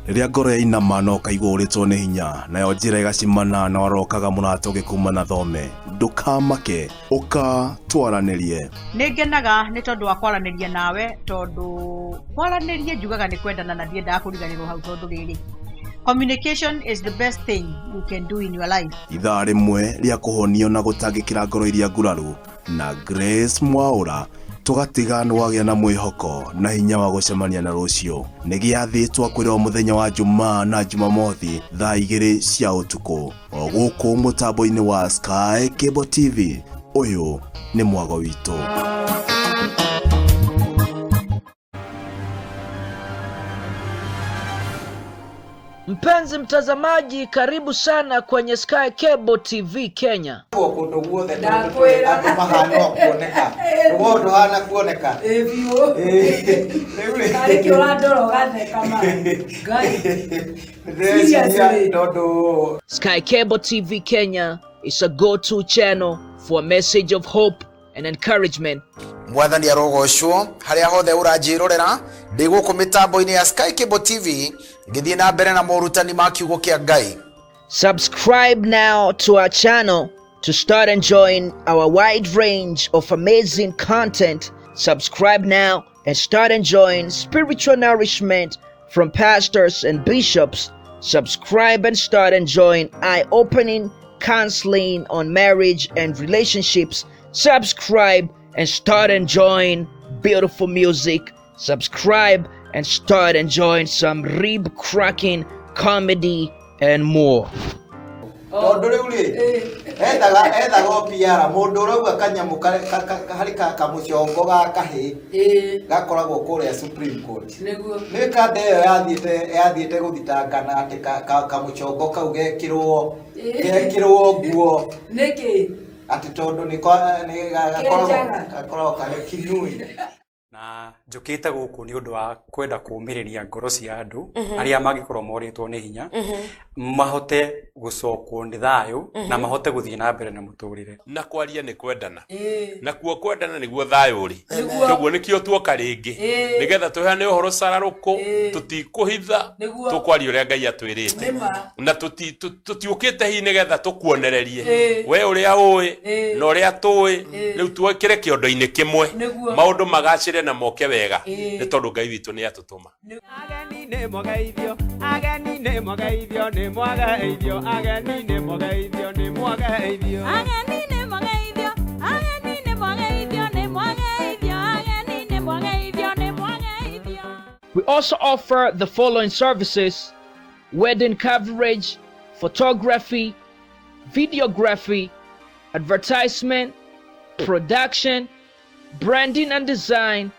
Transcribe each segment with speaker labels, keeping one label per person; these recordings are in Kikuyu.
Speaker 1: Rĩrĩa ngoro yainama na ũkaigua ũrĩtwo nĩ hinya, nayo njĩra ĩgacimana na warokaga mũrata ũgĩkuma na thome, ndũkamake, ũka twaranĩrie.
Speaker 2: Nĩ ngenaga nĩ tondũ wa kwaranĩria nawe, tondũ kwaranĩria njugaga nĩ kwendana na ndiendaga kũriganĩrwo hau, tondũ rĩrĩ, communication is the best thing you can do in your life.
Speaker 1: Ithaa rĩmwe rĩa kũhonio na gũtangĩkĩra ngoro iria nguraru na Grace Mwaũra, tũgatiga nĩ wagĩa na mwĩhoko na hinya wa gũcemania na rũciũ. Nĩ gĩathĩ twakwĩrwo mũthenya wa Jumaa na Jumamothi thaa 2 cia ũtukũ o gũkũ mũtambo-inĩ wa Sky Cable TV. Ũyũ nĩ mwago witũ.
Speaker 3: Mpenzi mtazamaji, karibu sana kwenye Sky Cable TV Kenya.
Speaker 4: Kũndũ guothe
Speaker 5: Ndakwĩra.
Speaker 4: Andũ mahana o kuoneka, rũgo ndũhana kuoneka.
Speaker 5: Ĩ biũ.
Speaker 4: Rĩu rĩ,
Speaker 5: Karĩ kĩ ũrandora ũgatheka ma Ngai.
Speaker 4: Ndĩreciria
Speaker 5: Seriously.
Speaker 4: tondũ
Speaker 3: Sky Cable TV Kenya is a go-to channel for a message of hope and encouragement.
Speaker 4: Mwathani arogocwo harĩa hothe ũranjĩrorera ndĩ gũkũ mĩtambo-inĩ ya Sky Cable TV ngĩthiĩ na mbere na morutani ma kiugo kĩa Ngai.
Speaker 3: Subscribe now to our channel to start enjoying our wide range of amazing content. Subscribe now and start enjoying spiritual nourishment from pastors and bishops. Subscribe and start enjoying eye-opening counseling on marriage and relationships. Subscribe and start enjoying beautiful music. Subscribe and start enjoying some rib-cracking comedy and more.
Speaker 4: Tondũ rĩu rĩ, ethaga o PR mũndũ ũrauga kanyamũ harĩ kamũcongo ga kahĩ gakoragwo kũrĩa Supreme Court.
Speaker 5: Nĩguo.
Speaker 4: Nĩ kanda ĩyo yathiĩte gũthitangana atĩ kamũcongo kau gekĩrwo nguo.
Speaker 5: Nĩkĩ?
Speaker 4: Atĩ tondũ nĩ
Speaker 5: Kĩnjaga.
Speaker 4: gakoragwo karĩ kinui.
Speaker 6: Na njũkĩte gũkũ nĩ ũndũ wa kwenda kũũmĩrĩria ngoro cia andũ arĩa mangĩkorwo morĩtwo nĩ hinya, mahote gũcokwo nĩ thayũ na mahote gũthiĩ na mbere na mũtũrĩre.
Speaker 7: Na kwaria nĩ kwendana, nakuo kwendana nĩguo thayũ ũrĩ.
Speaker 5: Nĩguo.
Speaker 7: Koguo nĩkĩo tuoka rĩngĩ nĩgetha tũheane ũhoro cararũkũ, tũtikũhitha,
Speaker 5: Nĩguo.
Speaker 7: tũkwaria ũrĩa Ngai atwĩrĩte.
Speaker 5: Nĩma.
Speaker 7: Na tũtiũkĩte hihi nĩgetha tũkuonererie we ũrĩa ũĩ na ũrĩa tũĩ, rĩu twĩkĩre kĩondo-inĩ kĩmwe,
Speaker 5: Nĩguo.
Speaker 7: maũndũ magacĩre na moke wega, nĩ tondũ Ngai witũ nĩ atũtũma.
Speaker 8: Ageni nĩ mwageithio, ageni nĩ mwageithio, nĩ mwageithio, ageni nĩ mwageithio, nĩ mwageithio.
Speaker 9: Ageni nĩ mwageithio, ageni nĩ mwageithio, nĩ mwageithio, ageni nĩ mwageithio, nĩ mwageithio.
Speaker 3: We also offer the following services: wedding coverage, photography, videography, advertisement, production, branding and design,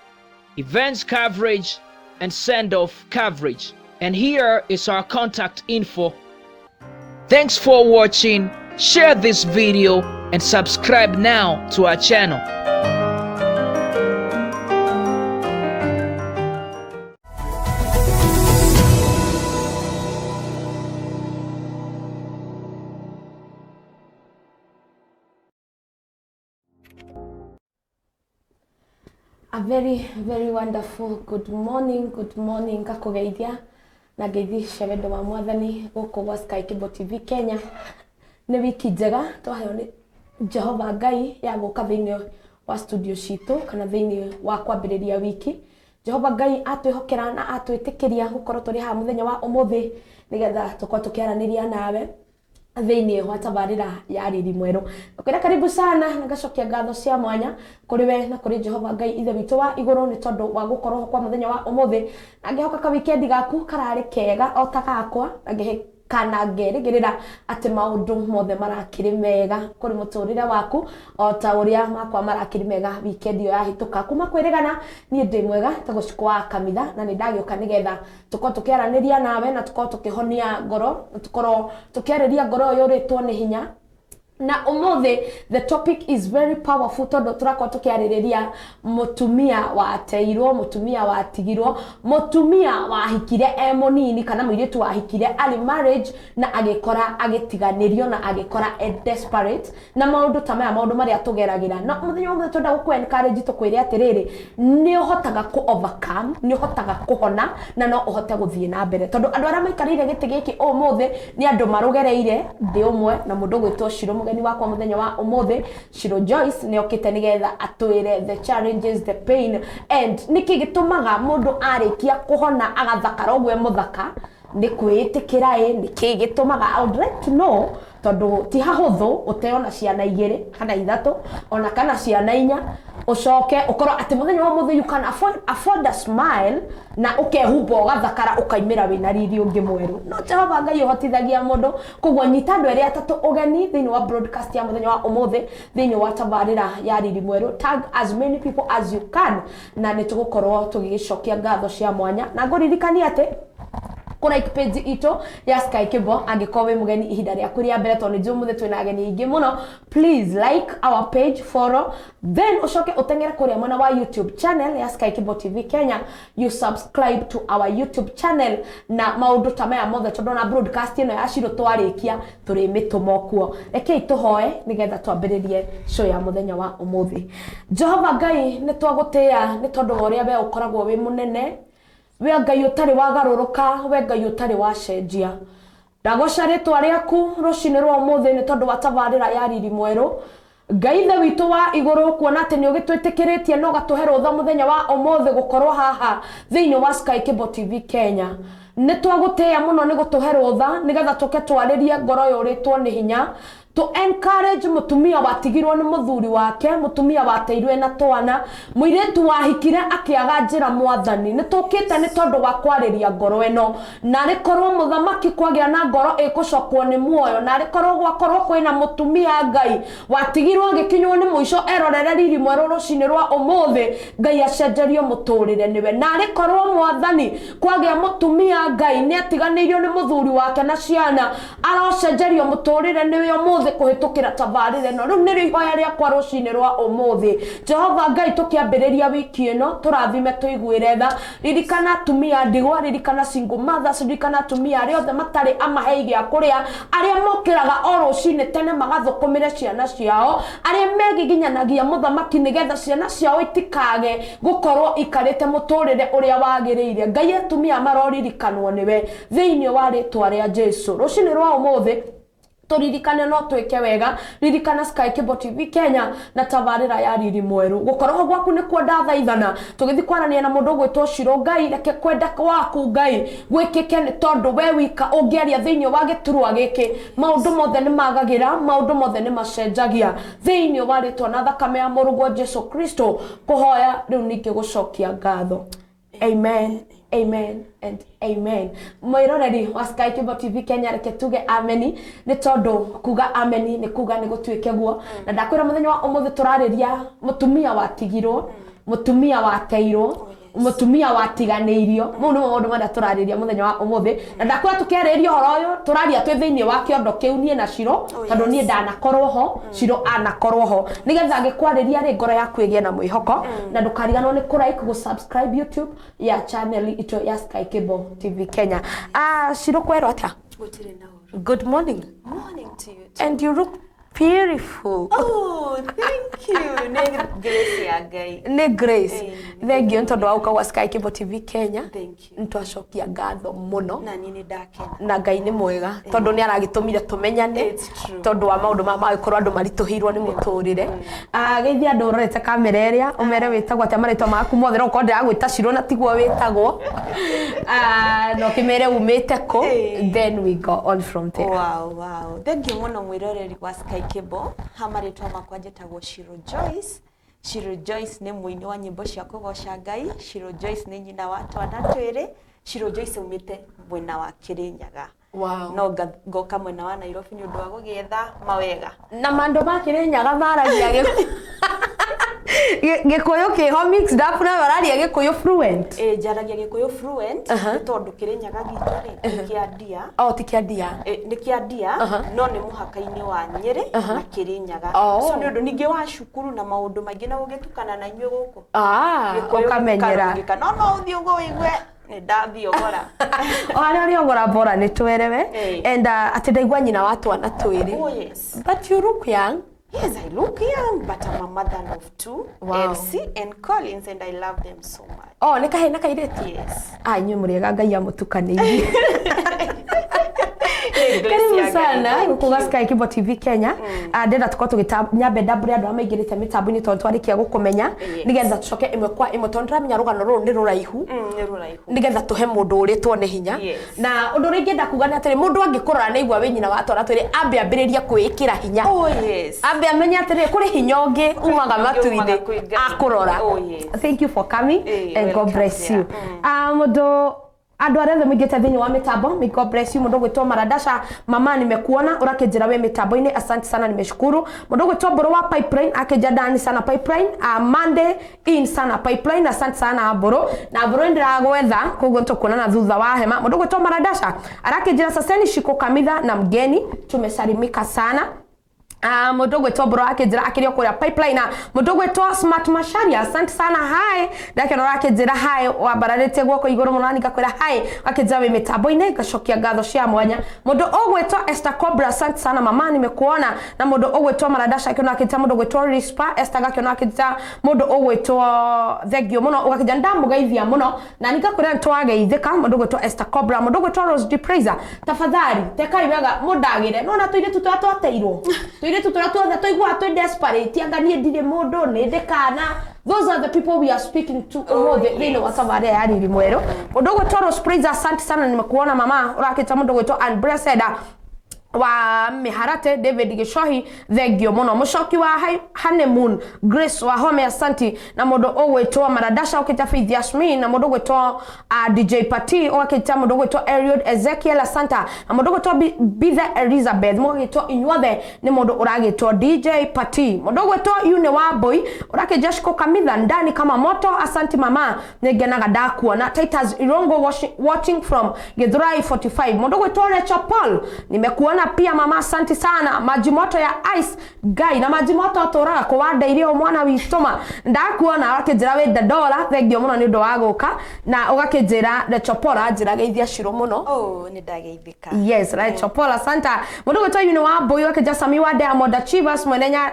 Speaker 3: events coverage, and send-off coverage. And here is our contact info. Thanks for watching. Share this video and subscribe now to our channel.
Speaker 10: A very, very wonderful good morning, good morning, ngakũgeithia na ngeithi cia wendo wa Mwathani gũkũ gwa Sky Cable TV Kenya. Nĩ wiki njega twaheo nĩ Jehova Ngai ya gũka thĩinĩ wa studio citũ kana thĩinĩ wa kwambĩrĩria wiki. Jehova Ngai atwĩhokera na atwĩtĩkĩria gũkorwo tũrĩ haha mũthenya wa ũmũthĩ nĩgetha tũkorwo tũkĩaranĩria nawe thĩinĩ wa tabarĩra ya Riri Mwerũ. Ngakwĩra karibu sana na ngacokia ngatho cia mwanya kũrĩ we na kũrĩ Jehova Ngai ithe witũ wa igũrũ nĩ tondũ wa gũkorwo ho kwa mũthenya wa ũmũthĩ, na ngĩhoka ka weekend gaku kararĩ kega o ta gakwa, na kana ngerĩgĩrĩra atĩ maũndũ mothe marakĩrĩ mega kũrĩ mũtũrĩre waku o ta ũrĩa makwa marakĩrĩ mega weekend ĩyo yahĩtũka. Kuma kwĩrĩgana niĩ ndĩ mwega ta gũcikũ wa kamitha, na nĩ ndagĩũka nĩgetha tũkorwo tũkĩaranĩria nawe na tũkorwo tũkĩhonia ngoro, na tũkorwo tũkĩarĩria ngoro ĩyo yũrĩtwo nĩ hinya. Na ũmũthĩ the topic is very powerful tondũ tũrakorwo tũkĩarĩrĩria mũtumia wateirwo, mũtumia watigirwo, mũtumia wahikire e mũnini kana mũirĩtu wahikire early marriage na agĩkora agĩtiganĩrio na agĩkora e desperate na maũndũ ta maya, maũndũ marĩa tũgeragĩra. Na mũthenya wa ũmũthĩ twenda gũkũ encourage tũkwĩre atĩrĩrĩ, nĩ ũhotaga kũ overcome, nĩ ũhotaga kũhona na no ũhote gũthiĩ na mbere, tondũ andũ arĩa maikarĩire gĩtĩ gĩkĩ ũmũthĩ nĩ andũ marũgereire. Ndĩ ũmwe na mũndũ ũgwĩtwo Shiro, mũgeni wakwa mũthenya wa ũmũthĩ. Shiro Joyce nĩ okĩte nĩgetha atwĩre the challenges, the pain and nĩkĩ gĩtũmaga mũndũ arĩkia kũhona agathakara ũguo e mũthaka, nĩ kwĩĩtĩkĩra ĩ, nĩkĩ gĩtũmaga. I would like to know, tondũ ti hahũthũ ũteo na ciana igĩrĩ kana ithatũ ona kana ciana inya, ũcoke ũkorwo atĩ mũthenya wa ũmũthĩ you can afford a smile na ũkehumba ũgathakara ũkaimĩra wĩna riri ũngĩ mwerũ. No Jehova Ngai ũhotithagia mũndũ. Koguo nyita andũ erĩ atatũ ũgeni thĩinĩ wa broadcast ya mũthenya wa ũmũthĩ thĩinĩ wa tabarĩra ya Riri Mwerũ. Tag as many people as you can na nĩ tũgũkorwo tũgĩgĩcokia ngatho cia mwanya, na ngũririkania atĩ kũ like page itũ ya Sky Cable angĩkorwo wĩ mũgeni ihinda rĩaku rĩa mbere, tondũ nĩ njũĩ ũmũthĩ twĩna ageni aingĩ mũno. Please like our page, follow, then ũcoke ũteng'ere kũrĩa mwena wa YouTube channel ya Sky Cable TV Kenya, you subscribe to our YouTube channel na maũndũ ta maya mothe, tondũ na broadcast ĩno ya Shiro twarĩkia tũrĩmĩtũma kuo. Rekei tũhoe nĩgetha twambĩrĩrie show ya mũthenya wa ũmũthĩ. Jehova Ngai, nĩ twagũtĩĩa nĩ tondũ wa ũrĩa we ũkoragwo wĩ mũnene, we Ngai ũtarĩ wagarũrũka, we Ngai ũtarĩ wacenjia. Ndagoca rĩtwa rĩaku rũcinĩ rwa ũmũthĩ nĩ tondũ wa tabarĩra ya Riri Mwerũ. Ngai Ithe witũ wa igũrũ, kuona atĩ nĩ ũgĩtwĩtĩkĩrĩtie na ũgatũhe rũtha mũthenya wa ũmũthĩ gũkorwo haha thĩinĩ wa Sky Cable TV Kenya, nĩ twagũtĩĩa mũno nĩ gũtũhe rũtha nĩgetha tũke twarĩrie ngoro yũrĩtwo nĩ hinya, to encourage mũtumia watigirwo nĩ mũthuri wake, mũtumia wateirwo na twana, mũirĩtu wahikire akĩaga njĩra. Mwathani, nĩ tũkĩte nĩ tondũ wa kwarĩria ngoro ĩno, na rĩkorwo mũthamaki kwagĩa na ngoro ĩgũcokwo nĩ muoyo, na rĩkorwo gwakorwo kwĩna mũtumia, Ngai, watigirwo agĩkinywo nĩ mũico, erorere Riri Mwerũ rũcinĩ rwa ũmũthĩ, Ngai acenjerio mũtũrĩre nĩwe. Na rĩkorwo Mwathani kwagĩa mũtumia, Ngai, nĩ atiganĩirio nĩ mũthuri wake na ciana, arocenjerio mũtũrĩre nĩwe ũmũthĩ kũhĩtũkĩra tabarĩra ĩno. Rĩu nĩrĩo ihoya rĩakwa rũcinĩ rwa ũmũthĩ. Jehova Ngai, tũkĩambĩrĩria wiki ĩno, tũrathime, tũiguĩre tha. Ririkana atumia ndigwa, ririkana single mothers, ririkana atumia arĩa othe matarĩ amahei gĩa kũrĩa, arĩa mokĩraga o rũcinĩ tene magathũkũmĩre ciana ciao, arĩa megiginyanagia, mũthamaki, nĩgetha ciana ciao itikage gũkorwo ikarĩte mũtũrĩre ũrĩa wagĩrĩire. Ngai, atumia maroririkanwo nĩwe thĩinĩ wa rĩtwa rĩa Jesu. Rũcinĩ rwa ũmũthĩ tũririkane no twĩke wega. Ririkana Sky Cable TV Kenya na tabarĩra ya Riri Mwerũ. Gũkorwo gwaku nĩkuo ndathaithana tũgĩthiĩ kwarania na mũndũ ũgwĩtwo Shiro. Ngai, reke kwenda gwaku, Ngai, gwĩkĩke, nĩ tondũ we wika ũngĩaria thĩinĩ wa gĩturwa gĩkĩ, maũndũ mothe nĩ magagĩra, maũndũ mothe nĩ macenjagia. Thĩinĩ wa rĩtwa na thakame ya mũrũguo Jesu Kristo kũhoya rĩu ningĩ gũcokia ngatho, amen, amen and amen. Mwĩroreri wa Sky Cable TV Kenya, reke tuge ameni, nĩ tondũ kuga ameni nĩ kuga nĩ gũtuĩke guo. Na ndakwĩra mũthenya wa ũmũthĩ tũrarĩria mũtumia watigirwo, mũtumia wateirwo, mũtumia watiganĩirio. Mau nĩmo maũndũ marĩa tũrarĩria mũthenya wa ũmũthĩ. Na ndakwĩra tũkĩarĩria ũhoro ũyũ, tũraria twĩ thĩinĩ wa kĩondo kĩu, niĩ na Shiro, tondũ niĩ ndanakorwo ho, Shiro anakorwo ho, nĩgetha ngĩkwarĩria rĩ, ngoro yaku ĩgĩe na mwĩhoko. Na ndũkariganwo nĩ kũ like, gũ subscribe YouTube ya channel itũ ya Sky Cable TV Kenya. Ah, Shiro, kwerwo atĩa?
Speaker 11: Gũtirĩ na ũru.
Speaker 10: Good morning.
Speaker 11: Morning to you too.
Speaker 10: And you look beautiful.
Speaker 11: Oh, thank you. Nĩ grace ya Ngai.
Speaker 10: Nĩ grace.
Speaker 11: Ĩĩ,
Speaker 10: Thank you nĩ tondũ wa gũka gwa Sky Cable TV Kenya.
Speaker 11: Thank you.
Speaker 10: Nĩ twacokia ngatho mũno.
Speaker 11: Na niĩ nĩ ndakena.
Speaker 10: Na Ngai nĩ mwega tondũ nĩ aragĩtũmire tũmenyane.
Speaker 11: It's true.
Speaker 10: Tondũ wa maũndũ maya magĩkorwo andũ maritũhĩirwo nĩ mũtũrĩre. Ah, geithia andũ ũrorete kamera ĩrĩa, ũmere wĩtagwo atĩa, marĩtwa maku mothe, no ũkorwo ndĩragwĩta Shiro na tiguo wĩtagwo. Ah, na ũkĩmere umĩte kũ.
Speaker 11: Ĩĩ.
Speaker 10: Then we go on from there.
Speaker 11: Wow. Thank you mũno mwĩroreri wa Sky Cable. Ha marĩtwa makwa njĩtagwo Shiro Joyce. Shiro Joyce nĩ mũini wa nyĩmbo cia kũgoca Ngai. Shiro Joyce nĩ nyina wa twana twĩrĩ. Shiro Joyce aumĩte mwena wa Kĩrĩnyaga.
Speaker 10: Wow.
Speaker 11: No ngoka mwena wa Nairobi nĩ ũndũ wa gũgĩetha mawega.
Speaker 10: Na mandũ ma Kĩrĩnyaga maragia gĩkũ Gĩkũyũ kĩho mixed up na wararia Gĩkũyũ fluent.
Speaker 11: Ĩ njaragia Gĩkũyũ fluent nĩ tondũ Kĩrĩnyaga gitũ rĩ nĩ kĩa ndia.
Speaker 10: Oh, ti kĩa ndia.
Speaker 11: Nĩ kĩa ndia no nĩ mũhaka-inĩ wa Nyĩrĩ na Kĩrĩnyaga.
Speaker 10: Oh.
Speaker 11: So nĩ ũndũ ningĩ wa cukuru na maũndũ maingĩ na gũgĩtukana na inyuĩ gũkũ.
Speaker 10: Ah,
Speaker 11: Gĩkũyũ
Speaker 10: ũkamenyera.
Speaker 11: gĩkarũngĩka. No no ũthiĩ ũguo ũigue nĩ ndathiĩ ogora.
Speaker 10: O harĩa ũrĩogora bora nĩ twerewe.
Speaker 11: Eh.
Speaker 10: And atĩ ndaigua nyina wa twana twĩrĩ.
Speaker 11: Oh yes.
Speaker 10: But you look young.
Speaker 11: Yes, I look young, but I'm a mother of two,
Speaker 10: Wow.
Speaker 11: Elsie and Collins, and I love them so much.
Speaker 10: Oh, nĩ kahĩĩ na kairĩtu?
Speaker 11: Yes.
Speaker 10: Ah, inyuĩ mũrĩega Ngai amũtukanĩirie.
Speaker 11: Grace
Speaker 10: Karibu
Speaker 11: ya Ngai.
Speaker 10: sana
Speaker 11: Thank
Speaker 10: gũkũ gwa
Speaker 11: you.
Speaker 10: Sky Kibo TV Kenya. Ah, ndĩrenda tũkorwo tũgĩta nyambe ndambũre andũ arĩa maingĩrĩte mĩtambo-inĩ tondũ twarĩkia gũkũmenya
Speaker 11: Yes.
Speaker 10: nĩgetha tũcoke ĩmwe kwa ĩmwe tondũ ndĩramenya rũgano rũrũ nĩ rũraihu
Speaker 11: Nĩ rũraihu.
Speaker 10: nĩgetha tũhe mũndũ ũrĩtwo nĩ hinya.
Speaker 11: Yes.
Speaker 10: Na ũndũ ũrĩa ingĩenda kuga nĩ atĩrĩ, mũndũ angĩkũrora nĩ aigua wĩ nyina wa twana twĩrĩ, ambe ambĩrĩrie kwĩĩkĩra hinya.
Speaker 11: Oh yes.
Speaker 10: Ambe amenye atĩrĩ, kũrĩ hinya ũngĩ umaga
Speaker 11: Ũngĩ umaga
Speaker 10: matu-inĩ
Speaker 11: kwĩ Ngai.
Speaker 10: akũrora.
Speaker 11: Oh, yes.
Speaker 10: Thank you for coming
Speaker 11: Eh,
Speaker 10: and God
Speaker 11: welcome,
Speaker 10: bless
Speaker 11: dear.
Speaker 10: you. Ah, mũndũ andũ arĩa othe mũingĩte thĩinĩ wa mĩtambo, may God bless you. Mũndũ ũgwĩtwo Maradasha mama, nimekuona ũrakĩnjĩra wĩ mĩtambo-inĩ, asante sana, nimeshukuru. Mũndũ ũgwĩtwo Mbũrũ wa Pipeline akĩnjĩra ndani sana Pipeline, Monday in sana Pipeline, asante sana Mbũrũ. Na Mbũrũ nĩndĩragwetha koguo nĩtũkuonana thutha wa hema. Mũndũ ũgwĩtwo Maradasha arakĩnjĩra saseni shiko kamitha na mgeni, tumesalimika sana. Mũndũ ũgwĩtwo Mbũrũ akĩnjĩra akĩrĩ o kũrĩa Pipeline. Na mũndũ ũgwĩtwo Smart Macharia, asante sana, hi. Ndakĩona ũrakĩnjĩra hi, wambararĩtie guoko igũrũ mũno na ngakwĩra hi, akĩnjĩra wĩ mĩtambo-inĩ, ngacokia ngatho cia mwanya. Mũndũ ũgwĩtwo Esther Cobra, asante sana mama, nimekuona. Na mũndũ ũgwĩtwo Maradasha akĩona akĩnjĩra mũndũ ũgwĩtwo Rispa Esther gakĩona akĩnjĩra mũndũ ũgwĩtwo thengio mũno, ũgakĩnjĩra ndamũgeithia mũno na nĩngakwĩra nĩtwageithĩka. Mũndũ ũgwĩtwo Esther Cobra, mũndũ ũgwĩtwo Rose D Praiser, tafadhali tekai wega mũndagĩre nona tũirĩtu tũrĩa twateirwo, tũirĩtu tũrĩa tuothe tũiguaga twĩ desperate, anga niĩ ndirĩ mũndũ nĩ ndĩ kana. Those are the people we are speaking to ũmũthĩ thĩinĩ wa tabarĩra ya Riri Mwerũ. Mũndũ ũgwĩtwo Rose Praiser, asante sana, nimekuona mama. Ũrakĩta mũndũ ũgwĩtwo Unblessed wa Miharate David Gicohi, thengio mũno. Mũcoki wa Honeymoon Grace wa Home, asanti. Na mũndũ ũgwĩtwo Maradasha ũkĩta Faith Yasmin, na mũndũ ũgwĩtwo DJ Pati ũgakĩta mũndũ ũgwĩtwo Eliud Ezekiel Asanta, na mũndũ ũgwĩtwo Bithe Elizabeth, mũgagĩtwo inyuothe nĩ mũndũ ũragĩtwo DJ Pati. Mũndũ ũgwĩtwo Une wa Boy ũrakĩnja Shiko Kamitha ndani kama moto, asanti mama, nĩngenaga ndakuona. Titus Irongo watching from Githurai 45. Mũndũ ũgwĩtwo Rachel Paul, nimekuona pia mama, asante sana. Maji moto ya ice guy na maji moto atũraga kũwanda irio mwana witũ ma ndakuona, ũgakĩnjĩra wĩ Dandora, thengio mũno nĩ ũndũ wa gũka na ũgakĩnjĩra Rachel Paul anjĩra geithia Shiro mũno.
Speaker 11: Oh, nĩ ndageithĩka.
Speaker 10: Yes, Rachel Paul, asante. Mũndũ ũgwĩtwo Yune wa Boy ũgakĩnjĩra Sami wa Diamond Achievers mwene nya,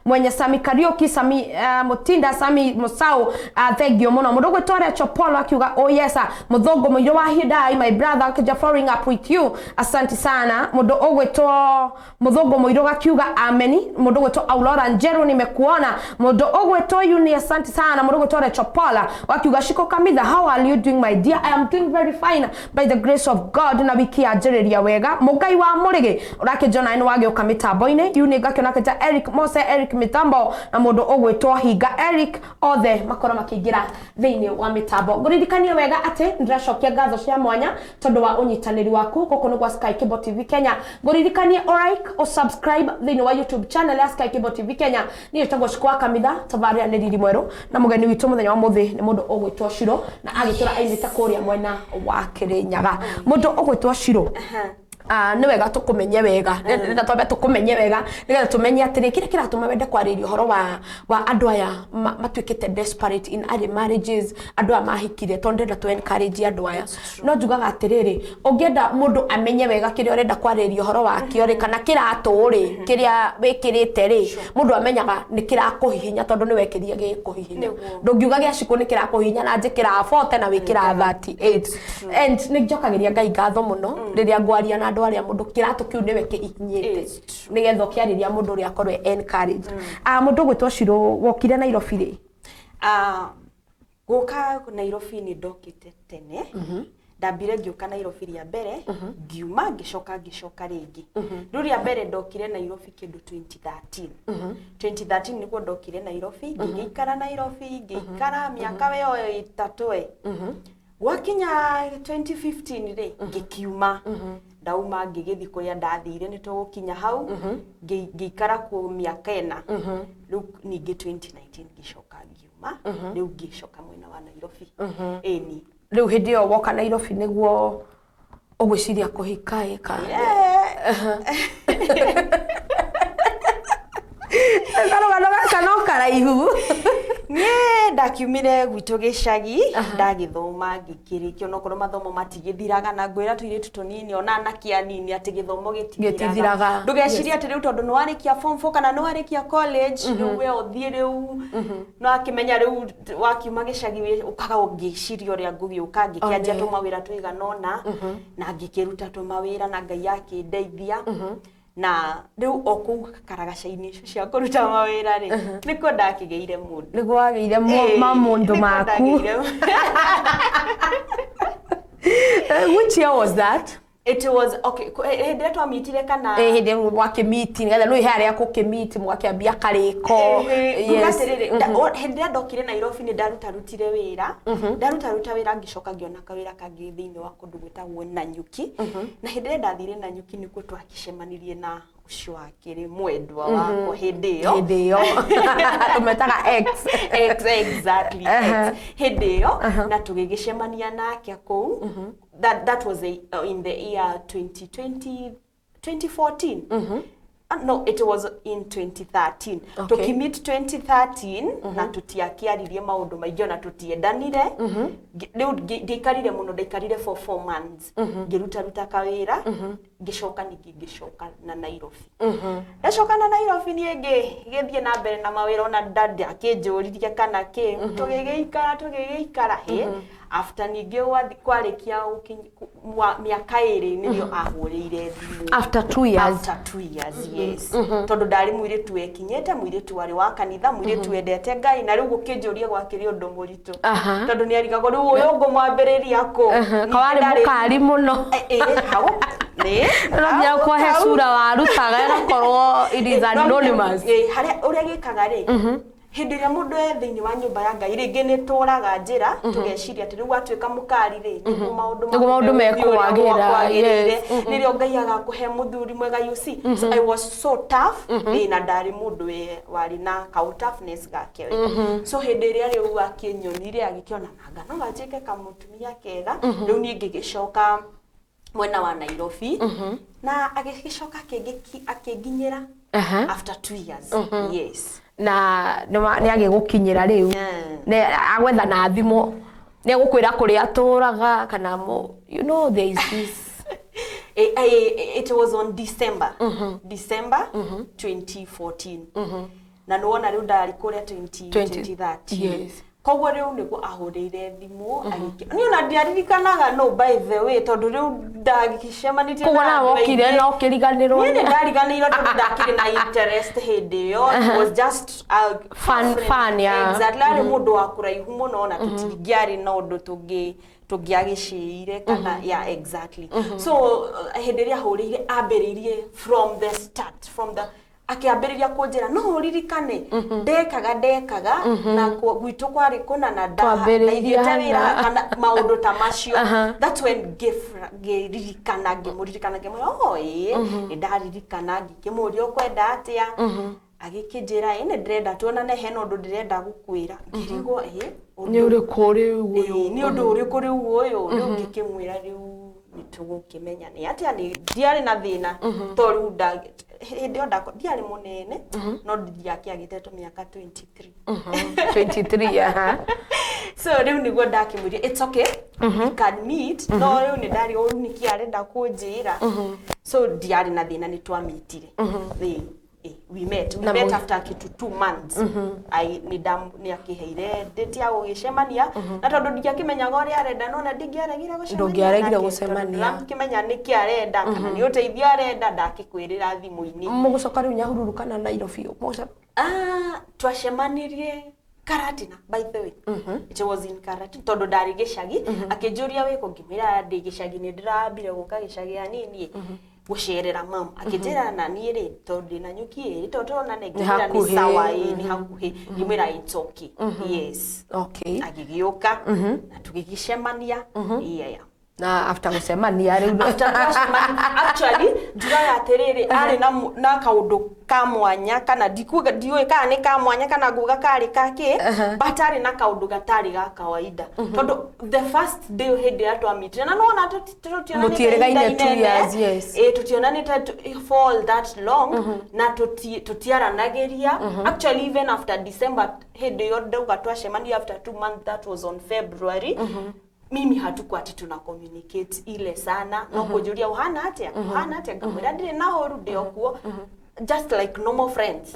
Speaker 10: mwenye Sami Kariuki, Sami Mutinda, Sami Musau, thengio mũno. Mũndũ ũgwĩtwo Rachel Paul akiuga oh yes, mũthũngũ mũirũ wa Hyundai my brother akĩnjĩra following up with you, asante sana. Mũndũ ũgwĩtwo mũthũngũ mũirũ gakiuga ameni. Mũndũ ũgwĩtwo Aurora Njeru, nimekuona. Mũndũ ũgwĩtwo Yuni, asante sana. Mũndũ ũgwĩtwo Rachel Paul wakiuga Shiko Kamitha, how are you doing my dear? I am doing very fine by the grace of God, na wiki yanjĩrĩria wega. Mũngai wa Mũrĩgĩ ũrakĩnjona nĩ wagĩũka mĩtambo-inĩ. Yuni ngakĩona akĩnja Eric Mose, Eric Mitambo na mũndũ ũgwĩtwo Hinga Eric, othe makorwo makĩingĩra thĩinĩ wa mĩtambo. Ngũririkanie wega atĩ ndĩracokia ngatho cia mwanya tondũ wa ũnyitanĩri waku gũkũ nĩ gwa Sky Cable TV Kenya. Ngũririkanie o like o subscribe thĩinĩ wa YouTube channel ya Sky Cable TV Kenya. Niĩ njĩtagwo Shiko wa Kamitha, tabarĩra nĩ Riri Mwerũ na mũgeni witũ mũthenya wa mũthĩ nĩ mũndũ ũgwĩtwo Shiro na agĩtũra aimĩte kũrĩa mwena wa Kĩrĩnyaga. Mũndũ ũgwĩtwo Shiro, nĩ wega tũkũmenye wega, nĩgetha twambe tũkũmenye wega nĩgetha tũmenye atĩrĩ kĩrĩa kĩratũma wende kwarĩria ũhoro wa andũ aya matuĩkĩte desperate in early marriages, andũ aya mahikire, tondũ ndĩrenda tũ encourage andũ aya. No njugaga atĩrĩrĩ, ũngĩenda mũndũ amenye wega kĩrĩa ũrenda kwarĩria ũhoro wakĩo rĩ, kana kĩratũ rĩ kĩrĩa wĩkĩrĩte rĩ, mũndũ amenyaga nĩ kĩrakũhihinya tondũ nĩ wekĩria gĩkũhihinya. Ndũngiuga gĩa Shiko nĩ kĩrakũhihinya na njĩkĩraga 40 na wĩkĩraga 38. And nĩ njokagĩria Ngai ngatho mũno rĩrĩa ngwaria na andũ arĩa mũndũ kĩratũ kĩu nĩwe kĩhihinyĩte nĩgetha ũkĩarĩria mũndũ ũrĩa akorwo e encouraged. Mũndũ ũgwĩtwo Shiro, wokire Nairobi rĩ?
Speaker 11: Gũka Nairobi nĩ ndokĩte tene. Ndambire ngĩũka Nairobi rĩa mbere, ngiuma ngĩcoka rĩngĩ. Rĩu rĩa mbere ndokire Nairobi kĩndũ 2013. 2013 nĩguo ndokire Nairobi, ngĩgĩikara Nairobi, ngĩikara mĩaka ĩyo 3. Gwakinya 2015 rĩ, ngĩkiuma, ndauma ngĩgĩthiĩ kũrĩa ndathire, nĩ tũgũkinya hau. Ngĩikara kuo mĩaka 4. Rĩu ningĩ 2019 ngĩcoka ngiuma, rĩu ngĩcoka mwena wa Nairobi, ĩni.
Speaker 10: Rĩu hĩndĩ ĩyo woka Nairobi nĩguo ũgwĩciria kũhika ĩka karũgano gaka no karaihu?
Speaker 11: Niĩ ndakiumire gwitũ gĩcagi, ndagĩthoma ngĩkĩrĩkia, onokorwo mathomo matigĩthiraga, na ngwĩra tũirĩtu tũnini ona anake anini atĩ gĩthomo
Speaker 10: gĩtithiraga.
Speaker 11: Ndũgecirie atĩ rĩu tondũ nĩwarĩkia form 4 kana nĩwarĩkia college, rĩu we ũthiĩ rĩu no akĩmenya. Rĩu wakiuma gĩcagi ũkaga ũngĩciria ũrĩa ngũgĩũka. Ngĩkĩanjia tũmawĩra tũigana ũna na ngĩkĩruta tũmawĩra na Ngai akĩndeithia, na rĩu o kũu karagaca-inĩ icio cia kũruta mawĩra rĩ, nĩkuo ndakĩgĩire mũndũ.
Speaker 10: Nĩguo wagĩire mamũndũ
Speaker 11: Nĩkuo
Speaker 10: maku. Which year was that?
Speaker 11: It was okay, hĩndĩ ĩrĩa twamitire kana?
Speaker 10: Eh, hĩndĩ ĩyo mwakĩmiti, nĩgetha nĩ he harĩa kũkĩmiti mwakĩambia karĩko.
Speaker 11: Kuga atĩrĩrĩ, hĩndĩ ĩrĩa ndokire Nairobi nĩ ndarutarutire wĩra, ndarutaruta wĩra, ngĩcoka ngĩona kawĩra kangĩ thĩinĩ wa kũndũ gwĩtagwo Nanyuki, na hĩndĩ ĩrĩa ndathire Nanyuki nĩkuo twakĩcemanirie na ũcio wakĩrĩ mwendwa wakwa hĩndĩ ĩyo.
Speaker 10: Hĩndĩ ĩyo tũmetaga ex.
Speaker 11: Ex, exactly. Ex. Hĩndĩ ĩyo na tũgĩgĩcemania nake kũu. That was in the year 2020, 2014. No, it was in 2013. Tũkĩmeet 2013 na tũtiakĩaririe maũndũ maingĩ, ona tũtiendanire. Rĩu ndiaikarire mũno, ndaikarire for 4 months, ngĩrutaruta kawĩra, ngĩcoka ningĩ ngĩcoka na Nairobi. Ndacoka na Nairobi niĩ ngĩgĩthiĩ na mbere na mawĩra, ona ndakĩnjũririe kana kĩ, tũgĩgĩikara tũgĩgĩikara hĩ. After ningĩ kwarĩkia mĩaka 2 nĩrĩo ahũrĩire thimũ.
Speaker 10: After 2 years.
Speaker 11: After 2 years, yes, tondũ ndarĩ mũirĩtu wekinyĩte, mũirĩtu warĩ wa kanitha, mũirĩtu wendete Ngai, na rĩu gũkĩnjũria gwakĩrĩ ũndũ mũritũ, tondũ nĩ arigagwo rĩu ũyũ ngũmwambĩrĩria kũ.
Speaker 10: Ka warĩ mũkari mũno.
Speaker 11: Hau nĩ
Speaker 10: No nginya kũhe cura warutaga ĩgakorwo it is anonymous.
Speaker 11: Harĩa ũrĩa gĩkaga rĩ, hĩndĩ ĩrĩa mũndũ e thĩinĩ wa nyũmba ya Ngai, rĩngĩ nĩ tũraga njĩra tũgeciria atĩ rĩu watuĩka mũkari rĩ, nĩguo maũndũ
Speaker 10: Nĩguo maũndũ
Speaker 11: maku megũthiĩ ũrĩa
Speaker 10: mekwagĩra,
Speaker 11: kwagĩrĩire, nĩrĩo Ngai agakũhe mũthuri mwega, you see. So I was so tough, na ndarĩ mũndũ warĩ na kau toughness gake we. So hĩndĩ ĩrĩa rĩu akĩnyonire, agĩkĩona nanga no ganjĩke kamũtumia kega. Rĩu niĩ ngĩgĩcoka mwena wa Nairobi na agĩgĩcoka akĩnginyĩra after 2 years, yes.
Speaker 10: Na nĩ agĩgũkinyĩra rĩu, nĩ agwetha na thimũ, nĩ agũkwĩra kũrĩa atũraga kana you know there is this
Speaker 11: It was on December 2014, na nĩwona rĩu ndarĩ kũrĩa 20 2013. Koguo rĩu nĩguo ahũrĩire thimũ niĩ ona ndiaririkanaga, no by the way, tondũ rĩu ndagĩcemanĩtie
Speaker 10: Koguo
Speaker 11: na
Speaker 10: nawe
Speaker 11: andũ
Speaker 10: wokire
Speaker 11: aingĩ.
Speaker 10: na ũkĩriganĩrwo.
Speaker 11: Niĩ nĩ ndariganĩirwo tondũ ndakĩrĩ na interest hĩndĩ ĩyo. It was just a
Speaker 10: Fun- fun, yeah.
Speaker 11: Exactly, arĩ mũndũ wa kũraihu mũno na tũtingĩarĩ na ũndũ tũngĩ tũngĩagĩcĩire kana, yeah, exactly. So hĩndĩ ĩrĩa ahũrĩire, ambĩrĩirie from the start, from the akĩambĩrĩria kũnjĩra no ũririkane ndekaga ndekaga na gwitũ kwarĩ kũna na
Speaker 10: Twambĩrĩirie
Speaker 11: ndaithiĩte wĩra
Speaker 10: hana.
Speaker 11: kana maũndũ ta macio. That's when ngĩririkana, ngĩmũririkana, ngĩmwĩra, oh ĩĩ, nĩ ndaririkana. Ngĩkĩmũria, ũkwenda atĩa? Agĩkĩnjĩra, ĩ, nĩ ndĩrenda tuonane, hena ũndũ ndĩrenda gũkwĩra. Ngĩrigwo, ĩ,
Speaker 10: Nĩ ũrĩkũ rĩu ũyũ?
Speaker 11: Ĩĩ, nĩ ũndũ ũrĩkũ rĩu ũyũ? Rĩu ngĩkĩmwĩra, rĩu nĩ tũgũkĩmenya nĩ atĩa. Nĩ ndiarĩ na thĩna to rĩu hĩndĩ ĩyo ndiarĩ mũnene, no ndiakĩagĩte tũmĩaka 23.
Speaker 10: 23, aha.
Speaker 11: So rĩu nĩguo ndakĩmwĩria, it's okay, we can meet, no rĩu nĩ ndarigwo rĩu nĩkĩ arenda kũnjĩra. So ndiarĩ na thĩna, nĩ twamitire. Ĩĩ, we
Speaker 10: Na
Speaker 11: met after kitu 2 months. Ai, nĩ akĩheire date ya gũgĩcemania, na tondũ ndiakĩmenyaga ũrĩa arenda, nona ndingĩaregire gũcemania
Speaker 10: Ndũngĩaregire
Speaker 11: nake, tondũ
Speaker 10: gũcemania.
Speaker 11: ndirakĩmenya nĩkĩ arenda kana nĩ ũteithio arenda, ndakĩkwĩrĩra thimũ-inĩ.
Speaker 10: Mũgũcoka rĩu Nyahururu kana Nairobi?
Speaker 11: Ah, twacemanirie Karatina, by the way. It was in Karatina tondũ ndarĩ gĩcagi. Akĩnjũria, wĩkũ? Ngĩmwĩra ndĩ gĩcagi, nĩ ndĩrambire gũka gĩcagi hanini. Gũcerera mam akĩnjĩra na niĩ rĩ tondũ ndĩna nyuki ĩrĩ tondũ tũrona
Speaker 10: Nĩ
Speaker 11: ngĩmwĩra nĩ
Speaker 10: hakuhĩ.
Speaker 11: sawa ĩ nĩ hakuhĩ, ngĩmwĩra it's okay, yes.
Speaker 10: Okay.
Speaker 11: Agĩgĩũka na tũgĩgĩcemania, yeah.
Speaker 10: Na after gũcemania rĩu
Speaker 11: After twacemania, actually njugaga atĩrĩrĩ, arĩ na kaũndũ ka mwanya, kana ndikuga, ndiũĩ kana nĩ ka mwanya kana nguga karĩ kakĩ, but arĩ na kaũndũ gatarĩ ga kawaida, tondũ the first day hĩndĩ ĩrĩa twamitire na nĩwona tũtionanĩte
Speaker 10: Mũtiĩrĩgaine
Speaker 11: ihinda
Speaker 10: 2
Speaker 11: inene.
Speaker 10: years, yes.
Speaker 11: Ĩ, tũtionanĩte for all that long na tũtiaranagĩria. Actually, even after December, hĩndĩ ĩyo ndauga twacemania after 2 months, that was on February, mimi hatukuwa ati tuna communicate ile sana, no kũnjũria ũhana atĩa, ũhana atĩa, ngamwĩra ndirĩ na ũru, ndĩ o kuo, just like normal friends.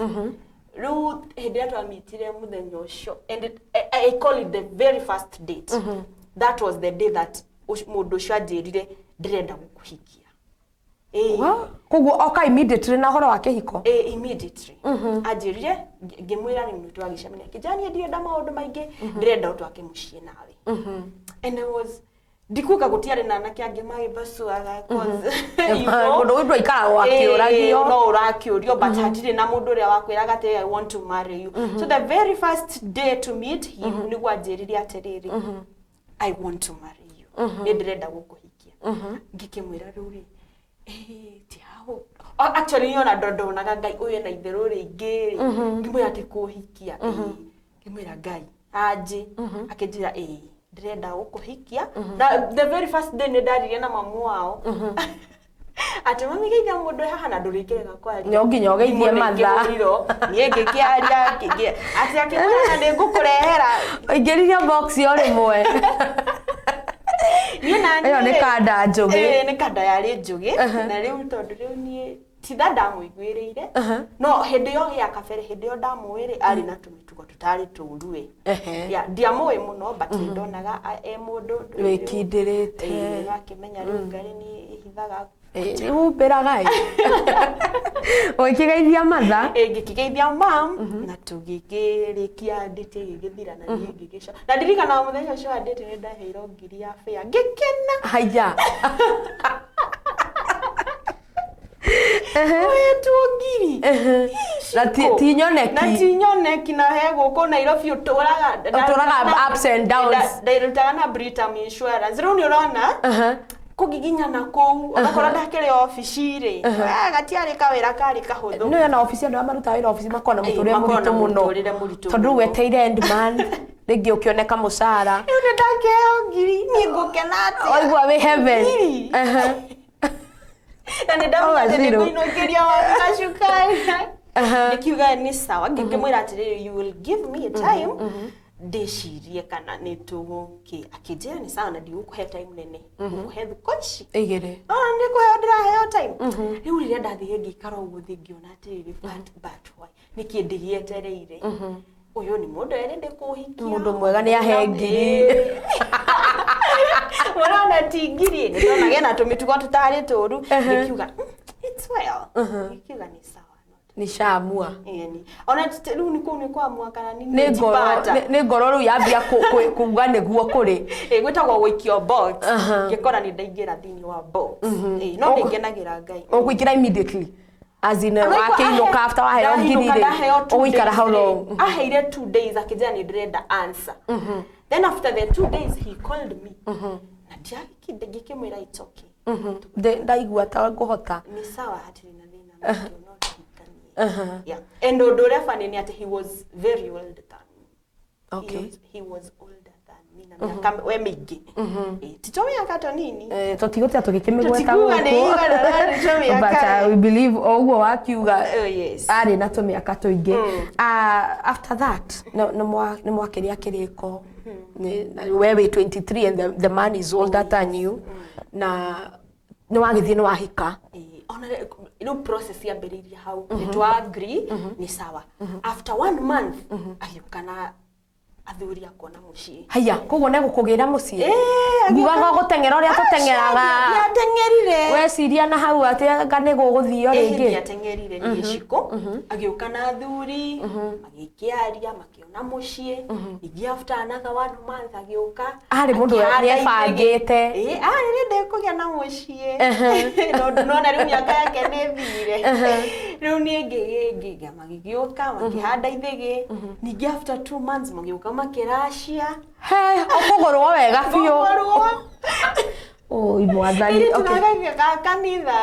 Speaker 11: Rĩu hĩndĩ ĩrĩa twamitire mũthenya ũcio, and I call it the very first date, that was the day that mũndũ ũcio anjĩrire, "Ndĩrenda gũkũhikia." Ĩĩ.
Speaker 10: Well, koguo oka immediately na ũhoro wa kĩhiko?
Speaker 11: Eh, immediately anjĩrire, ngĩmwĩra rĩu nĩ twagĩcemania, akĩnjĩra niĩ ndirenda maũndũ maingĩ, ndĩrenda ũtwake mũciĩ nawe. And I was, ndikuga gũtiarĩ na anake angĩ magĩbasuaga, 'cause, you know,
Speaker 10: Mũndũ ũyũ ndwaikaragwo akĩũragio.
Speaker 11: Eh, no ũrakĩũrio, but hatirĩ na mũndũ ũrĩa wakwĩraga atĩ, "I want to marry you." So the very first day to meet him, nĩguo anjĩrire atĩrĩrĩ, "I want to marry you, nĩ ndĩrenda gũkũhikia." Ngĩkĩmwĩra rĩu rĩ, eh, ti hau. Actually niĩ ona ndonaga Ngai ũyũ na itherũ rĩingĩ rĩ, ngĩmwĩra atĩ kũhikia? Ĩĩ. Ngĩmwĩra Ngai anjĩ, akĩnjĩra ĩĩ, ndĩrenda gũkũhikia. Na the very first day nĩ ndaririe na mamu wao atĩ, "Mami, geithia mũndũ haha," na ndũrĩkĩrega kwaria.
Speaker 10: No nginya ũgeithie
Speaker 11: Thimũ
Speaker 10: matha.
Speaker 11: nĩngĩhũrirwo, niĩ ngĩkĩaria atĩ akĩmwĩra na nĩngũkũrehera.
Speaker 10: Ũingĩririe box o rĩmwe.
Speaker 11: Niĩ na
Speaker 10: Ĩyo nĩ
Speaker 11: niĩ-
Speaker 10: kanda njũgĩ.
Speaker 11: Ĩĩ, nĩ kanda yarĩ njũgĩ. Na rĩu tondũ rĩu niĩ titha ndamũiguĩrĩire, no hĩndĩ ĩyo ya kabere, hĩndĩ ĩyo ndamũĩ rĩ, arĩ na tũmĩtugo tũtarĩ tũru ĩ. Ya, ndiamũĩ mũno, but nĩ ndonaga e mũndũ
Speaker 10: Wĩkindĩrĩte.
Speaker 11: Ĩĩ, no akĩmenya rĩu ngarĩ nĩ ĩhithaga.
Speaker 10: Nĩhumbĩraga ĩ. Ũgĩkĩgeithia matha.
Speaker 11: Ĩ, ngĩkĩgeithia mam na tũgĩkĩrĩkia ndĩtĩ ĩgĩgĩthira na niĩ ngĩgĩco na ndirikanaga mũthenya ũcio wa ndĩtĩ nĩ ndaheirwo ngiri ya bĩa, ngĩkena.
Speaker 10: Haya.
Speaker 11: Wetwo ngiri.
Speaker 10: Na ti nyoneki.
Speaker 11: Na ti nyoneki, na he gũkũ Nairobi ũtũraga
Speaker 10: Ũtũraga ups and downs.
Speaker 11: Ndarutaga na Britam Insurance, rĩu nĩ ũrona kũgiginyana kũu, onakorwo ndakĩrĩ obici rĩ, gatiarĩ kawĩra karĩ kahũthũ.
Speaker 10: Nĩ na obici, andũ arĩa marutaga wĩra obici makoragwo na
Speaker 11: Ĩĩ,
Speaker 10: mũtũrĩre
Speaker 11: makoragwo
Speaker 10: mũritũ
Speaker 11: na
Speaker 10: mũno,
Speaker 11: mũtũrĩre mũritũ
Speaker 10: tondũ rĩu
Speaker 11: mũno.
Speaker 10: weteire end month rĩngĩ ũkĩoneka mũcara.
Speaker 11: Rĩu nĩ ndakĩheo ngiri, niĩ ngũkena atĩa?
Speaker 10: Waigua wĩ heaven.
Speaker 11: Ngiri. Na nĩ ndamenya atĩ
Speaker 10: Zero.
Speaker 11: nĩngũinũkĩria waru na cukari. Ngĩkiuga nĩ sawa, ngĩkĩmwĩra atĩrĩrĩ, "You will give me a time ndĩcirie kana nĩ tũgũkĩ." Akĩnjĩra nĩ sawa, na ndigũkũhe time nene, ngũkũhe thikũ ici
Speaker 10: 2.
Speaker 11: Ona nĩ kũheo ndĩraheo time. Rĩu rĩrĩa ndathire ngĩikara ũguo thĩ, ngĩona atĩrĩrĩ, but why, nĩkĩ ndĩgĩetereire? Ũyũ nĩ mũndũ erĩ kũhikia.
Speaker 10: Mũndũ mwega nĩ ahe ngiri.
Speaker 11: Mũrona ti ngiri, nĩ ndona gena tũmĩtugo tũtarĩ tũru, ngĩkiuga, it's well." Ngĩkiuga nĩ sawa.
Speaker 10: Nishaamua.
Speaker 11: Ĩni. Ona rĩu nĩ kũu nĩ kwamua kana nĩ
Speaker 10: Nĩ ngoro
Speaker 11: njipata.
Speaker 10: nĩ ngoro rĩu yambia kuga nĩguo kũrĩ.
Speaker 11: Ĩ, gwĩtagwo gũikio box. Ngĩkora nĩ ndaingĩra thĩinĩ wa box. Ĩ, no nĩ ngenagĩra Ngai.
Speaker 10: Ũkũingĩra immediately, as in wakĩinũka after waheo ngiri
Speaker 11: Ndainũka
Speaker 10: rĩ,
Speaker 11: ndaheo 2
Speaker 10: ũgũikara
Speaker 11: days
Speaker 10: how
Speaker 11: rĩ.
Speaker 10: long?
Speaker 11: Aheire 2 days, akĩnjĩra nĩ ndĩrenda answer. Then after the 2 days he called me na ndiagĩkinde, ngĩkĩmwĩra it's okay.
Speaker 10: Ndaigua ta ngũhota.
Speaker 11: Nĩ sawa, hatirĩ na thĩna, no tũhikanie. Yeah, and ũndũ ũrĩa funny nĩ atĩ he was very old than me. He was older than me na mĩaka we mĩingĩ. Ĩ, ti tũmĩaka tũnini.
Speaker 10: Eh, tũtigũtia tũgĩkĩmĩgweta
Speaker 11: Tũtikuga nĩ igana rĩarĩ tũmĩaka.
Speaker 10: But we believe o ũguo wakiuga,
Speaker 11: Oh, yes.
Speaker 10: arĩ na tũmĩaka tũingĩ. After that nĩ mwakĩrĩa kĩrĩko. We wĩ 23 and the man is older than you, na nĩ wagĩthiĩ nĩ wahika.
Speaker 11: Ĩ, ona rĩu process yambĩrĩirie hau, nĩ twa agree nĩ sawa. After one month agĩũka na Athuri akona muciĩ.
Speaker 10: Haya, koguo nĩ gũkũgĩra mũciĩ.
Speaker 11: Ĩĩ,
Speaker 10: Ngugaga gũteng'era ũrĩa tũteng'eraga.
Speaker 11: Ndiateng'erire.
Speaker 10: Weciria na hau atĩ anga nĩ gũgũthio
Speaker 11: Ĩĩ,
Speaker 10: rĩngĩ.
Speaker 11: Ndiateng'erire niĩ Shiko. Agĩũka na athuri, magĩkĩaria, makĩona mũciĩ. Ningĩ after another one month agĩũka.
Speaker 10: Arĩ mũndũ
Speaker 11: akĩhanda
Speaker 10: nĩebangĩte.
Speaker 11: Ĩĩ, arĩ nĩ ndĩkũgĩa na mũciĩ. Tondũ nona rĩu mĩaka yake nĩ ĩthire. Rĩu niĩ ngĩgĩa magĩgĩũka, makĩhanda ithĩgĩ. Ningĩ after 2 months magĩũka makĩracia.
Speaker 10: He, ũkũgũrwo wega biũ.
Speaker 11: Ngũgũrwo.
Speaker 10: Oi mwathani.
Speaker 11: Ĩrĩ
Speaker 10: Okay.
Speaker 11: tunagagia ga kanitha,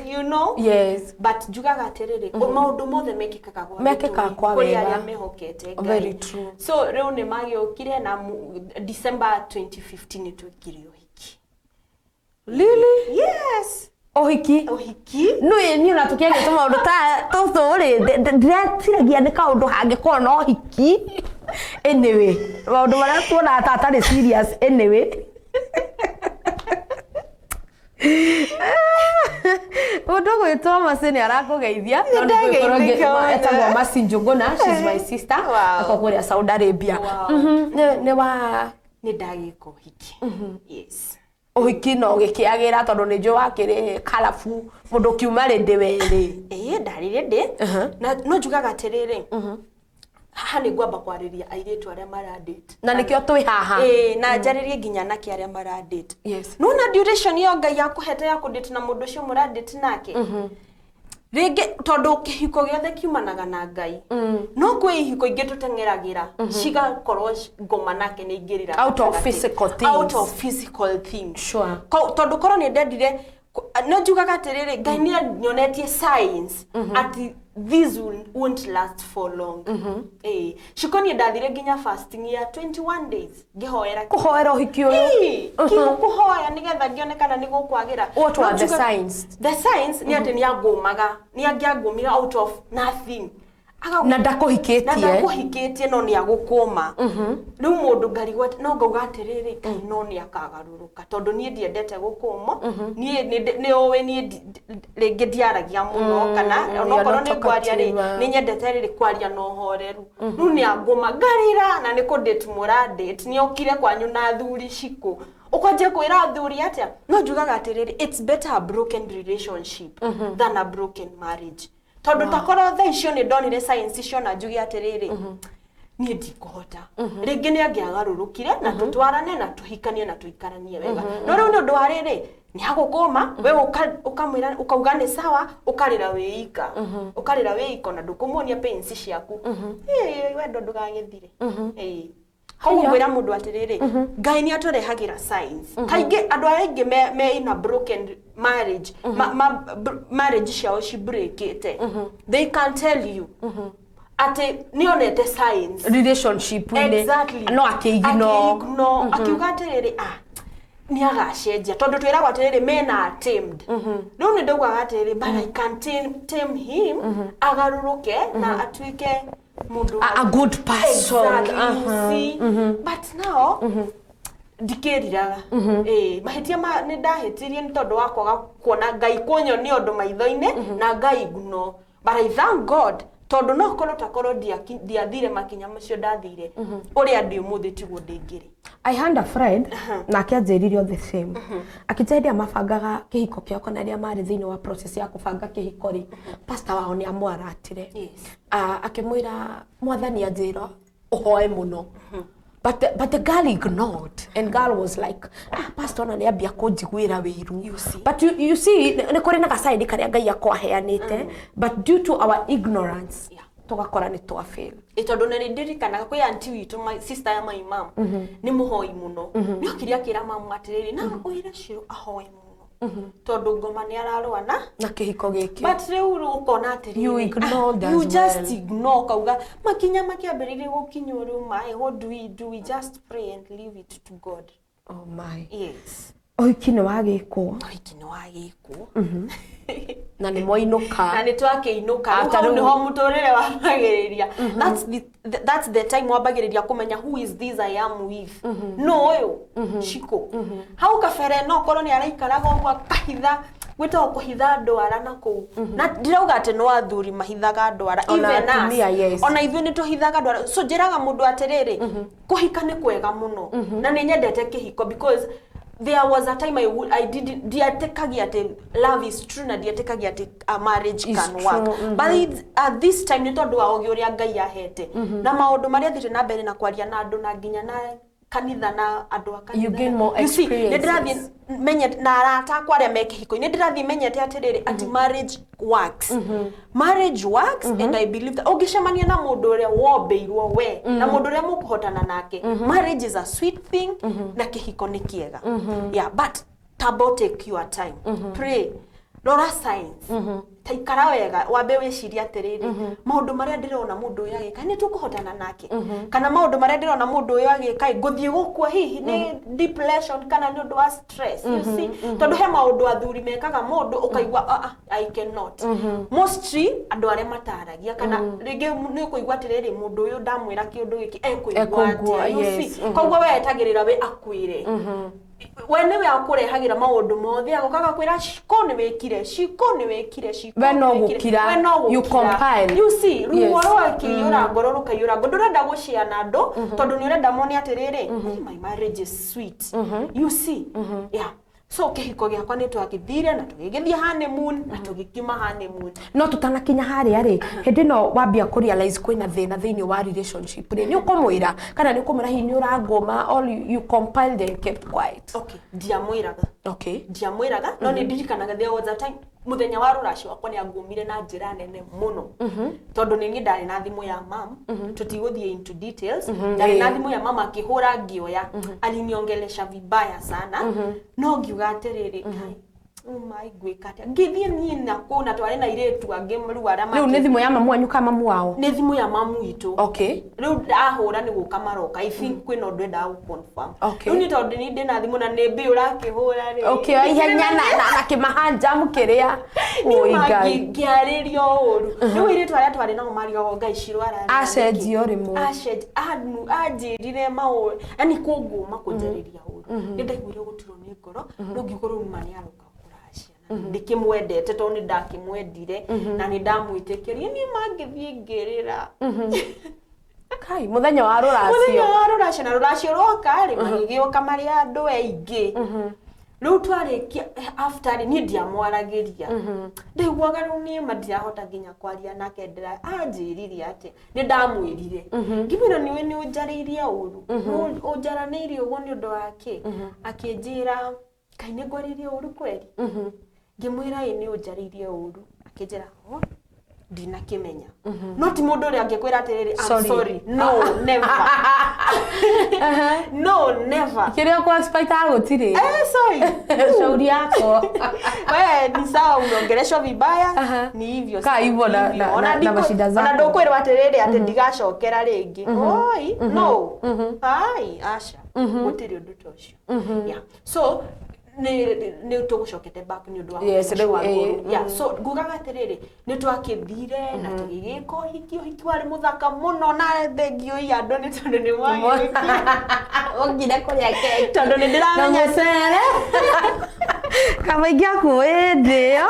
Speaker 11: you know.
Speaker 10: Yes.
Speaker 11: But njugaga atĩrĩrĩ, maũndũ mothe mekĩkaga gwa
Speaker 10: Mekĩkaga
Speaker 11: gĩtũmi,
Speaker 10: kwa
Speaker 11: kũrĩ
Speaker 10: wega.
Speaker 11: arĩa mehokete Ngai.
Speaker 10: Very true.
Speaker 11: So rĩu nĩ magĩũkire na December 2015 nĩ twekire ũhiki.
Speaker 10: Really?
Speaker 11: Yes.
Speaker 10: Ũhiki?
Speaker 11: Ũhiki.
Speaker 10: Nĩ niĩ ona tũkĩaria tũmaũndũ ta tũtũ rĩ, ndĩreciragia nĩ kaũndũ hangĩkorwo na ũhiki. Anyway, maũndũ marĩa tuonaga ta atarĩ serious anyway. Mũndũ ũgwĩtwo Mercy nĩ arakũgeithia. No nĩ ngũgĩkorwo
Speaker 11: Nĩndageithĩka mũno.
Speaker 10: Etagwo Mercy Njũgũna, she's my sister.
Speaker 11: Wow.
Speaker 10: Ako kũrĩa Saudi Arabia.
Speaker 11: Wow.
Speaker 10: Nĩ wa
Speaker 11: Nĩ ndagĩka ũhiki. Yes.
Speaker 10: Ũhiki no gĩkĩagĩra tondũ nĩ njũĩ wakĩrĩ colourful mũndũ ũkiuma rĩndĩ werĩ.
Speaker 11: Ĩĩ, ndarĩ ready. Na no njugaga atĩrĩrĩ, haha nĩ ngwamba kwarĩria airĩtu arĩa maradate.
Speaker 10: Na nĩkĩo twĩ haha.
Speaker 11: Ĩĩ, na njarĩrie nginya anake arĩa maradate.
Speaker 10: Yes.
Speaker 11: Nona duration ĩyo Ngai akũhete ya kũdate na mũndũ ũcio mũradate nake, rĩngĩ tondũ kĩhiko gĩothe kiumanaga na Ngai, no kwĩ ihiko ingĩ tũteng'eragĩra cigakorwo ngoma nake nĩ ingĩrĩra
Speaker 10: Out of
Speaker 11: gatagatĩ.
Speaker 10: physical things.
Speaker 11: Out of physical things.
Speaker 10: Sure.
Speaker 11: Tondũ korwo nĩ ndendire no njugaga atĩrĩrĩ, Ngai nĩ anyonetie signs atĩ this won't last for long. Ĩĩ, Shiko, niĩ ndathire nginya fasting ya 21 days ngĩhoera.
Speaker 10: Kũhoera ũhiki ũyũ?
Speaker 11: Ĩĩ, kũhoya nĩgetha ngĩone kana nĩ gũkwagĩra.
Speaker 10: What
Speaker 11: No
Speaker 10: were the signs?
Speaker 11: The signs nĩ atĩ nĩ angũmaga, nĩ angĩangũmire out of nothing.
Speaker 10: Na ndakũhikĩtie.
Speaker 11: Na ndakũhikĩtie, no nĩ agũkũma. Rĩu mũndũ ngarigwo no ngauga atĩrĩrĩ, Ngai no nĩ akagarũrũka, tondũ niĩ ndiendete gũkũmwo. Niĩ nĩ ũĩ niĩ rĩngĩ ndiaragia mũno, kana onokorwo
Speaker 10: You're
Speaker 11: nĩ
Speaker 10: not
Speaker 11: ngwaria rĩ,
Speaker 10: talkative.
Speaker 11: nĩ nyendete rĩrĩ kwaria na ũhoreru. Rĩu nĩ angũma ngarĩra, na nĩ kũ-date mũra-date, nĩ okire kwanyu na athuri cikũ, ũkwanjia kwĩra athuri atĩa? No njugaga atĩrĩrĩ, it's better a broken relationship than a broken marriage, tondũ takorwo thaa icio nĩ ndonire signs icio na njuge atĩrĩrĩ, niĩ ndikũhota, rĩngĩ nĩ angĩagarũrũkire na tũtwarane na tũhikanie na tũikaranie wega. No rĩu nĩ ũndũ wa rĩrĩ, nĩ agũkũma, we ũkamwĩra ũkauga nĩ sawa, ũkarĩra wĩika, ũkarĩra wĩika, ona ndũkũmuonia pains ciaku. Ĩĩ, wendo ndũgagĩthire. Ĩĩ, koguo ngwĩra mũndũ atĩrĩrĩ, Ngai nĩ atũrehagĩra signs. Kaingĩ andũ arĩa aingĩ me in a broken marriage, marriage ciao cibreakĩte, they can tell you atĩ nĩonete signs
Speaker 10: relationship-inĩ.
Speaker 11: Exactly.
Speaker 10: No akĩignore.
Speaker 11: Akĩignore, akiuga atĩrĩrĩ, ah, nĩ agacenjia, tondũ twĩragwo atĩrĩrĩ, men are tamed. Rĩu nĩ ndaugaga atĩrĩrĩ, but I can tame him, agarũrũke na atuĩke mũndũ
Speaker 10: A good person.
Speaker 11: Exactly, you see? But now ndikĩriraga. Ĩĩ, mahĩtia ma nĩ ndahĩtirie nĩ tondũ wa kwaga kuona Ngai kũnyonia ũndũ maitho-inĩ na Ngai ignore, but I thank God, tondũ no korwo takorwo ndiathire makinya macio ndathire, ũrĩa ndĩ ũmũthĩ tiguo ndĩngĩrĩ.
Speaker 10: I had a friend nake anjĩrire o the same, akĩnjĩra hĩndĩ ĩrĩa mabangaga kĩhiko kĩao kana rĩrĩa marĩ thĩinĩ wa process ya kũbanga kĩhiko rĩ, pastor wao nĩ amwaratire. Ah, akĩmwĩra mwathani anjĩra ũhoe mũno, but the girl ignored and girl was like, ah, pastor ona nĩ ambia kũnjiguĩra wĩiru. But you see, nĩ kũrĩ na gacaini karĩa Ngai akwaheanĩte, but due to our ignorance tũgakora nĩ twa fail.
Speaker 11: Ĩ, tondũ nĩ ndirikanaga kwĩ aunty witũ, my sister ya my mom, nĩ mũhoi mũno. Nĩ okire akĩra mamu atĩrĩrĩ, na ũire Shiro ahoe mũno, tondũ ngoma nĩ ararũa na
Speaker 10: na kĩhiko gĩkĩ.
Speaker 11: But rĩu ũkona atĩrĩrĩ,
Speaker 10: You ignored
Speaker 11: ah,
Speaker 10: as
Speaker 11: you just
Speaker 10: well.
Speaker 11: ignore, ũkauga makinya makĩambĩrĩria gũkinywo rĩu maĩ, what do we do? We just pray and leave it to God.
Speaker 10: Oh my.
Speaker 11: Yes.
Speaker 10: Ũhiki nĩ wagĩkwo.
Speaker 11: Ũhiki nĩ wagĩkwo.
Speaker 10: Na nĩ mwainũka.
Speaker 11: Na nĩ twakĩinũka.
Speaker 10: Ah,
Speaker 11: Rĩu
Speaker 10: ta
Speaker 11: hau
Speaker 10: rĩu-
Speaker 11: nĩho mũtũrĩre wambagĩrĩria. That's the time wambagĩrĩria kũmenya who is this I am with, no ũyũ Shiko hau kabere no korwo nĩ araikaraga ũguo akahitha. Gwĩtagwo kũhitha ndwara na kũu. Na ndirauga atĩ no athuri mahithaga ndwara.
Speaker 10: Ona
Speaker 11: Even us.
Speaker 10: atumia, yes.
Speaker 11: Ona ithuĩ nĩ tũhithaga ndwara. So njĩraga mũndũ atĩrĩrĩ, kũhika nĩ kwega mũno. Na nĩ nyendete kĩhiko because there was a time I did ndietĩkagia atĩ love is true na ndietĩkagia atĩ a marriage
Speaker 10: Is
Speaker 11: can
Speaker 10: true,
Speaker 11: work.
Speaker 10: mhm.
Speaker 11: But at this time nĩ tondũ wa ũgĩ ũrĩa Ngai ahete. Na maũndũ marĩa thiĩte na mbere na kwaria na andũ na nginya na kanitha na andũ a kanitha.
Speaker 10: You gain more
Speaker 11: You see, nĩ ndĩrathiĩ
Speaker 10: experiences.
Speaker 11: menyete na arata akwa arĩa me kĩhiko-inĩ ndĩrathiĩ menyete atĩrĩrĩ atĩ marriage works. Marriage works and I believe that ũngĩcemania na mũndũ ũrĩa wombĩirwo we na mũndũ ũrĩa mũkũhotana nake, marriage is a sweet thing na kĩhiko nĩ kĩega. Yeah, but tabo take your time, pray, rora signs, ta ikara wega wambe wĩcirie atĩrĩrĩ, maũndũ marĩa ndĩrona mũndũ ũyũ agĩka nĩ tũkũhotana nake, kana maũndũ marĩa ndĩrona mũndũ ũyũ agĩka ĩ, ngũthiĩ gũkua hihi nĩ depression kana nĩ ũndũ wa stress, you see, tondũ he maũndũ athuri mekaga mũndũ ũkaigua, "Ah, ah, I cannot." Mostly andũ arĩa mataragia kana rĩngĩ nĩ ũkũigua atĩrĩrĩ, mũndũ ũyũ ndamwĩra kĩũndũ gĩkĩ ekũigua
Speaker 10: Ekũigua,
Speaker 11: atĩa, you
Speaker 10: yes.
Speaker 11: see. Koguo we etagĩrĩra we akwĩre, we nĩwe akũrehagĩra maũndũ mothe, agokaga kwĩra ciko nĩ wĩkire, ciko nĩ wĩkire, ciko
Speaker 10: We no
Speaker 11: nĩ wĩkire."
Speaker 10: gũkira.
Speaker 11: We no
Speaker 10: You
Speaker 11: gũkira.
Speaker 10: compile.
Speaker 11: You see, ruo
Speaker 10: Yes.
Speaker 11: rwakĩiyũra ngoro rũkaiyũra ngoro, ndũrenda gũshare na andũ tondũ nĩ ũrenda mone atĩrĩrĩ, "Hey, my marriage is sweet," you see. Yeah, so kĩhiko gĩakwa nĩ twagĩthire na tũgĩgĩthiĩ honeymoon na tũgĩkiuma honeymoon.
Speaker 10: No tutanakinya harĩa rĩ, hĩndĩ ĩno wambia kũ realize kwĩna thĩna thĩinĩ wa relationship rĩ, nĩ ũkũmwĩra kana nĩ ũkũmwĩra hihi nĩ ũrangũma, or you compiled and kept quiet?
Speaker 11: Okay, ndiamwĩraga.
Speaker 10: Okay.
Speaker 11: Ndiamwĩraga, no nĩ ndirikanaga there was a time mũthenya wa rũracio wakwa nĩ angũmire na njĩra nene mũno, tondũ nĩ niĩ ndarĩ na thimũ ya mam, tũtigũthiĩ into details, ndarĩ na thimũ ya mama, akĩhũra ngĩoya, aliniongelesha vibaya sana, no ngiuga atĩrĩrĩ, "Kai, my ngwĩka atĩa?" Ngĩthiĩ niĩ na kũu na twarĩ na airĩtu angĩ rĩu arĩa
Speaker 10: Rĩu nĩ thimũ ya mamu wanyu kana mamu wao?
Speaker 11: Nĩ thimũ ya mamu witũ.
Speaker 10: Okay.
Speaker 11: Rĩu ahũra nĩ gũka maroka, I think kwĩna ũndũ endaga gũ-confirm.
Speaker 10: Okay.
Speaker 11: Rĩu nĩ tondũ nĩ ndĩ na thimũ na nĩ mbĩ ũrakĩhũra rĩ,
Speaker 10: Okay, ihenya na kĩmahanjamu kĩrĩa. Oi Ngai.
Speaker 11: Ngĩarĩrio ũru. Rĩu airĩtu arĩa twarĩ nao marigagwo, Ngai cirwara.
Speaker 10: Acenjio rĩmwe.
Speaker 11: Anjĩrire maũndũ yani kũngũma kũnjarĩria ũru, nĩ ndaiguire gũturwo nĩ ngoro, no ngiuga rĩu ma nĩ aroka kũracia ndĩkĩmwendete tondũ nĩ ndakĩmwendire na nĩ ndamwĩtĩkĩrie, niĩ mangĩthiĩ ngĩrĩra.
Speaker 10: Kai, mũthenya wa
Speaker 11: Mũthenya
Speaker 10: rũracio.
Speaker 11: Wa rũracio, na rũracio rwoka rĩ, magĩgĩũka marĩ andũ aingĩ. Rĩu twarĩkia after rĩ, niĩ ndiamwaragĩria, ndaiguaga rĩu niĩ ma ndirahota nginya kwaria nake, ndĩra anjĩrire atĩ nĩ ndamwĩrire, ngĩmwĩra, nĩwe nĩ ũnjarĩirie ũru. Nĩ ũnjaranĩirie ũguo nĩ ũndũ wa kĩ? Akĩnjĩra, kaĩ nĩ ngwarĩirie ũru kweri? Ngĩmwĩra, ĩ, nĩ ũnjarĩirie ũru. Akĩnjĩra, "Oh, ndinakĩmenya." No ti mũndũ ũrĩa angĩkwĩra atĩrĩrĩ, "I'm
Speaker 10: Sorry.
Speaker 11: sorry." No, never, no, never.
Speaker 10: Kĩrĩa kwa spite gũtirĩ.
Speaker 11: Eh, sorry.
Speaker 10: Shauri yako.
Speaker 11: We ni sawa umeongeleshwa vibaya. Ni hivyo.
Speaker 10: Kaa hivyo
Speaker 11: hivyo. Ona
Speaker 10: na mashida zako.
Speaker 11: Ona ndukwirwo atiriri ati ndigacokera ringi, oi, no, ai, aca, gutiri undu ta ucio. Yeah, so nĩ tũgũcokete back nĩ ũndũ wa
Speaker 10: Yes,
Speaker 11: ũcio wa
Speaker 10: rĩu,
Speaker 11: ngũrũ. Yeah, so ngugaga atĩrĩrĩ, nĩ twakĩthire na tũgĩgĩka ũhiki, ũhiki warĩ mũthaka mũno, na thengio i andũ nĩ tondũ nĩ mwagĩkire.
Speaker 10: Ũngire kũrĩa keki.
Speaker 11: Tondũ nĩ
Speaker 10: Na
Speaker 11: ndĩramenya
Speaker 10: mũcere. Kaba ingĩakuĩ ndĩo.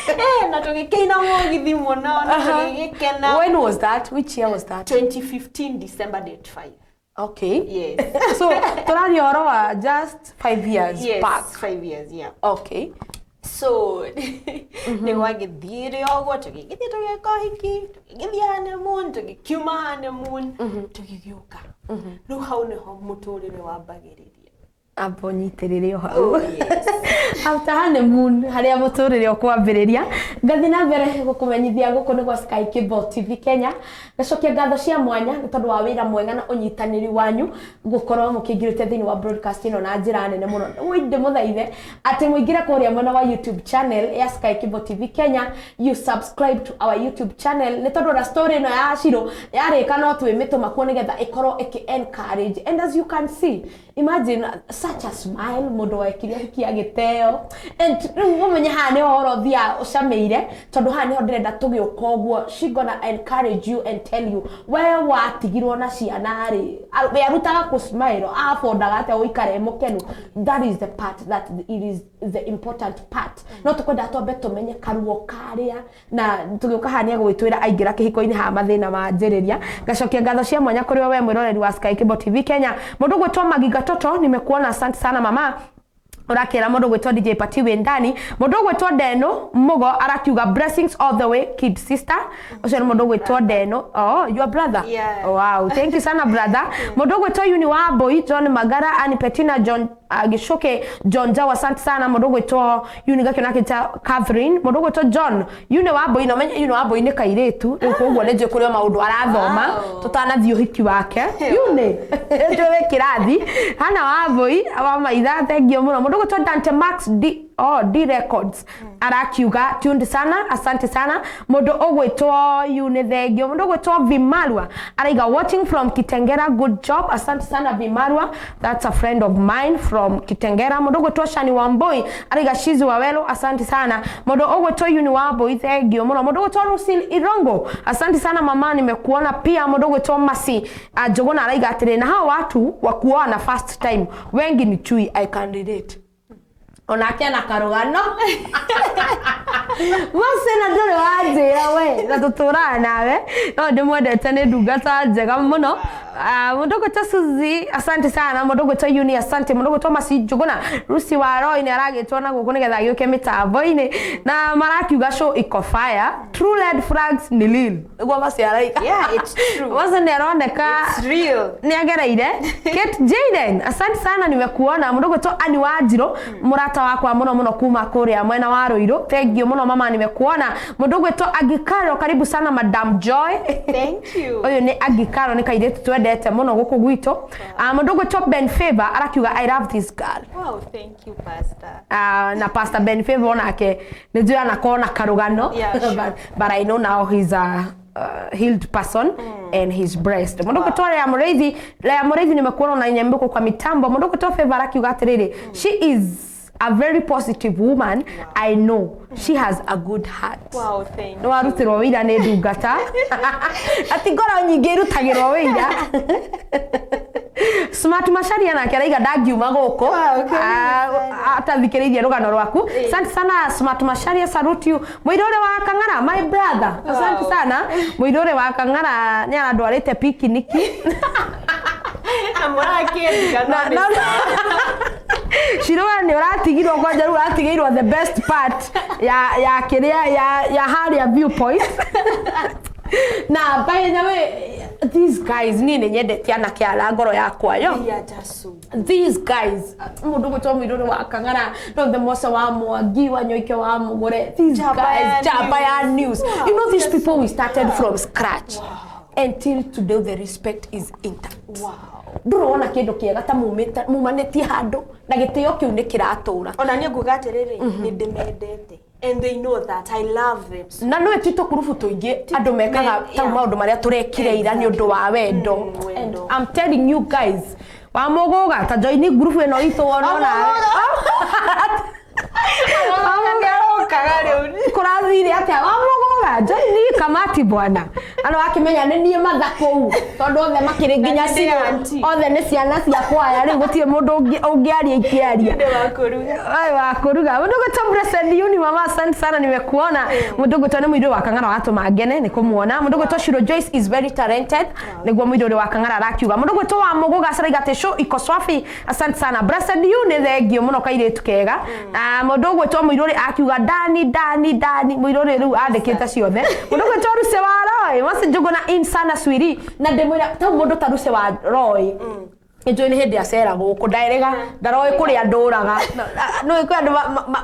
Speaker 11: Eh, na tũgĩkĩina mũgithi mũno na tũgĩgĩkena.
Speaker 10: When was that? Which year was that?
Speaker 11: 2015 December date 5.
Speaker 10: Okay.
Speaker 11: Yes.
Speaker 10: So tũraria ũhoro wa just 5 years
Speaker 11: Yes,
Speaker 10: back.
Speaker 11: 5 years, yeah.
Speaker 10: Okay.
Speaker 11: So nĩ gwagĩthire ũguo, tũgĩgĩthiĩ tũgĩka ũhiki, tũgĩgĩthiĩ honeymoon, tũgĩkiuma honeymoon, tũgĩgĩũka. Rĩu hau nĩho mũtũrĩre wambagĩrĩria.
Speaker 10: Amba ũnyitĩrĩre o hau.
Speaker 11: Oh, yes.
Speaker 10: After honeymoon harĩa mũtũrĩre ũkwambĩrĩria, ngathiĩ na mbere gũkũmenyithia gũkũ nĩ gwa Sky Cable TV Kenya. Ngacokia ngatho cia mwanya nĩ tondũ wa wĩra mwega na ũnyitanĩri wanyu gũkorwo mũkĩingĩrĩte thĩinĩ wa broadcast ĩno na njĩra nene mũno. Wĩ ndĩmũthaithe atĩ mũingĩre kũrĩa mwena wa YouTube channel ya Sky Cable TV Kenya, you subscribe to our YouTube channel, nĩ tondũ ona story ĩno ya Shiro yarĩka no twĩmĩtũma kuo nĩgetha ĩkorwo ĩkĩ encourage. And as you can see, imagine such Such a smile, mũndũ wekire hiki agĩteo. And rĩu ũmenye haha nĩho ũhoro ũthiaga ũcamĩire, tondũ haha nĩho ndĩrenda tũgĩũka ũguo. She gonna encourage you and tell you, we watigirwo na ciana rĩ, we arutaga kũ smile, abondaga atĩa gũikara e mũkenu. That is the part that it is the important part. No tũkwenda twambe tũmenye karuo karĩa, na tũgĩũka haha nĩ egũgĩtwĩra aingĩra kĩhiko-inĩ haha mathĩna manjĩrĩria. Ngacokia ngatho cia mwanya kũrĩ we mwĩroreri wa Sky Cable TV Kenya. Mũndũ ũgwĩtwo Magiga Toto, nimekuona, asante sana mama. Ũrakĩra mũndũ ũgwĩtwo DJ Pati wĩ ndani. Mũndũ ũgwĩtwo Ndeno Mũgo arakiuga blessings all the way, kid sister. Ũcio nĩ mũndũ ũgwĩtwo Ndeno. Oh, your brother?
Speaker 11: Yeah.
Speaker 10: Wow, thank you sana brother. Mũndũ ũgwĩtwo Uni wa Boy, John Magara, Annie Petina, John Gicuke, John Jawa, asante sana. Mũndũ ũgwĩtwo Uni gakĩona akĩta Catherine. Mũndũ ũgwĩtwo John Uni wa Boy, no menye Uni wa Boy nĩ kairĩtu rĩu, koguo nĩ njũĩ kũrĩ o maũndũ arathoma tũtanathiĩ ũhiki wake. Uni njũĩ wĩ kĩrathi. Hana wa Boy wa maitha, thank you mũno. Mũndũ ũgwĩtwo Dante Max D, oh, D Records arakiuga tuned sana, asante sana. Mũndũ ũgwĩtwo Uni, thank you. Mũndũ ũgwĩtwo Vimarwa araiga watching from Kitengera, good job, asante sana Vimarwa, that's a friend of mine from Kitengera. Mũndũ ũgwĩtwo Shani Wamboi araiga Shizi Wawelo, asante sana. Mũndũ ũgwĩtwo Uni Wamboi, thank you mũno. Mũndũ ũgwĩtwo Lucille Irongo, asante sana mama, nimekuona pia. Mũndũ ũgwĩtwo Masi Njuguna araiga atĩrĩ, na hao watu wa kuoana first time wengi ni chui. I can relate, onake ana karũgano. Mase na ndũrĩ wanjĩra we na tũtũraga nawe, no ndĩmwendete, nĩ ndungata njega mũno. Mũndũ ũgwĩtwo Suzy, asante sana. Mũndũ ũgwĩtwo Uni, asante. Mũndũ ũgwĩtwo Masi Njuguna, Lucy wa Roy nĩ aragĩtwo na gũkũ nĩgetha agĩũke mĩtambo-inĩ, na marakiuga show iko fire, true red flags ni real, nĩguo Masi araiga.
Speaker 11: Yeah, it's true.
Speaker 10: Masi nĩ aroneka
Speaker 11: It's real.
Speaker 10: Nĩ agereire. Kate Jaden, asante sana, nimekuona. Mũndũ ũgwĩtwo Ani Wanjirũ, mũrata wakwa mũno mũno kuma kũrĩa mwena wa Ruiru, thank you mũno mama, nimekuona. Mũndũ ũgwĩtwo Agikaro, karibu sana Madam Joy.
Speaker 11: Thank you.
Speaker 10: Ũyũ nĩ Agikaro, nĩ kairĩtu twendete mũno gũkũ gwitũ. Mũndũ ũgwĩtwo Ben Favor arakiuga I love this girl.
Speaker 11: Wow, thank you, Pastor.
Speaker 10: Na Pastor Ben Favor onake nĩ njũĩ anakorwo na karũgano.
Speaker 11: Yeah, sure.
Speaker 10: But I know now he's a healed person and he's blessed. Mũndũ ũgwĩtwo Lea Mũrĩithi, Lea Mũrĩithi, nimekuona na nyambĩko kwa mitambo. Mũndũ ũgwĩtwo Favor arakiuga atĩrĩrĩ, she is a very positive woman. I know she has a good heart.
Speaker 11: Wow, thank
Speaker 10: Nĩ warutirwo wĩira nĩ ndungata, ati ngoro nyingĩ irutagĩrwo wĩira. Smart Macharia nake araiga ndangiuma gũkũ atathikĩrĩirie rũgano rwaku. Asante sana Smart Macharia, salute you. Mũirũ ũrĩa wa Kang'ara, my brother, asante sana. Mũirũ ũrĩa wa Kang'ara nĩ arandwarĩte pikiniki.
Speaker 11: Na mũrakĩendiga no nĩ
Speaker 10: Shiro, we nĩ ũratigirwo kwanja, rĩu ũratigĩirwo the best part ya kĩrĩa ya harĩa viewpoint. Na by the way, these guys, niĩ nĩ nyendete anake ara ngoro yakwa yo.
Speaker 11: They are just so
Speaker 10: These guys, mũndũ gwĩtwo mũirũrĩ wa Kang'ara, no the Mose wa Mwangi wa Nyoike wa Mũgũre, these
Speaker 11: Jaba
Speaker 10: guys,
Speaker 11: ya
Speaker 10: Jaba ya
Speaker 11: News.
Speaker 10: News. You know, these people, we started from scratch until today, the respect is intact. Ndũrona kĩndũ kĩega ta mumanĩtie handũ na gĩtĩo kĩu nĩ kĩratũra.
Speaker 11: Ona niĩ nguga atĩrĩrĩ, nĩ ndĩmendete and they know that I love them so.
Speaker 10: Na nĩ ti tũkurubu tũingĩ andũ mekaga ta maũndũ marĩa tũrekire ira nĩ ũndũ wa wendo. And I'm telling you guys, wa mũgũga ta join group ĩno itũ wona kũrathire atĩa. Wa mũgũga, join kamati bwana, ano akĩmenya nĩ niĩ matha kũu, tondũ othe makĩrĩ nginya
Speaker 11: Na nĩ
Speaker 10: cira
Speaker 11: auntie.
Speaker 10: Othe nĩ ciana cia kwaya, rĩu gũtirĩ mũndũ ũngĩaria ikĩaria.
Speaker 11: Nĩ wa kũruga.
Speaker 10: Ai, wa kũruga. Mũndũ gwĩtwo Blessed Uni, mama, asante sana, nimekuona. Mũndũ gwĩtwo nĩ mũirũ wa Kang'ara watũma ngene nĩ kũmuona. Mũndũ gwĩtwo Shiro Joyce is very talented, nĩguo mũirũ ũrĩa wa Kang'ara arakiuga. Mũndũ gwĩtwo wa Mũgũga caraiga atĩ show iko swafi, asante sana. Blessed Uni, thank you mũno, kairĩtu kega. Ah, mũndũ gwĩtwo mũirũ ũrĩa akiuga Dani Dani Dani, mũirũ ũrĩa rĩu andĩkĩte ciothe. Mũndũ gwĩtwo Ruce wa Roy Masi Njũgũna in sana swiri, na ndĩmwĩra tau mũndũ ta Ruce wa Roy nĩnjũĩ nĩ hĩndĩ acera gũkũ ndaerega ndaroĩ kũrĩa ndũraga. Nĩũĩ kwĩ andũ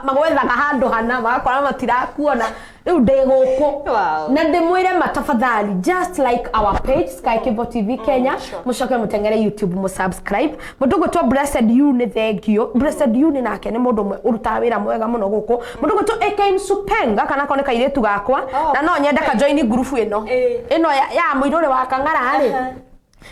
Speaker 10: magwethaga handũ hana magakora matirakuona, rĩu ndĩ gũkũ na ndĩmwĩre matafadhali, just like our page Sky Cable TV Kenya, mũcoke mũteng'ere YouTube mũsubscribe. Mũndũ ũgwĩtwo Blessed You, nĩ thank you Blessed You, nĩ nake nĩ mũndũ ũmwe ũrutaga wĩra mwega mũno gũkũ. Mũndũ ũgwĩtwo AK Supeng, gaka nako nĩ kairĩtu gakwa na no nyende ka join group ĩno ya mũirũrĩ wa Kang'ara rĩ.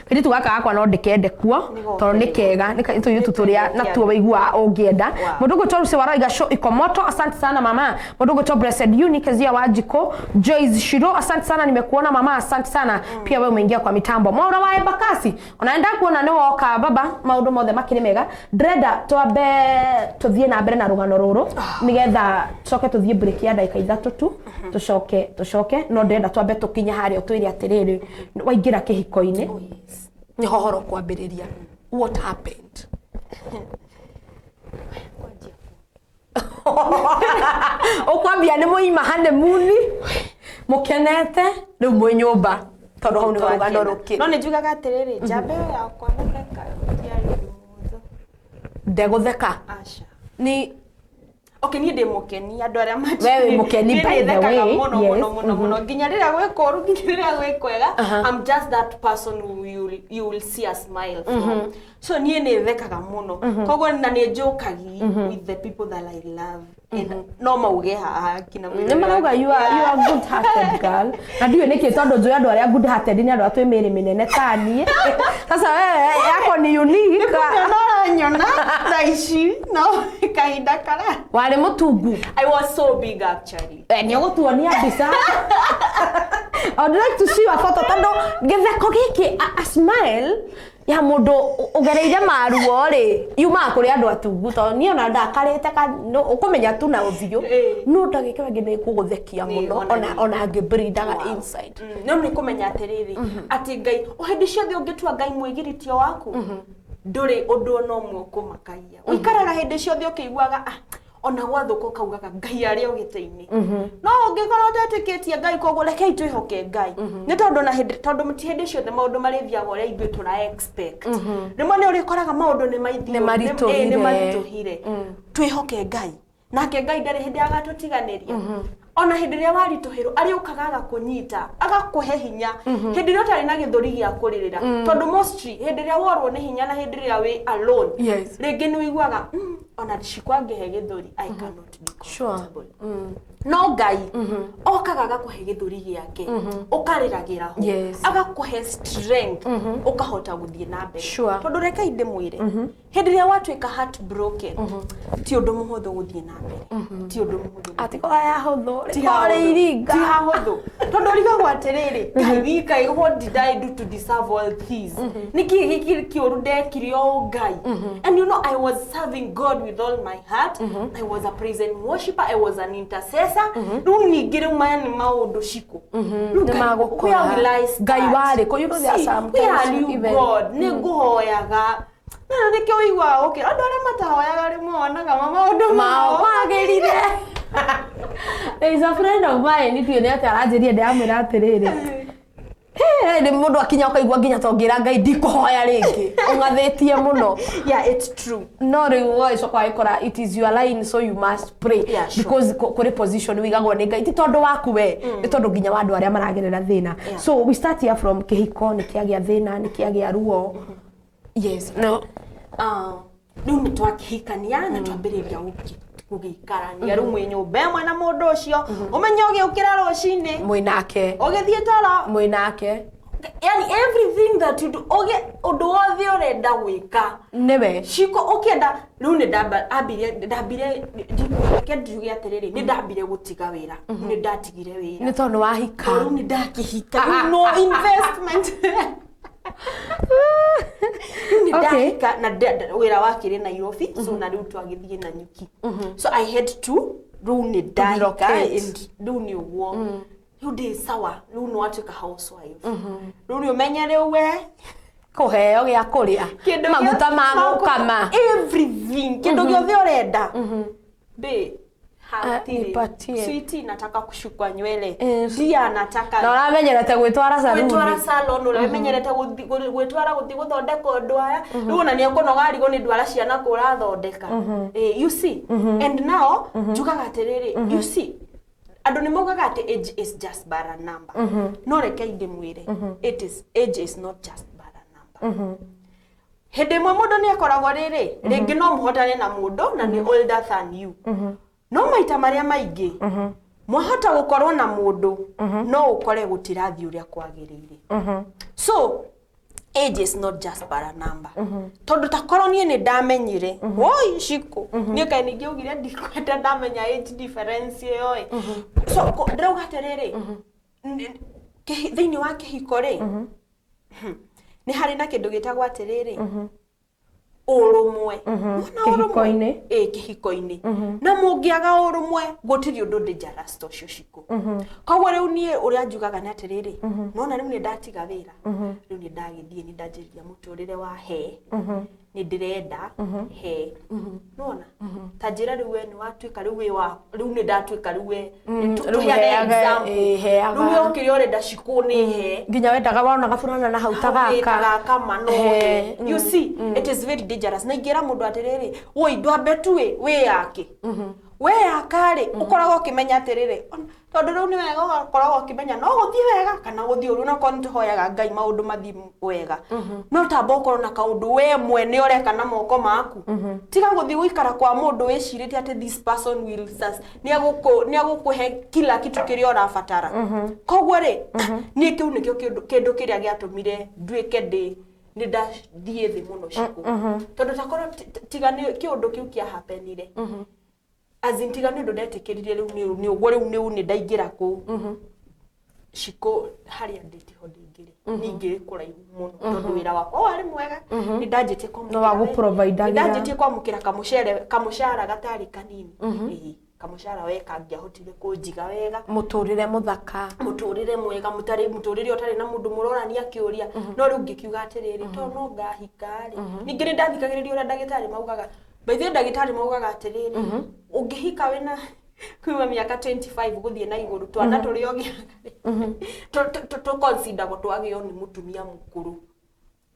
Speaker 10: Kairĩtu gaka gakwa no ndĩkende kuo tondũ nĩ kega, nĩ tũirĩtu tũrĩa natuo wĩiguaga ũngĩenda. Mũndũ ũgwĩtwo Lucy Waroiga, show iko moto, asante sana mama. Mũndũ ũgwĩtwo Blessed Eunice Kezia Wanjikũ, Joyce Shiro, asante sana, nimekuona mama, asante sana. Pia wewe umeingia kwa mitambo. Mwaura wa Embakasi, onaenda kuona nĩ woka baba, maũndũ mothe makĩrĩ mega. Ndĩrenda twambe tũthiĩ na mbere na rũgano rũrũ nĩgetha tũcoke tũthiĩ break ya ndagĩka 3 tu, tũcoke no ndĩrenda twambe tũkinye harĩa ũtwĩre atĩrĩrĩ, waingĩra kĩhiko-inĩ nĩ hohoro kwambĩrĩria, what happened? Ũkwambia nĩ mũima honeymoon mũkenete rĩu mwĩ nyũmba tondũ hau nĩho rũgano rũkĩrĩ.
Speaker 11: No nĩ njugaga atĩrĩrĩ, njamba ĩyo yakwa gũtheka ndiarĩ ũndũ mũhũthũ.
Speaker 10: Ndegũtheka?
Speaker 11: Aca.
Speaker 10: Ni
Speaker 11: Okay, niĩ ndĩ mũkeni, andũ arĩa
Speaker 10: We wĩ mũkeni, by the way.
Speaker 11: Mũno mũno mũno mũno, nginya rĩrĩa gwĩ kũũru, nginya rĩrĩa gwĩ kwega, I'm just that person who you will see a smile from. So niĩ nĩ thekaga mũno, koguo na nĩ njũkagi with the people that I love, and no mauge haha nginya
Speaker 10: Nĩ marauga you are good hearted girl, na ndiũĩ nĩkĩ tondũ njũĩ andũ arĩa good hearted nĩ andũ arĩa twĩ mĩĩrĩ mĩnene ta niĩ. Sasa wewe yako ni unique.
Speaker 11: Nĩkũnyona ũranyona thaa ici, no kahinda karĩa
Speaker 10: warĩ mũtungu.
Speaker 11: I was so big actually.
Speaker 10: Nĩ ũgũtuonia mbica. I would like to see your photo tondũ gĩtheko gĩkĩ, a smile ya mũndũ ũgereire maruo rĩ, yumaga kũrĩ andũ atungu, tondũ niĩ ona ndakarĩte ũkũmenya tu na ũthiũ, no ndagĩka ĩngĩ nĩ ĩkũgũthekia mũno, ona ngĩblindaga inside.
Speaker 11: No nĩ kũmenya atĩrĩrĩ, atĩ Ngai o hĩndĩ ciothe ũngĩtua Ngai mwĩgiritio waku, ndũrĩ ũndũ ona ũmwe ũkũmakagia. Ũikaraga hĩndĩ ciothe ũkĩiguaga ona gwathũka ũkaugaga Ngai arĩ o gĩtĩ-inĩ. No ũngĩkorwo ũtetĩkĩtie Ngai, koguo rekei twĩhoke Ngai. Nĩ tondũ na hĩndĩ, tondũ ti hĩndĩ ciothe maũndũ marĩthiaga ũrĩa ithuĩ tũra expect. Rĩmwe nĩ ũrĩkoraga maũndũ nĩ maritũhire. Twĩhoke Ngai. Nake Ngai ndarĩ hĩndĩ agatũtiganĩria. Ona hĩndĩ ĩrĩa waritũhĩrwo arĩũkaga agakũnyita, agakũhe hinya. Hĩndĩ ĩrĩa ũtarĩ na gĩthũri gĩa kũrĩrĩra, tondũ mostly hĩndĩ ĩrĩa worwo nĩ hinya na hĩndĩ ĩrĩa wĩ alone, rĩngĩ nĩ ũiguaga ona cikwa ngĩhe gĩthũri, I cannot be comfortable. No Ngai okaga agakũhe gĩthũri gĩake, ũkarĩragĩra ho, agakũhe strength, ũkahota gũthiĩ na mbere. Tondũ rekei ndĩmwĩre, hĩndĩ ĩrĩa watuĩka heartbroken, ti ũndũ mũhũthũ gũthiĩ na mbere. Ti ũndũ mũhũthũ.
Speaker 10: Atikorwo ya hũthũ, rĩkorwo iringa.
Speaker 11: Ti hahũthũ. Tondũ ũrigagwo atĩrĩrĩ, Ngai wika, what did I do to deserve all this? Nĩkĩ gĩkĩ kĩũru ndekire o Ngai? And you know, I was serving God with all my heart. I was a praise and worshiper, I was an intercessor. Rĩu ningĩ rĩu maya nĩ maũndũ cikũ.
Speaker 10: Nĩ magũkora. Ngai warĩ kũ? You know there are some
Speaker 11: times you God, nĩ ngũhoyaga. No nĩkĩo ũiguaga ũkĩra andũ arĩa matahoyaga rĩmwe wonaga maũndũ
Speaker 10: mao magĩrire. There is a friend of mine, ndiũĩ nĩ atĩa aranjĩria, ndĩramwĩra atĩrĩrĩ, nĩ mũndũ akinya ũkaigua nginya tongĩra Ngai ndikũhoya rĩngĩ, ũng'athĩtie mũno.
Speaker 11: Yeah, it's true.
Speaker 10: No rĩu ũgagĩcoka ũgagĩkora it is your line, so you must pray. Because kũrĩ position wĩigagwo nĩ Ngai, ti tondũ waku we, nĩ tondũ nginya wa andũ arĩa maragerera thĩna. So we start here from kĩhiko, nĩ kĩagĩa thĩna, nĩ kĩagĩa ruo. Yes. No.
Speaker 11: Rĩu nĩ twakĩhikania na twambĩrĩria gũgĩikarania. Rĩu mwĩ nyũmba ĩmwe na mũndũ ũcio, ũmenye ũgĩũkĩra rũcinĩ
Speaker 10: mwĩ nake,
Speaker 11: ũgĩthiĩ toro
Speaker 10: mwĩ nake,
Speaker 11: yani everything that you do, ũndũ wothe ũrenda gwĩka
Speaker 10: nĩwe
Speaker 11: ciko ũkĩenda. Rĩu nĩ ndambire reke njuge atĩrĩrĩ, nĩ ndambire gũtiga wĩra, nĩ ndatigire wĩra
Speaker 10: nĩ tondũ wahika.
Speaker 11: Rĩu nĩ ndakĩhika, rĩu no investment. Rĩu nĩ ndahika na wĩra wakĩrĩ Nairobi, so na rĩu twagĩthiĩ Nanyuki. So I had to, rĩu nĩ ndahika and rĩu nĩ ũguo. Rĩu ndĩ sawa, rĩu nĩ watuĩka housewife. Rĩu nĩ ũmenye rĩu we
Speaker 10: kũheo gĩa kũrĩa, maguta ma gũkama,
Speaker 11: everything, kĩndũ gĩothe ũrenda. Babe,
Speaker 10: nipatie.
Speaker 11: Sweetie, nataka kushukwa nywele. Dia nataka.
Speaker 10: Na ũramenyerete gwĩtwara salon.
Speaker 11: Gwĩtwara salon, ũramenyerete gwĩtwara gũthiĩ gũthondeka ndwara. Rĩu ona nĩ ekũnoga arigwo nĩ ndwara ciana kũ ũrathondeka. You see? And now, njugaga atĩrĩrĩ, you see, andũ nĩ maugaga atĩ age is just but a number. No rekei ndĩmwĩre, it is, age is not just but a number. Hĩndĩ ĩmwe mũndũ nĩ akoragwo rĩrĩ, rĩngĩ no mũhotane na mũndũ na nĩ older than you. No maita marĩa maingĩ, mwahota gũkorwo na mũndũ, no ũkore gũtirathiĩ ũrĩa kwagĩrĩire. So, Age is not just but a number. Tondũ ta korwo niĩ nĩ ndamenyire, woi Shiko, niĩ kaĩ ningĩaugire ndikwenda ndamenya age difference ĩyo ĩ. So ndĩrauga atĩrĩrĩ, thĩinĩ wa kĩhiko rĩ, nĩ harĩ na kĩndũ gĩtagwo atĩrĩrĩ, ũrũmwe. Wona ũrũmwe?
Speaker 10: Kĩhiko-inĩ.
Speaker 11: Ĩ, kĩhiko-inĩ. Na mũngĩaga ũrũmwe gũtirĩ ũndũ dangerous ta ũcio, Shiko. Koguo rĩu niĩ ũrĩa njugaga nĩ atĩrĩrĩ, nona rĩu nĩ ndatiga wĩra, rĩu nĩ ndagĩthiĩ, nĩ ndanjĩrĩria mũtũrĩre wa he, nĩ ndĩrenda he, nona ta njĩra rĩu we nĩ watuĩka rĩu wĩ wa rĩu nĩ ndatuĩka rĩu we
Speaker 10: Rĩu
Speaker 11: tũheane example.
Speaker 10: Ĩ, heaga.
Speaker 11: Rĩu we ũkĩrĩa ũrenda, Shiko, nĩ he.
Speaker 10: Nginya wendaga wona gaburana na hau ta gaka.
Speaker 11: Gaka ma no
Speaker 10: He,
Speaker 11: he. You see, it is very dangerous. Na ingĩra mũndũ atĩrĩrĩ, woi, ndwambe tu ĩ wĩyake, weyaka rĩ, ũkoragwo ũkĩmenya atĩrĩrĩ, tondũ rĩu nĩ wega ũgakoragwo ũkĩmenya no gũthiĩ wega kana gũthiĩ ũru. Onakorwo nĩ tũhoyaga Ngai maũndũ mathiĩ wega, no tamba ũkorwo na kaũndũ we mwene ũreka na moko maku. Tiga gũthiĩ gũikara kwa mũndũ wĩcirĩtie atĩ this person will nĩ agũkũhe kila kitu kĩrĩa ũrabatara. Koguo rĩ, niĩ kĩu nĩkĩo kĩndũ kĩrĩa gĩatũmire nduĩke ndĩ nĩ ndathiĩ thĩ mũno, Shiko, tondũ takorwo tiga nĩ kĩũndũ kĩu kĩahapenire, as in tiga nĩ ũndũ ndetĩkĩrire rĩu nĩ ũguo, rĩu nĩ ndaingĩra kũu, Shiko, harĩa ndĩ tiho ndingĩrĩ, ningĩrĩ kũraihu mũno, tondũ wĩra wakwa warĩ mwega, nĩ ndanjĩtie
Speaker 10: No wagũ-providagĩra.
Speaker 11: nĩ ndanjĩtie kwamũkĩra kamũcere, kamũcara gatarĩ kanini. Ĩĩ, kamũcara we kangĩahotire kũnjiga wega.
Speaker 10: Mũtũrĩre mũthaka.
Speaker 11: Mũtũrĩre mwega, mũtarĩ mũtũrĩre ũtarĩ na mũndũ mũrorania kĩũria. No rĩu ngĩkiuga atĩrĩrĩ, tondũ no ngahika rĩ, ningĩ nĩ ndathikagĩrĩria ũrĩa ndagĩtarĩ maugaga. By the way, ndagĩtarĩ maugaga atĩrĩrĩ, ũngĩhika wĩna kuma mĩaka 25 gũthiĩ na igũrũ, twana tũrĩa ũgĩaga tũconsideragwo twagĩo nĩ mũtumia mũkũrũ.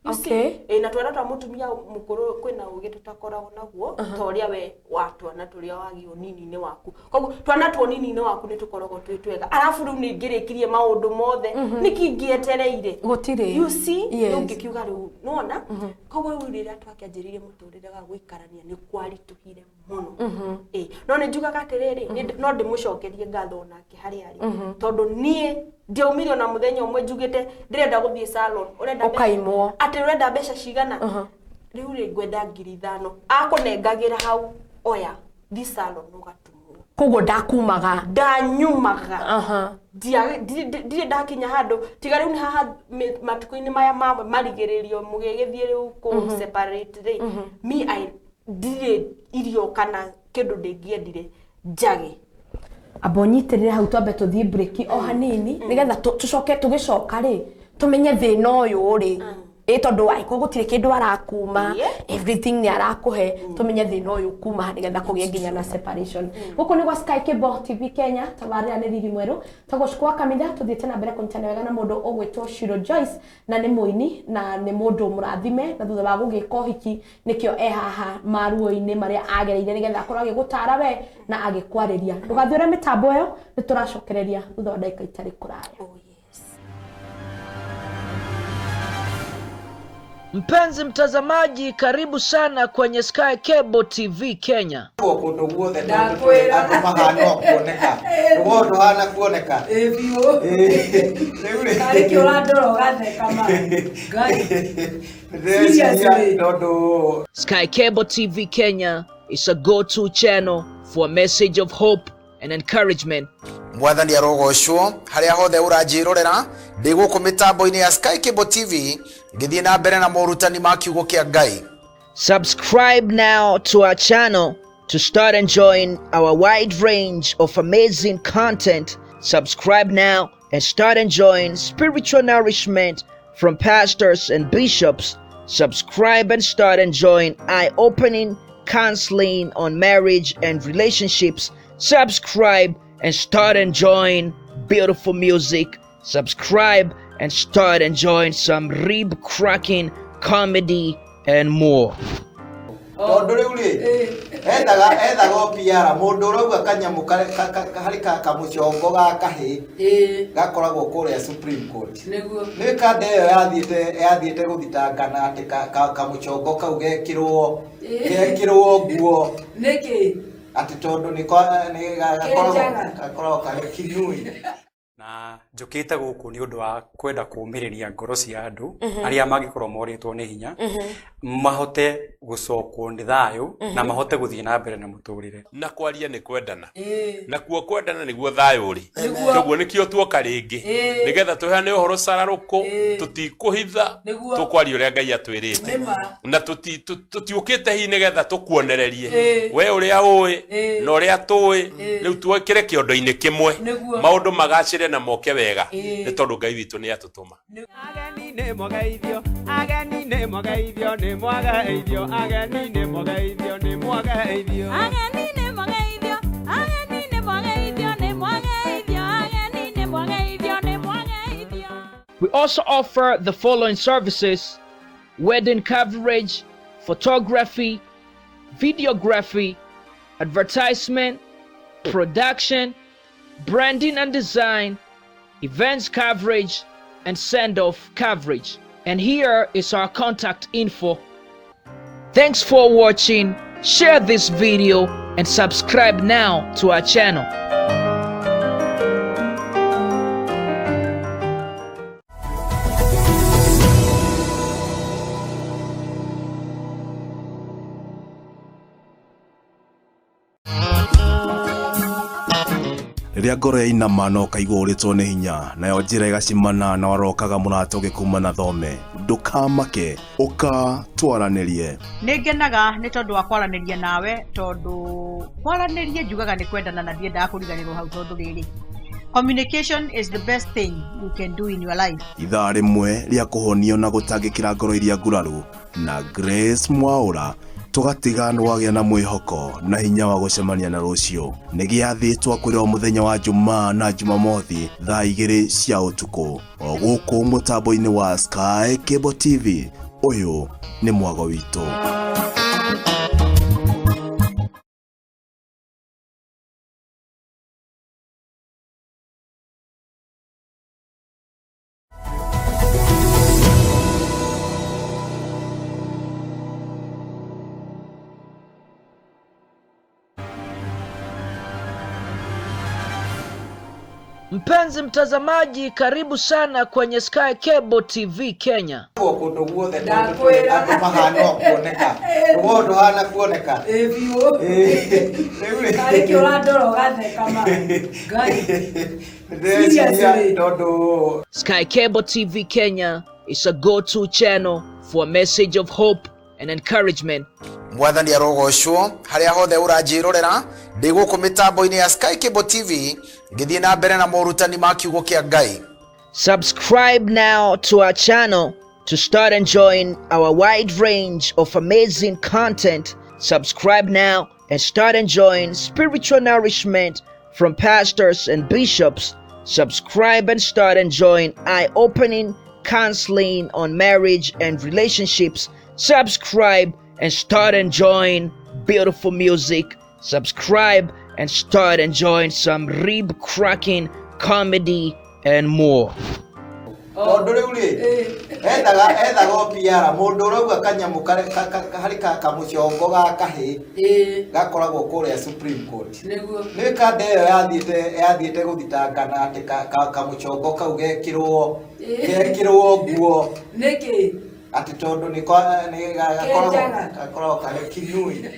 Speaker 11: You see?
Speaker 10: Okay.
Speaker 11: Ĩ, na twana twa mũtumia mũkũrũ kwĩna ũgĩ tũtakoragwo naguo ta ũrĩa we wa twana tũrĩa wagĩo nini-inĩ waku. Koguo twana tuo nini-inĩ waku nĩ tũkoragwo twĩ twega. Arabu rĩu nĩ ngĩrĩkirie maũndũ mothe, nĩkĩ ingĩetereire?
Speaker 10: Gũtirĩ.
Speaker 11: You see?
Speaker 10: Yes.
Speaker 11: Rĩu ngĩkiuga rĩu nona koguo rĩu rĩrĩa twakĩanjĩrĩirie mũtũrĩre wa gũikarania nĩ kwaritũhire mũno. Ĩ, no nĩ njugaga atĩrĩrĩ, no ndĩmũcokerie ngatho onake harĩa arĩ, tondũ niĩ ndiaumire ona mũthenya ũmwe njugĩte ndĩrenda gũthiĩ salon, ũrenda
Speaker 10: Ũkaimwo.
Speaker 11: Atĩ ũrenda mbeca cigana? Rĩu rĩ, ngwenda 5,000. Akũnengagĩra hau, oya, thi salon ũgatumwo.
Speaker 10: Koguo ndakumaga.
Speaker 11: Ndanyumaga. Ndirĩ ndakinya handũ tiga rĩu nĩ haha matukũ-inĩ maya mamwe marigĩrĩrio mũgĩgĩthiĩ rĩu kũ separate rĩ, me I ndirĩ irio kana kĩndũ ndĩngĩendire njage.
Speaker 10: Amba ũnyitĩrĩre hau, twambe tũthiĩ break o hanini, nĩgetha tũcoke, tũgĩcoka rĩ, tũmenye thĩna ũyũ rĩ ĩ, tondũ angĩkorwo gũtirĩ kĩndũ arakuma, everything nĩ arakũhe, tũmenye thĩna ũyũ kuma ha, nĩgetha kũgĩe nginya na separation. Gũkũ nĩ gwa Sky Cable TV Kenya, tabarĩra nĩ Riri Mwerũ, tagwo Cukũ wa Kamitha. Tũthiĩte na mbere kũnyitana wega na mũndũ ũgwĩtwo Shiro Joyce, na nĩ mũini na nĩ mũndũ mũrathime, na thutha wa gũgĩka ũhiki nĩkĩo e haha maruo-inĩ marĩa agereire, nĩgetha akorwo agĩgũtara we na agĩkwarĩria. Ndũgathiĩ ũrĩa mĩtambo ĩyo, nĩ tũracokereria thutha wa ndagĩka itarĩ kũraya.
Speaker 11: Oh, yes.
Speaker 3: Mpenzi mtazamaji, karibu sana kwenye Sky Cable TV Kenya.
Speaker 4: Kũndũ guothe tondũ
Speaker 5: Ndakwĩra.
Speaker 4: andũ mahana o kuoneka rũgo ndũhana kuoneka.
Speaker 5: Ĩ biũ.
Speaker 4: Rĩu rĩ,
Speaker 5: Karĩ kĩ ũrandora ũgatheka ma Ngai?
Speaker 4: ndĩreciria
Speaker 5: Seriously.
Speaker 4: tondũ
Speaker 3: Sky Cable TV Kenya is a go-to channel for a message of hope and encouragement.
Speaker 4: Mwathani arogocwo harĩa hothe ũranjĩrorera. Ndĩ gũkũ mĩtambo-inĩ ya Sky Cable TV ngĩthiĩ na mbere na morutani ma kiugo kĩa Ngai.
Speaker 3: Subscribe now to our channel to start enjoying our wide range of amazing content. Subscribe now and start enjoying spiritual nourishment from pastors and bishops. Subscribe and start enjoying eye opening counseling on marriage and relationships. Subscribe and start enjoying beautiful music. Subscribe and start enjoying some rib cracking comedy and more.
Speaker 4: Tondũ rĩu rĩ, ethaga o PR mũndũ ũrauga kanyamũ harĩ kamũcongo ga kahĩ gakoragwo kũrĩa Supreme Court.
Speaker 5: Nĩguo.
Speaker 4: Nĩ kanda ĩyo yathiĩte gũthitangana atĩ kamũcongo kau gekĩrwo nguo.
Speaker 5: Nĩkĩ?
Speaker 4: Atĩ tondũ nĩ gakoragwo
Speaker 5: Kĩnjaga.
Speaker 4: gakoragwo karĩ kinui.
Speaker 6: Na njũkĩte gũkũ nĩ ũndũ wa kwenda kũũmĩrĩria ngoro cia andũ arĩa mangĩkorwo morĩtwo nĩ hinya, mahote gũcokwo nĩ thayũ na mahote gũthiĩ na mbere na mũtũrĩre.
Speaker 7: Na kwaria nĩ kwendana, nakuo kwendana nĩguo thayũ ũrĩ. Koguo nĩkĩo tuoka rĩngĩ nĩgetha tũheane ũhoro cararũkũ, tũtikũhitha, tũkwaria ũrĩa Ngai atwĩrĩte, na tũtiũkĩte hihi nĩgetha tũkuonererie we ũrĩa ũĩ na ũrĩa tũĩ. Rĩu twĩkĩre kĩondo-inĩ kĩmwe, maũndũ magacĩre na moke wega, nĩ tondũ Ngai witũ nĩ atũtũma.
Speaker 8: Ageni nĩ mwageithio, ageni nĩ mwageithio, nĩ mwageithio, ageni nĩ mwageithio, nĩ mwageithio.
Speaker 9: Ageni nĩ mwageithio, ageni nĩ mwageithio, nĩ mwageithio, ageni nĩ mwageithio, nĩ mwageithio.
Speaker 3: We also offer the following services: wedding coverage, photography, videography, advertisement, production, branding and design, events coverage, and send off coverage. And here is our contact info. Thanks for watching. Share this video and subscribe now to our channel.
Speaker 1: Rĩrĩa ngoro yainama na ũkaigua ũrĩtwo nĩ hinya, nayo njĩra ĩgacimana na warokaga mũrata ũgĩkuma na thome, ndũkamake, ũka twaranĩrie.
Speaker 2: Nĩ ngenaga nĩ tondũ wa kwaranĩria nawe, tondũ kwaranĩria njugaga nĩ kwendana na ndiendaga kũriganĩrwo hau, tondũ rĩrĩ, communication is the best thing you can do in your life.
Speaker 1: Ithaa rĩmwe rĩa kũhonio na gũtangĩkĩra ngoro iria nguraru na Grace Mwaũra, tũgatiga nĩ wagĩa na mwĩhoko na hinya wa gũcemania na rũciũ. Nĩ gĩathĩ twakwĩra o mũthenya wa Jumaa na Jumamothi thaa 2 cia ũtukũ, o gũkũ mũtambo-inĩ wa Sky Cable TV. Ũyũ nĩ mwago witũ.
Speaker 3: Mpenzi mtazamaji, karibu sana kwenye Sky Cable TV Kenya.
Speaker 4: Kũndũ guothe tondũ kũrĩ andũ mahana o kuoneka, rũgongo ndũhana kuoneka.
Speaker 5: Ĩ biũ.
Speaker 4: Rĩu rĩ,
Speaker 5: Karĩ kĩ ũrandora ũgatheka ma Ngai.
Speaker 4: ndĩreciria
Speaker 5: Seriously.
Speaker 4: tondũ
Speaker 3: Sky Cable TV Kenya is a go-to channel for a message of hope and encouragement.
Speaker 4: Mwathani arogocwo harĩa hothe ũranjĩrorera. Ndĩ gũkũ mĩtambo-inĩ ya Sky Cable TV ngĩthiĩ na mbere na morutani ma kiugo kĩa Ngai.
Speaker 3: Subscribe now to our channel to start enjoying our wide range of amazing content. Subscribe now and start enjoying spiritual nourishment from pastors and bishops. Subscribe and start enjoying eye-opening counseling on marriage and relationships. Subscribe and start enjoying beautiful music. Subscribe and start enjoying some rib-cracking comedy and more.
Speaker 4: Tondũ rĩu rĩ, ethaga o PR mũndũ ũrauga kanyamũ harĩ kamũcongo ga kahĩ gakoragwo kũrĩa Supreme Court.
Speaker 5: Nĩguo.
Speaker 4: Nĩ kanda ĩyo yathiĩte gũthitangana atĩ kamũcongo kau gekĩrwo nguo.
Speaker 5: Nĩkĩ?
Speaker 4: Atĩ tondũ nĩ
Speaker 5: Kenjaga.
Speaker 4: gakoragwo karĩ kinui.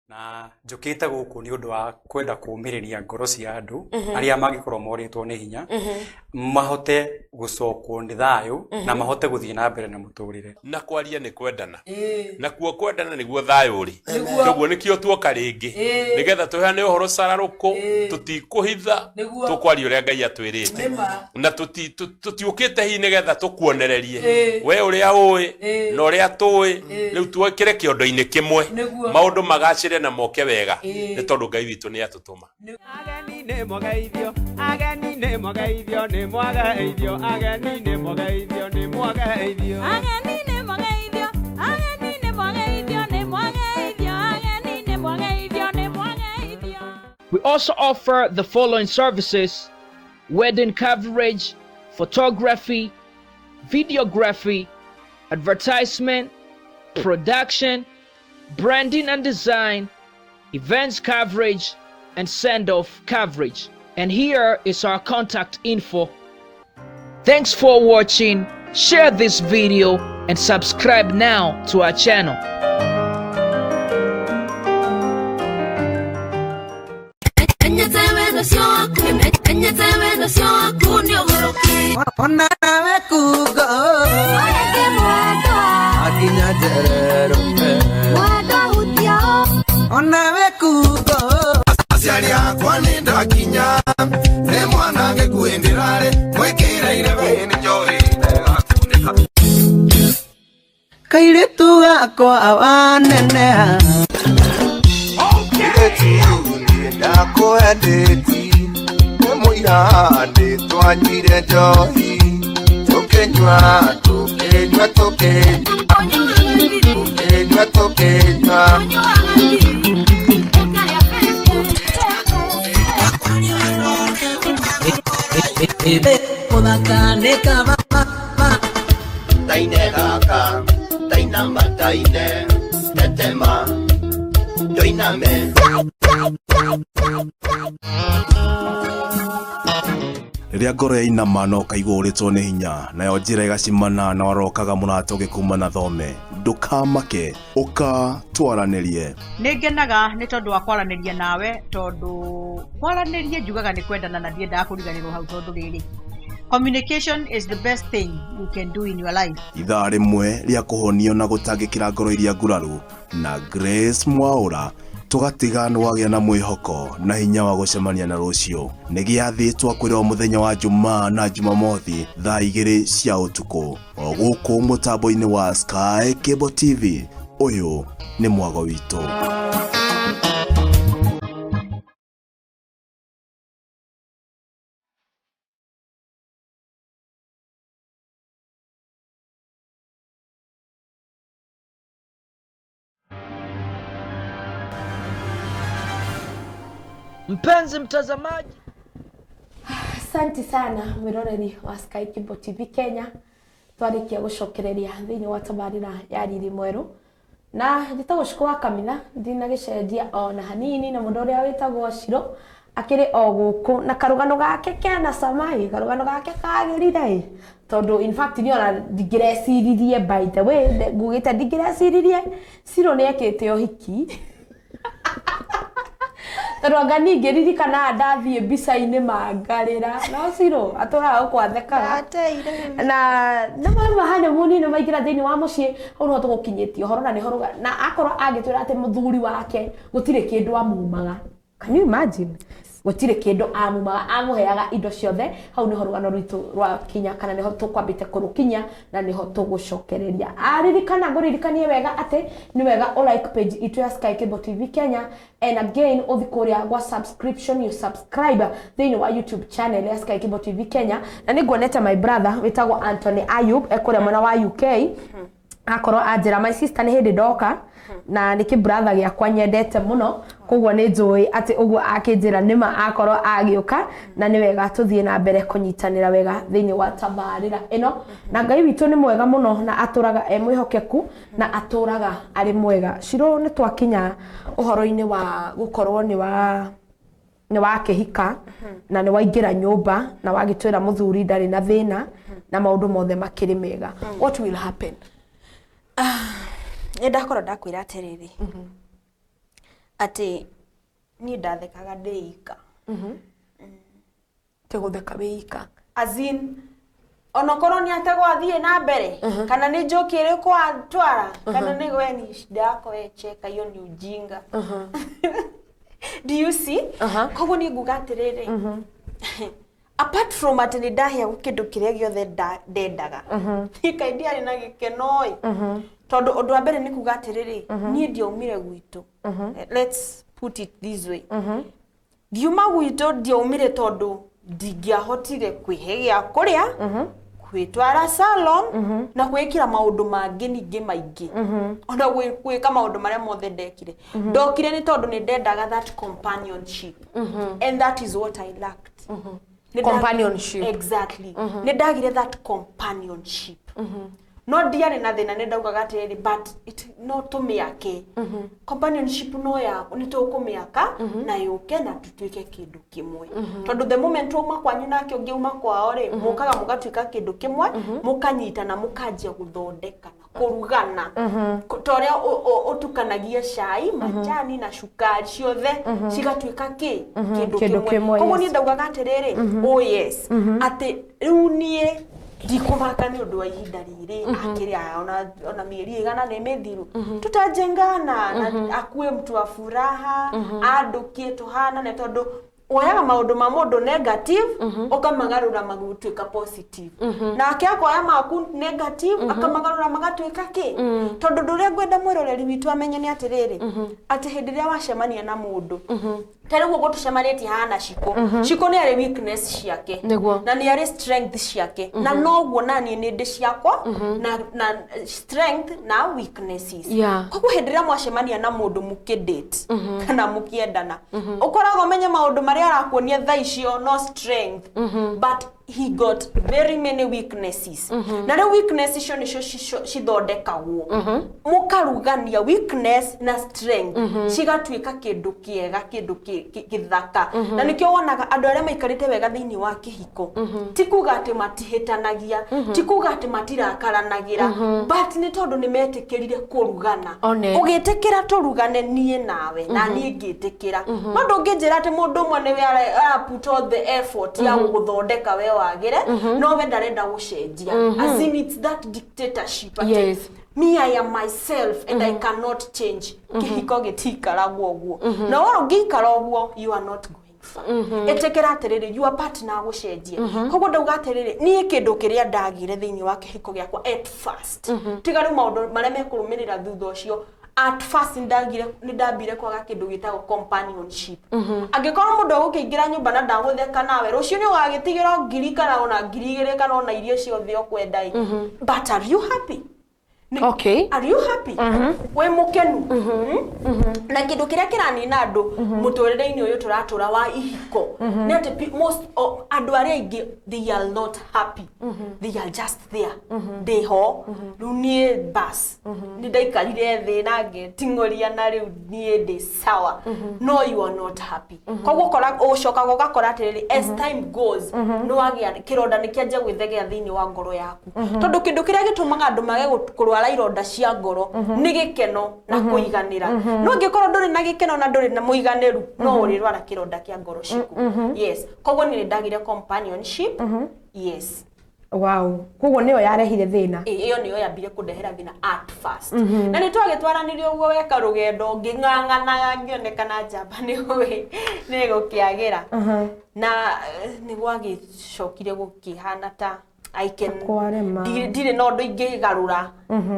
Speaker 6: Na njũkĩte gũkũ nĩ ũndũ wa kwenda kũũmĩrĩria ngoro cia andũ arĩa mangĩkorwo morĩtwo nĩ hinya, mahote gũcokwo nĩ thayũ na mahote gũthiĩ na mbere na mũtũrĩre.
Speaker 7: Na kwaria nĩ kwendana, nakuo kwendana nĩguo thayũ ũrĩ. Koguo nĩkĩo tuoka rĩngĩ nĩgetha tũheane ũhoro cararũkũ, tũtikũhitha, tũkwaria ũrĩa Ngai atwĩrĩte, na tũtiũkĩte hihi nĩgetha tũkuonererie we ũrĩa ũĩ na ũrĩa tũĩ. Rĩu twĩkĩre kĩondo-inĩ kĩmwe, maũndũ magacĩre na moke wega, nĩ tondũ Ngai witũ nĩ atũtũma.
Speaker 8: Ageni nĩ mwageithio, ageni nĩ mwageithio, nĩ mwageithio, ageni nĩ mwageithio, nĩ mwageithio.
Speaker 9: Ageni nĩ mwageithio, ageni nĩ mwageithio, nĩ mwageithio, ageni nĩ mwageithio, nĩ mwageithio.
Speaker 3: We also offer the following services: wedding coverage, photography, videography, advertisement, production, branding and design, events coverage, and send-off coverage. And here is our contact info. Thanks for watching. Share this video and subscribe now to our channel.
Speaker 12: Aciari akwa nĩ ndakinya nĩ mwana gĩkuĩ ndĩrarĩ mwĩkĩre irebe nĩ njohi ĩgakunĩka.
Speaker 13: Kairĩtu gakwa waneneha.
Speaker 12: Ndakwendeti nĩ mũira ndĩ twanyuire njohi tũkĩnyua tũkĩnyua tũkĩnyua tũkĩnyua tũkĩnyua. Taine gaka tainamba taine tetema toiname.
Speaker 1: Rĩrĩa ngoro yainama na ũkaigua ũrĩtwo nĩ hinya, nayo njĩra ĩgacimana na warokaga mũrata ũgĩkuma na thome, ndũkamake, ũka twaranĩrie.
Speaker 2: Nĩ ngenaga nĩ tondũ wa kwaranĩria nawe, tondũ kwaranĩria njugaga nĩ kwendana na ndiendaga kũriganĩrwo hau, tondũ rĩrĩ, communication is the best thing you can do in your life.
Speaker 1: Ithaa rĩmwe rĩa kũhonio na gũtangĩkĩra ngoro iria nguraru na Grace Mwaũra, tũgatiga nĩ wagĩa na mwĩhoko na hinya wa gũcemania na rũciũ. Nĩ gĩathĩ twakwĩra o mũthenya wa Jumaa na Jumamothi thaa 2 cia ũtukũ, o gũkũ mũtambo-inĩ wa Sky Cable TV. Ũyũ nĩ mwago witũ.
Speaker 3: Mpenzi mtazamaji,
Speaker 10: asante sana mwiroreri wa Sky Cable TV Kenya. Twarikia gucokereria thiini wa tabarira ya riri mweru na njitagwo Shiko wa Kamitha, ndina gicenjia ona hanini na mundu uria witagwo Shiro akiri o guku na karugano gake kena samai, karugano gake kagirire tondu in fact ni ona ndingireciririe, by the way ngugite ndingireciririe Shiro ni ekite uhiki tondu anga ningĩririkana ndathiĩ mbica-inĩ mangarĩra no Shiro atũraga gũkũ athekaga na nĩ honeymoon nĩ maingĩra thĩinĩ wa mũciĩ hau nĩho tũgũkinyĩtie ũhoro na nĩho na akorwo agĩtwĩra atĩ mũthuri wake gũtirĩ kĩndũ amumaga. Can you imagine? Gũtirĩ kĩndũ amumaga, amũheaga indo ciothe. Hau nĩho rũgano rwitũ rwakinya, kana nĩho tũkwambĩte kũrũkinya na nĩho tũgũcokereria. Aririkana, ngũririkanie wega atĩ nĩ wega ũ like page itũ ya Sky Cable TV Kenya, and again ũthi kũrĩa gwa subscription, you subscribe thĩinĩ wa YouTube channel ya Sky Cable TV Kenya. Na nĩ nguonete my brother wĩtagwo Anthony Ayub ekũrĩa mwena wa UK, akorwo anjĩra my sister nĩ hĩndĩ ndoka na nĩ kĩ brother gĩakwa nyendete mũno, koguo nĩ njũĩ atĩ ũguo akĩnjĩra nĩma akorwo agĩũka, na nĩ wega tũthiĩ na mbere kũnyitanĩra wega thĩinĩ wa tabarĩra ĩno. Na Ngai witũ nĩ mwega mũno na atũraga e mwĩhokeku na atũraga arĩ mwega. Shiro, nĩ twakinya ũhoro-inĩ wa gũkorwo nĩ wakĩhika na nĩ waingĩra nyũmba na wagĩtwĩra mũthuri ndarĩ na thĩna na maũndũ mothe makĩrĩ mega. What will happen?
Speaker 11: Nĩ ndakorwo ndakwĩra atĩrĩrĩ, atĩ niĩ ndathekaga ndĩ ika.
Speaker 10: Tĩ gũtheka wĩ ika
Speaker 11: as in onokorwo nĩ ategwo athiĩ na mbere kana nĩ njoki ĩrĩkũ atwara kana nĩ we ni shida yako we cheka, hiyo ni ujinga. Do you see? Koguo niĩ nguga atĩrĩrĩ, apart from atĩ nĩ ndaheagwo kĩndũ kĩrĩa gĩothe ndendaga, niĩ kaĩ ndiarĩ na gĩkeno ĩ, tondũ ũndũ wa mbere nĩ kuga atĩrĩrĩ, niĩ ndiaumire gwitũ. Let's put it this way, ngiuma gwitũ ndiaumire tondũ ndingĩahotire kwĩhe gĩa kũrĩa, kwĩtwara salon na gwĩkĩra maũndũ mangĩ ningĩ maingĩ, ona gwĩka maũndũ marĩa mothe ndekire. Ndokire nĩ tondũ nĩ ndendaga that companionship, and that is what I lacked.
Speaker 10: Companionship.
Speaker 11: Exactly. Nĩ ndagire that companionship. No ndiarĩ na thĩna, nĩ ndaugaga atĩrĩrĩ, but it, no tũmĩake companionship, no ya nĩ tũkũmĩaka na yũke na tũtuĩke kĩndũ kĩmwe, tondũ the moment wauma kwanyu nake ũngĩ uma kwao rĩ, mũkaga mũgatuĩka kĩndũ kĩmwe, mũkanyitana, mũkanjia gũthondekana, kũrugana. Ta ũrĩa ũtukanagia cai, majani na cukari ciothe, cigatuĩka kĩ kĩndũ
Speaker 10: Kĩndũ
Speaker 11: kĩmwe.
Speaker 10: kĩmwe,
Speaker 11: Koguo
Speaker 10: yes.
Speaker 11: niĩ ndaugaga atĩrĩrĩ, oh yes, atĩ rĩu niĩ ndikũmaka nĩ ũndũ wa ihinda rĩrĩ akĩrĩ aya, ona mĩeri ĩgana nĩ mĩthiru, tutajengana na akue mtu wa furaha, andũkie tũhanane, tondũ woyaga maũndũ ma mũndũ negative ũkamagarũra magatuĩka positive, nake akoya maku negative akamagarũra magatuĩka kĩ. Tondũ ũndũ ũrĩa ngwenda mwĩroreri witũ amenye nĩ atĩrĩrĩ, atĩ hĩndĩ ĩrĩa wacemania na mũndũ ta rĩu ũguo tũcemanĩtie haha na Shiko, Shiko nĩ arĩ weakness ciake na nĩ arĩ strength ciake, na noguo naniĩ nĩ ndĩ ciakwa na strength na weaknesses. Koguo hĩndĩ ĩrĩa mwacemania na mũndũ mũkĩdate kana mũkĩendana, ũkoragwo ũmenye maũndũ marĩa arakuonia thaa icio no strength, but he got very many weaknesses, na rĩu weakness icio nĩcio cithondekagwo, mũkarugania weakness na strength, cigatuĩka kĩndũ kĩega, kĩndũ gĩthaka. Na nĩkĩo wonaga andũ arĩa maikarĩte wega thĩinĩ wa kĩhiko, ti kuga atĩ matihĩtanagia, ti kuga atĩ matirakaranagĩra, but nĩ tondũ nĩ metĩkĩrire kũrugana.
Speaker 10: One.
Speaker 11: Ũgĩtĩkĩra tũrugane niĩ nawe, na niĩ ngĩtĩkĩra, no ndũngĩnjĩra atĩ mũndũ ũmwe nĩwe ara put all the effort ya gũgũthondeka we wagĩre, no we ndarenda gũcenjia, as in it's that dictatorship atĩ me, I am myself and I cannot change. Kĩhiko gĩtiikaragwo ũguo, na wona ũngĩikara ũguo, you are not going far. Ĩtĩkĩra atĩrĩrĩ, your partner agũcenjie. Koguo ndauga atĩrĩrĩ, niĩ kĩndũ kĩrĩa ndagire thĩinĩ wa kĩhiko gĩakwa at first, tiga rĩu maũndũ marĩa mekũrũmĩrĩra thutha ũcio, at first nĩndagire, nĩndambire kwaga kĩndũ gĩtagwo companionship. Angĩkorwo mũndũ egũkĩingĩra nyũmba na ndagũtheka nawe, rũciũ nĩ ũgagĩtigĩra ngiri kana ona 2000 kana ona irio ciothe ũkwenda ĩ, but are you happy? Are you happy? Wĩ mũkenu? Na kĩndũ kĩrĩa kĩranina andũ mũtũrĩre-inĩ ũyũ tũratũra wa ihiko nĩ atĩ most andũ arĩa aingĩ, they are not happy, they are just there, ndĩho rĩu niĩ bas nĩ ndaikarire thĩ na ngeting'ũria na rĩu niĩ ndĩ sawa, no you are not happy. Koguo ũcokaga ũgakora atĩrĩrĩ, as time goes, nĩ wagĩa kĩronda, nĩ kĩanjia gwĩthegea thĩinĩ wa ngoro yaku, tondũ kĩndũ kĩrĩa gĩtũmaga andũ mage kũrwara ironda cia ngoro nĩ gĩkeno na kũiganĩra. No angĩkorwo ndũrĩ na gĩkeno na ndũrĩ na mũiganĩru, no ũrĩrwara kĩronda kĩa ngoro ciku. Yes, koguo niĩ nĩ ndagire companionship, yes.
Speaker 10: Wow, koguo nĩyo yarehire thĩna.
Speaker 11: Ĩ, ĩyo nĩyo yambire kũndehera thĩna at first. Na nĩ twagĩtwaranire ũguo weka rũgendo, ngĩng'ang'anaga ngĩonekana njamba nĩ gũkĩagĩra, na nĩ gwagĩcokire gũkĩhana ta I can
Speaker 10: Kwarema.
Speaker 11: Ndirĩ na ũndũ ingĩgarũra.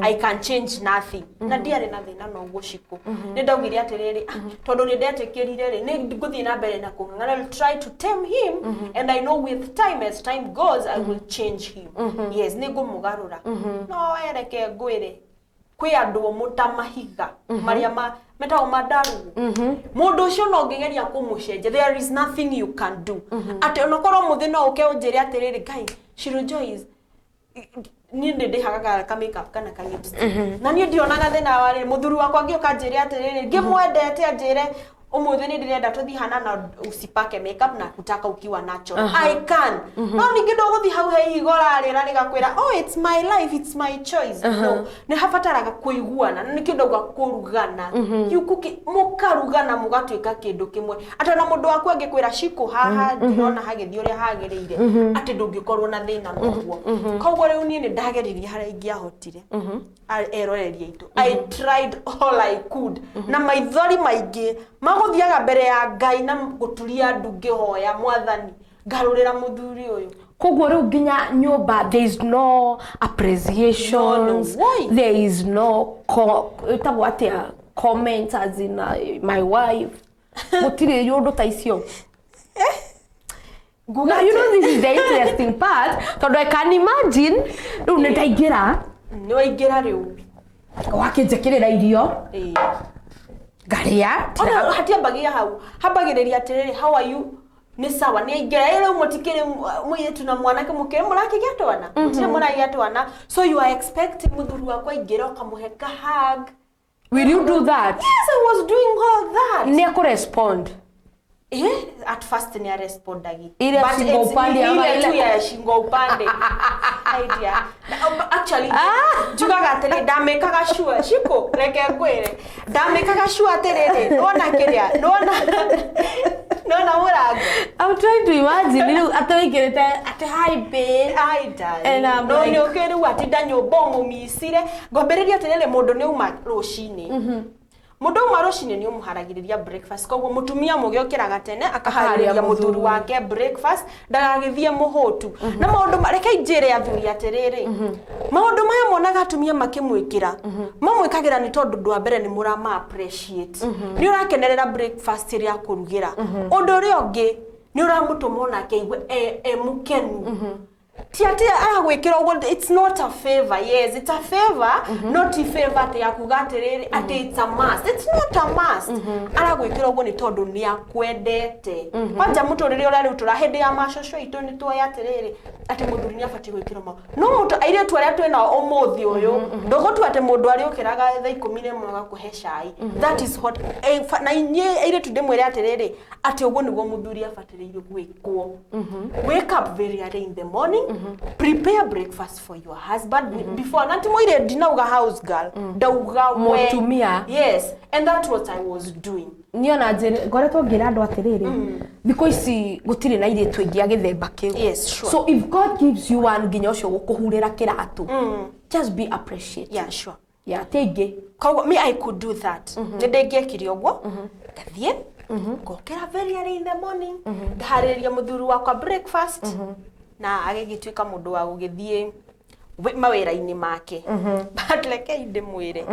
Speaker 11: I can change nothing. Na ndiarĩ na thĩna na ũguo, Shiko. Nĩ ndaugire atĩrĩrĩ, ah, tondũ nĩ ndetĩkĩrire rĩ, nĩ ngũthiĩ na mbere na kũng'ang'ana. I will try to tame him and I know with time, as time goes, I will change him. Yes, nĩ ngũmũgarũra. No ereke ngwĩre, kwĩ andũ omũ ta mahiga marĩa metagwo mandarugu. Mũndũ ũcio no ũngĩgeria kũmũcenjia, there is nothing you can do. Atĩ onakorwo mũthĩ no ũke ũnjĩre atĩrĩrĩ, Ngai, Shiro Joyce, niĩ nĩ ndĩhakaga ka makeup kana ka lipstick, na niĩ ndionaga thĩna wa rĩrĩ. Mũthuri wakwa angĩũka anjĩre atĩrĩrĩ, ngĩmwendete, anjĩre ũmũthĩ nĩ ndĩrenda tũthiĩ hana na usipake makeup na kutaka ukiwa natural, I can. No ningĩ ndũgũthiĩ hau he ihiga ũrarĩra rĩgakwĩra, "Oh, it's my life, it's my choice." No nĩ habataraga kũiguana, na nĩkĩo ndauga kũrugana. You cook it, mũkarugana mũgatuĩka kĩndũ kĩmwe, atĩ ona mũndũ waku angĩkwĩra, "Shiko, haha ndirona hagĩthiĩ ũrĩa hagĩrĩire," atĩ ndũngĩkorwo na thĩna noguo. Koguo rĩu niĩ nĩ ndageririe harĩa ingĩahotire. Eroreri aitũ, I tried all I could, na maithori maingĩ magũthiaga mbere ya Ngai na gũturia ndu ngĩhoya Mwathani, ngarũrĩra mũthuri ũyũ.
Speaker 10: Koguo rĩu nginya nyũmba there is no appreciations?
Speaker 11: No, no, why?
Speaker 10: There is no ĩtagwo atĩa, comment as in my wife, gũtirĩ ũndũ ta icio?
Speaker 11: Nguga
Speaker 10: Now, you know, this is the interesting part, tondũ I can imagine rĩu nĩ ndaingĩra.
Speaker 11: Nĩ waingĩra rĩu.
Speaker 10: Wakĩnjĩkĩrĩra irio, ngarĩa.
Speaker 11: Ona hatiambagia hau, hambagĩrĩria atĩrĩrĩ, "How are you?" Nĩ sawa nĩ aingĩra ĩ rĩu mũtikĩrĩ mũirĩtu na mwanake mũkĩrĩ mũrakĩgĩa twana mũtirĩ mũragĩa twana so you are expecting mũthuri waku aingĩra ũkamũhe ka hug.
Speaker 10: Will you do that?
Speaker 11: Yes, I was doing all that.
Speaker 10: Nĩ akũrespond?
Speaker 11: Eh, at first ni arespondagi.
Speaker 10: Ile
Speaker 11: But
Speaker 10: shingo
Speaker 11: it's-
Speaker 10: upande ama
Speaker 11: ile tu
Speaker 10: ile-
Speaker 11: ya shingo upande. Idea. Actually, njugaga atĩrĩ ndamĩkaga sure shiko reke ngwĩre ndamĩkaga sure atĩrĩrĩ nĩwona kĩrĩa nĩwona nĩwona mũrango.
Speaker 10: I'm trying to imagine rĩu atĩ wĩkĩrĩte atĩ hi babe.
Speaker 11: Hi darling.
Speaker 10: And I'm
Speaker 11: No
Speaker 10: like-
Speaker 11: nĩ ũkĩ rĩu atinda nyũmba ũmũmicire ngwambĩrĩria atĩrĩrĩ mũndũ nĩ uma rũcinĩ mũndũ uma rũcinĩ nĩ ũmũharagĩrĩria breakfast koguo mũtumia mũgĩ ũkĩraga tene akaharĩrĩria
Speaker 10: Akaharĩria
Speaker 11: mũthuri
Speaker 10: mũthuri.
Speaker 11: wake breakfast ndagagĩthiĩ mũhũtu na maũndũ reke njĩre athuri atĩrĩrĩ maũndũ maya monaga atumia makĩmwĩkĩra mamwĩkagĩra nĩ tondũ ũndũ wa mbere nĩ mũrama appreciate nĩ ũrakenerera breakfast ĩrĩa akũrugĩra ũndũ ũrĩa ũngĩ nĩ ũramũtũma onake aigue e mũkenu ti atĩ aragwĩkĩra ũguo it's not a favor yes it's a favor not a favor atĩ ya kuga atĩrĩrĩ atĩ it's a must it's not a must aragwĩkĩra ũguo nĩ tondũ nĩ akwendete kwanja mũtũrĩre ũrĩa rĩu tũra hĩndĩ ya macũcũ aitũ nĩ tuoĩ atĩrĩrĩ atĩ mũthuri nĩ abatiĩ gwĩkĩrwo maũndũ no mũndũ airĩtu arĩa twĩ nao ũmũthĩ ũyũ ndũgũtua atĩ mũndũ arĩũkĩraga 11:30 agakũhe cai that is what na inyuĩ airĩtu ndĩmwĩre atĩrĩrĩ atĩ ũguo nĩguo mũthuri abatĩrĩire gwĩkwo wake up very early in the morning prepare breakfast for your husband before na ti mũirĩtu ndinauga house girl ndauga we
Speaker 10: Mũtumia.
Speaker 11: yes and that's what I was doing.
Speaker 10: Niĩ ona ngoretwo ngĩra andũ atĩrĩrĩ thikũ ici gũtirĩ na airĩtu aingĩ a gĩthemba kĩu.
Speaker 11: Yes, sure.
Speaker 10: So if God gives you one nginya ũcio gũkũhurĩra kĩratũ just be appreciative.
Speaker 11: Yeah, sure.
Speaker 10: Yeah, ti aingĩ.
Speaker 11: Koguo me I could do that nĩ ndĩngĩekire ũguo ngathiĩ ngokĩra very early in the morning ngaharĩrĩria mũthuri wakwa breakfast na agĩgĩtuĩka mũndũ wa gũgĩthiĩ mawĩra-inĩ make but rekei ndĩmwĩre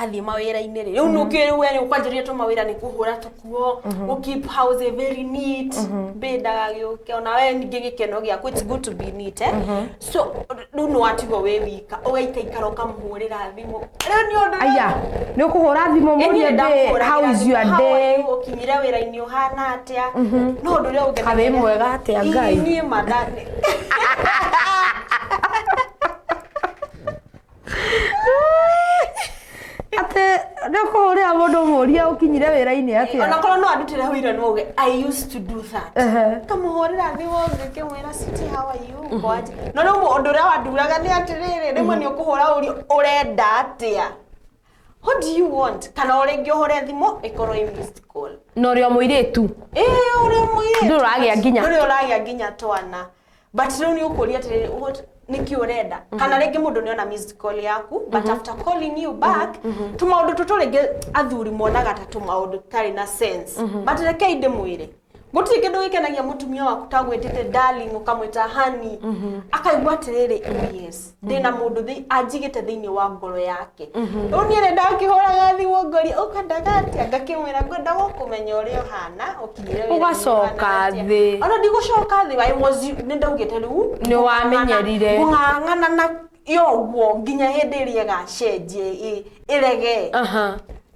Speaker 11: athiĩ mawĩra-inĩ rĩ rĩu nũkĩ rĩu we nĩ ũkwanjĩrĩria tũmawĩra nĩ kũhũra tũkuo gũ keep house very neat mbĩ ndagagĩũke ona we ningĩ gĩkeno gĩaku it's good to be neat eh? So rĩu nĩ watigwo wĩ wika ũgaikaikara ũkamũhũrĩra thimũ rĩu nĩ ũndũ
Speaker 10: Aya, nĩ ũkũhũra thimũ mũrie babe, how is your day?
Speaker 11: Ũkinyire wĩra-inĩ ũhana atĩa no ũndũ ũrĩa ũngenagia
Speaker 10: Ka wĩ mwega atĩa, Ngai?
Speaker 11: Ĩ, niĩ ma
Speaker 10: Atĩ nĩ ũkũhũrĩra mũndũ ũmũrie ũkinyire wĩra-inĩ atĩa?
Speaker 11: Onakorwo no andutĩre wĩra no uge I used to do that kamũhũrĩra thimũ ngĩkĩmwĩra city how are you kwaje no rĩu ũndũ ũrĩa wanduraga nĩ atĩrĩrĩ rĩmwe nĩ ũkũhũra ũrio ũrenda atĩa what do you want kana o rĩngĩ ũhũre thimũ ĩkorwo ĩ missed call.
Speaker 10: Na ũrĩ o mũirĩtu.
Speaker 11: Ĩĩ ũrĩ o mũirĩtu.
Speaker 10: Ndũrĩ ũragĩa nginya.
Speaker 11: Ndũrĩ ũragĩa nginya twana but rĩu nĩ ũkũria atĩrĩrĩ what nĩkĩ ũrenda kana rĩngĩ mũndũ nĩona missed call yaku but after calling you back tũmaũndũ tũtũ rĩngĩ athuri monaga ta tũmaũndũ tũtarĩ na sense but rekei ndĩmwĩre gũtirĩ kĩndũ gĩkenagia mũtumia waku ta gwĩtĩte darling ũkamwĩta honey akaigua atĩrĩrĩ oh yes ndĩna mũndũ anjigĩte thĩinĩ wa ngoro yake rĩu niĩ rĩ ndakĩhũraga thimũ ngoria ũkwendaga atĩa ngakĩmwĩra ngwenda gũkũmenya ũrĩa ũhana ũkinyire wĩra-inĩ
Speaker 10: Ũgacoka
Speaker 11: ũhana atĩa."
Speaker 10: thĩ.
Speaker 11: Ona ndigũcoka thĩ I was nĩ ndaugĩte rĩu
Speaker 10: Nĩ wamenyerire.
Speaker 11: ngũng'ang'ana na yo ũguo nginya hĩndĩ ĩrĩa ĩgacenjia ĩrege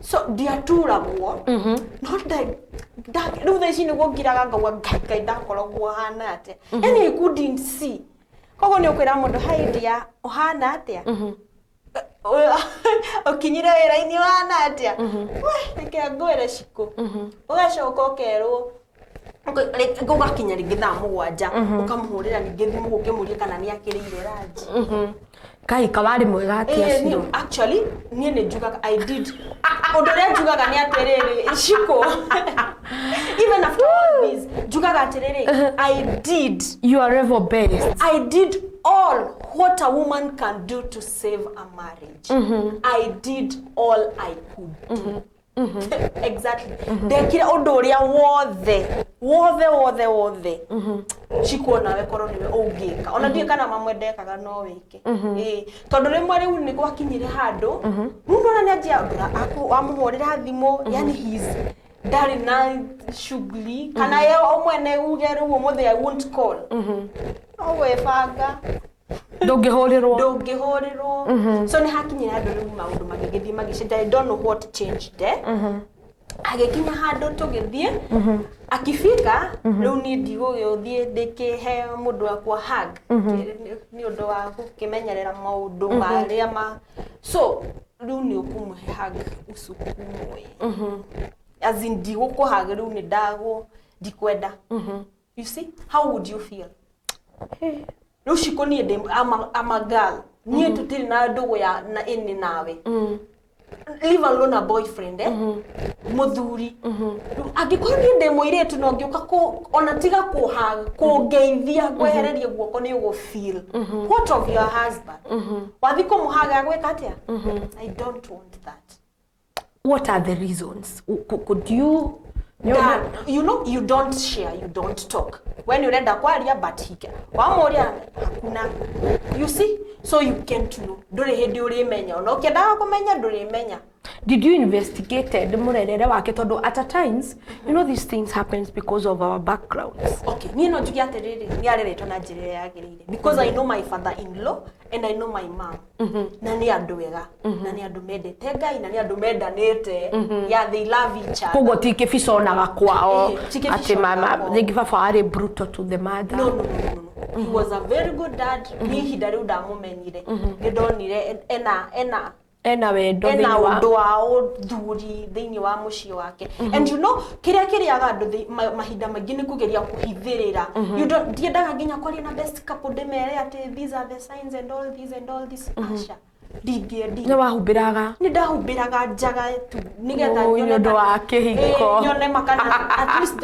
Speaker 11: so ndiaturagwo no rĩu thaa ici nĩguo ngiraga ngauga ngai ngai ndakoragwo hana atĩa yani I couldn't see koguo nĩ ũkwĩra mũndũ hi dear ũhana atĩa ũkinyire wĩra-inĩ ũhana atĩa we reke ngwĩre cikũ ũgacoka ũkerwo ũgakinya rĩngĩ 7:00 ũkamũhũrĩra ningĩ thimũ ũkĩmũria kana nĩ akĩrĩire ranji.
Speaker 10: Kai kawarĩ mwega atĩa
Speaker 11: Ĩĩ,
Speaker 10: Ciro?
Speaker 11: Actually niĩ nĩ njugaga I did ũndũ ũrĩa njugaga nĩ atĩrĩrĩ Shiko even after all this njugaga atĩrĩrĩ I did
Speaker 10: You are ever best.
Speaker 11: I did all what a woman can do to save a marriage. I did all I could do. Exactly. Ndekire ũndũ ũrĩa wothe wothe wothe wothe Shiko nawe korwo nĩwe ũngĩka ona ndiũĩ kana mamwe ndekaga no wĩke. Ĩĩ tondũ rĩmwe rĩu nĩ gwakinyire handũ rĩu ndona nĩ anjia wamũhũrĩra thimũ yani he's ndarĩ na shughuli kana ye mwene uge rĩu ũmũthĩ I won't call no gwĩbanga
Speaker 10: Ndũngĩhũrĩrwo.
Speaker 11: Ndũngĩhũrĩrwo. So nĩ hakinyire handũ rĩu maũndũ magĩgĩthiĩ magĩcenjia I don't know what changed eh? Agĩkinya handũ tũgĩthiĩ, akifika rĩu niĩ ndigũgĩthiĩ ndĩkĩhe mũndũ wakwa hug nĩ ũndũ wa gũkĩmenyerera maũndũ marĩa ma, so rĩu nĩ ũkũmũhe hug usukumwe, as in ndigũkũhug rĩu nĩ ndagwo ndikwenda. You see, how would you feel rĩu ciko? Niĩ ndĩ I'm a girl, niĩ tũtirĩ na ndũgũ ya na ĩnĩ nawe, leave alone a boyfriend, eh? Mũthuri. Rĩu angĩkorwo niĩ ndĩ mũirĩtu na ũngĩũka ona tiga kũha kũngeithia ngwehererie guoko nĩ ũgũ feel, what of your husband? Wathi kũmũhaga agwĩka atĩa? I don't want that.
Speaker 10: What are the reasons? Could you
Speaker 11: Dad, you know, you don't share, you don't talk when urenda kwaria, but he wamuria hakuna, you see, so you can't know, ndũrĩ hĩndĩ ũrĩmenya, ona ũkĩendaga kũmenya ndũrĩmenya.
Speaker 10: Did you investigated mũrerere wake? Tondũ at a times, you know, these things happens because of our backgrounds.
Speaker 11: Okay, niĩ no njuge atĩrĩrĩ, nĩ areretwo na njĩra ĩrĩa yagĩrĩire, because I know my father in law and I know my mom, na nĩ andũ ega, na nĩ andũ mendete Ngai, na nĩ andũ mendanĩte. Yeah, they love each other.
Speaker 10: Koguo ti kĩbiconaga kwao?
Speaker 11: Eh, ti
Speaker 10: atĩ
Speaker 11: kĩbiconaga
Speaker 10: mama
Speaker 11: kwao.
Speaker 10: rĩngĩ baba arĩ brutal to the mother?
Speaker 11: No. He was a very good dad. Niĩ ihinda rĩu ndamumenyire nĩ ndonire ena
Speaker 10: ena wendo
Speaker 11: ena
Speaker 10: thĩinĩ wa
Speaker 11: ũndũ wa ũthuri thĩinĩ wa mũciĩ wake. And you know, kĩrĩa kĩrĩaga andũ mahinda maingĩ nĩ kũgeria kũhithĩrĩra. You don't, ndiendaga nginya kwaria na best couple ndĩmere atĩ these are the signs and all this and all this. Aca, ndingĩendire.
Speaker 10: Nĩ wahumbĩraga?
Speaker 11: Nĩ ndahumbĩraga njaga tu nĩgetha
Speaker 10: Ũ,
Speaker 11: nyone
Speaker 10: nĩ ũndũ wa kĩhiko.
Speaker 11: Ĩ, nyone makana at least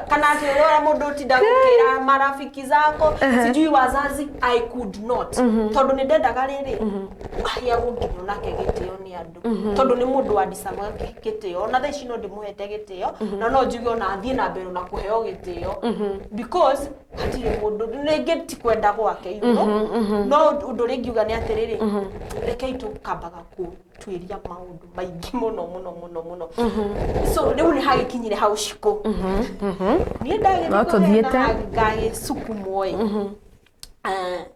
Speaker 11: kana atĩ ũrĩa mũndũ ũtinda gũkĩra marafiki zako, sijui wazazi, I could not, tondũ nĩ ndendaga rĩrĩ aheagwo nginya onake gĩtĩo nĩ andũ, tondũ nĩ mũndũ wandicaga gĩtĩo. Ona thaa ici no ndĩmũhete gĩtĩo, na no njuge ona athiĩ na mbere na kũheo gĩtĩo, because hatirĩ mũndũ rĩngĩ ti kwenda gwake, you know? No ũndũ ũrĩa ingiuga nĩ atĩrĩrĩ, rekei tũkambaga gũtuĩria maũndũ maingĩ mũno mũno mũno mũno. So rĩu nĩ hagĩkinyire hau cikũ niĩ
Speaker 10: No tũthiĩte.
Speaker 11: Ndagĩgĩsukumwo ĩ,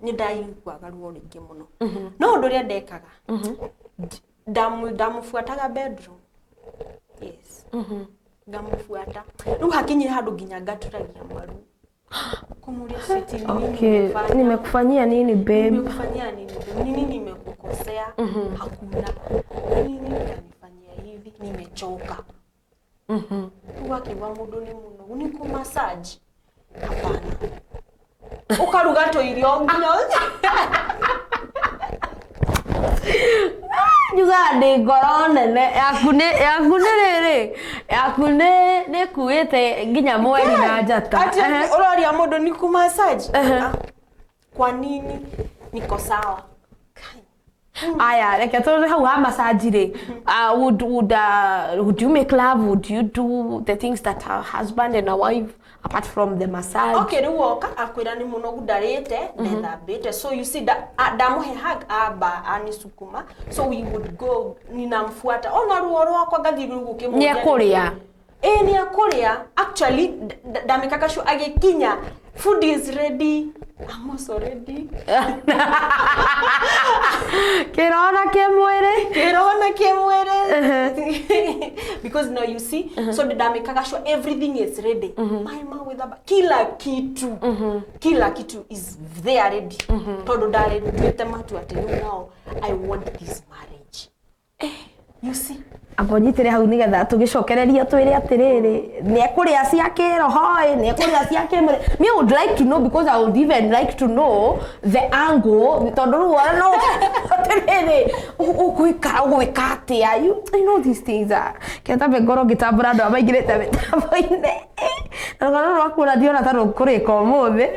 Speaker 11: nĩ ndaiguaga ruo rũingĩ mũno, no ũndũ ũrĩa ndekaga, ndamũbuataga bedroom, yes, ngamũbuata. Rĩu hakinyire handũ nginya ngaturagia maru kumuria, "Sweetie, ni nini
Speaker 10: Okay,
Speaker 11: nimefanya?
Speaker 10: Nimekufanyia nini, babe?
Speaker 11: Nimekufanyia nini babe? Nini nimekukosea? Hakuna. Nini utanifanyia hivi? Nimechoka." Rĩu akĩigua mũndũ nĩ mũnogu nĩ kũ massage, hapana, ũkaruga tũirio nginya
Speaker 10: Njugaga ndĩ ngoro nene, yaku nĩ rĩrĩ, yaku nĩ kuĩte nginya mweri na njata.
Speaker 11: Ati
Speaker 10: Ehe.
Speaker 11: ũroria mũndũ ni kũ massage? Ah, kwa nini? Niko sawa.
Speaker 10: Aya, reke tũrore hau ha massage rĩ, would you make love? Would you do the things that a husband and a wife, apart from the massage?
Speaker 11: Okay, rĩu oka akwĩra nĩ mũnogu, ndarĩte, ndethambĩte. So you see, ndamũhe hug amba anisukuma, so we would go, ninamfuata ona ruo rwakwa, ngathiĩ rĩu gũkĩmũria.
Speaker 10: Nĩekũrĩa?
Speaker 11: Ĩ, nĩ ekũrĩa. Actually, ndamĩkaga sure agĩkinya food is ready, I'm also ready.
Speaker 10: Kĩroho kĩ mwĩrĩ.
Speaker 11: Kĩroho na kĩmwĩrĩ, because now you see, so ndamĩkaga sure everything is ready, my ma with a, kila kitu, kila kitu is there ready, tondũ ndarĩ nduĩte matua atĩ rĩu now I want this marriage, you see.
Speaker 10: Amba ũnyitĩre hau nĩgetha tũgĩcokereria twĩre atĩrĩrĩ, nĩ ekũrĩa cia kĩroho ĩ, nĩ ekũrĩa cia kĩmwĩrĩ? Me would like to know, because I would even like to know the angle, tondũ rĩu ona no atĩrĩrĩ, ũgwĩka ũgwĩka atĩa? You know these things are kĩtambe ngorwo ngĩtambũra andũ arĩa maingĩrĩte mĩtambo-inĩ, na rũgano rũrũ rwaku ona ndiona ta rũkũrĩka ũmũthĩ,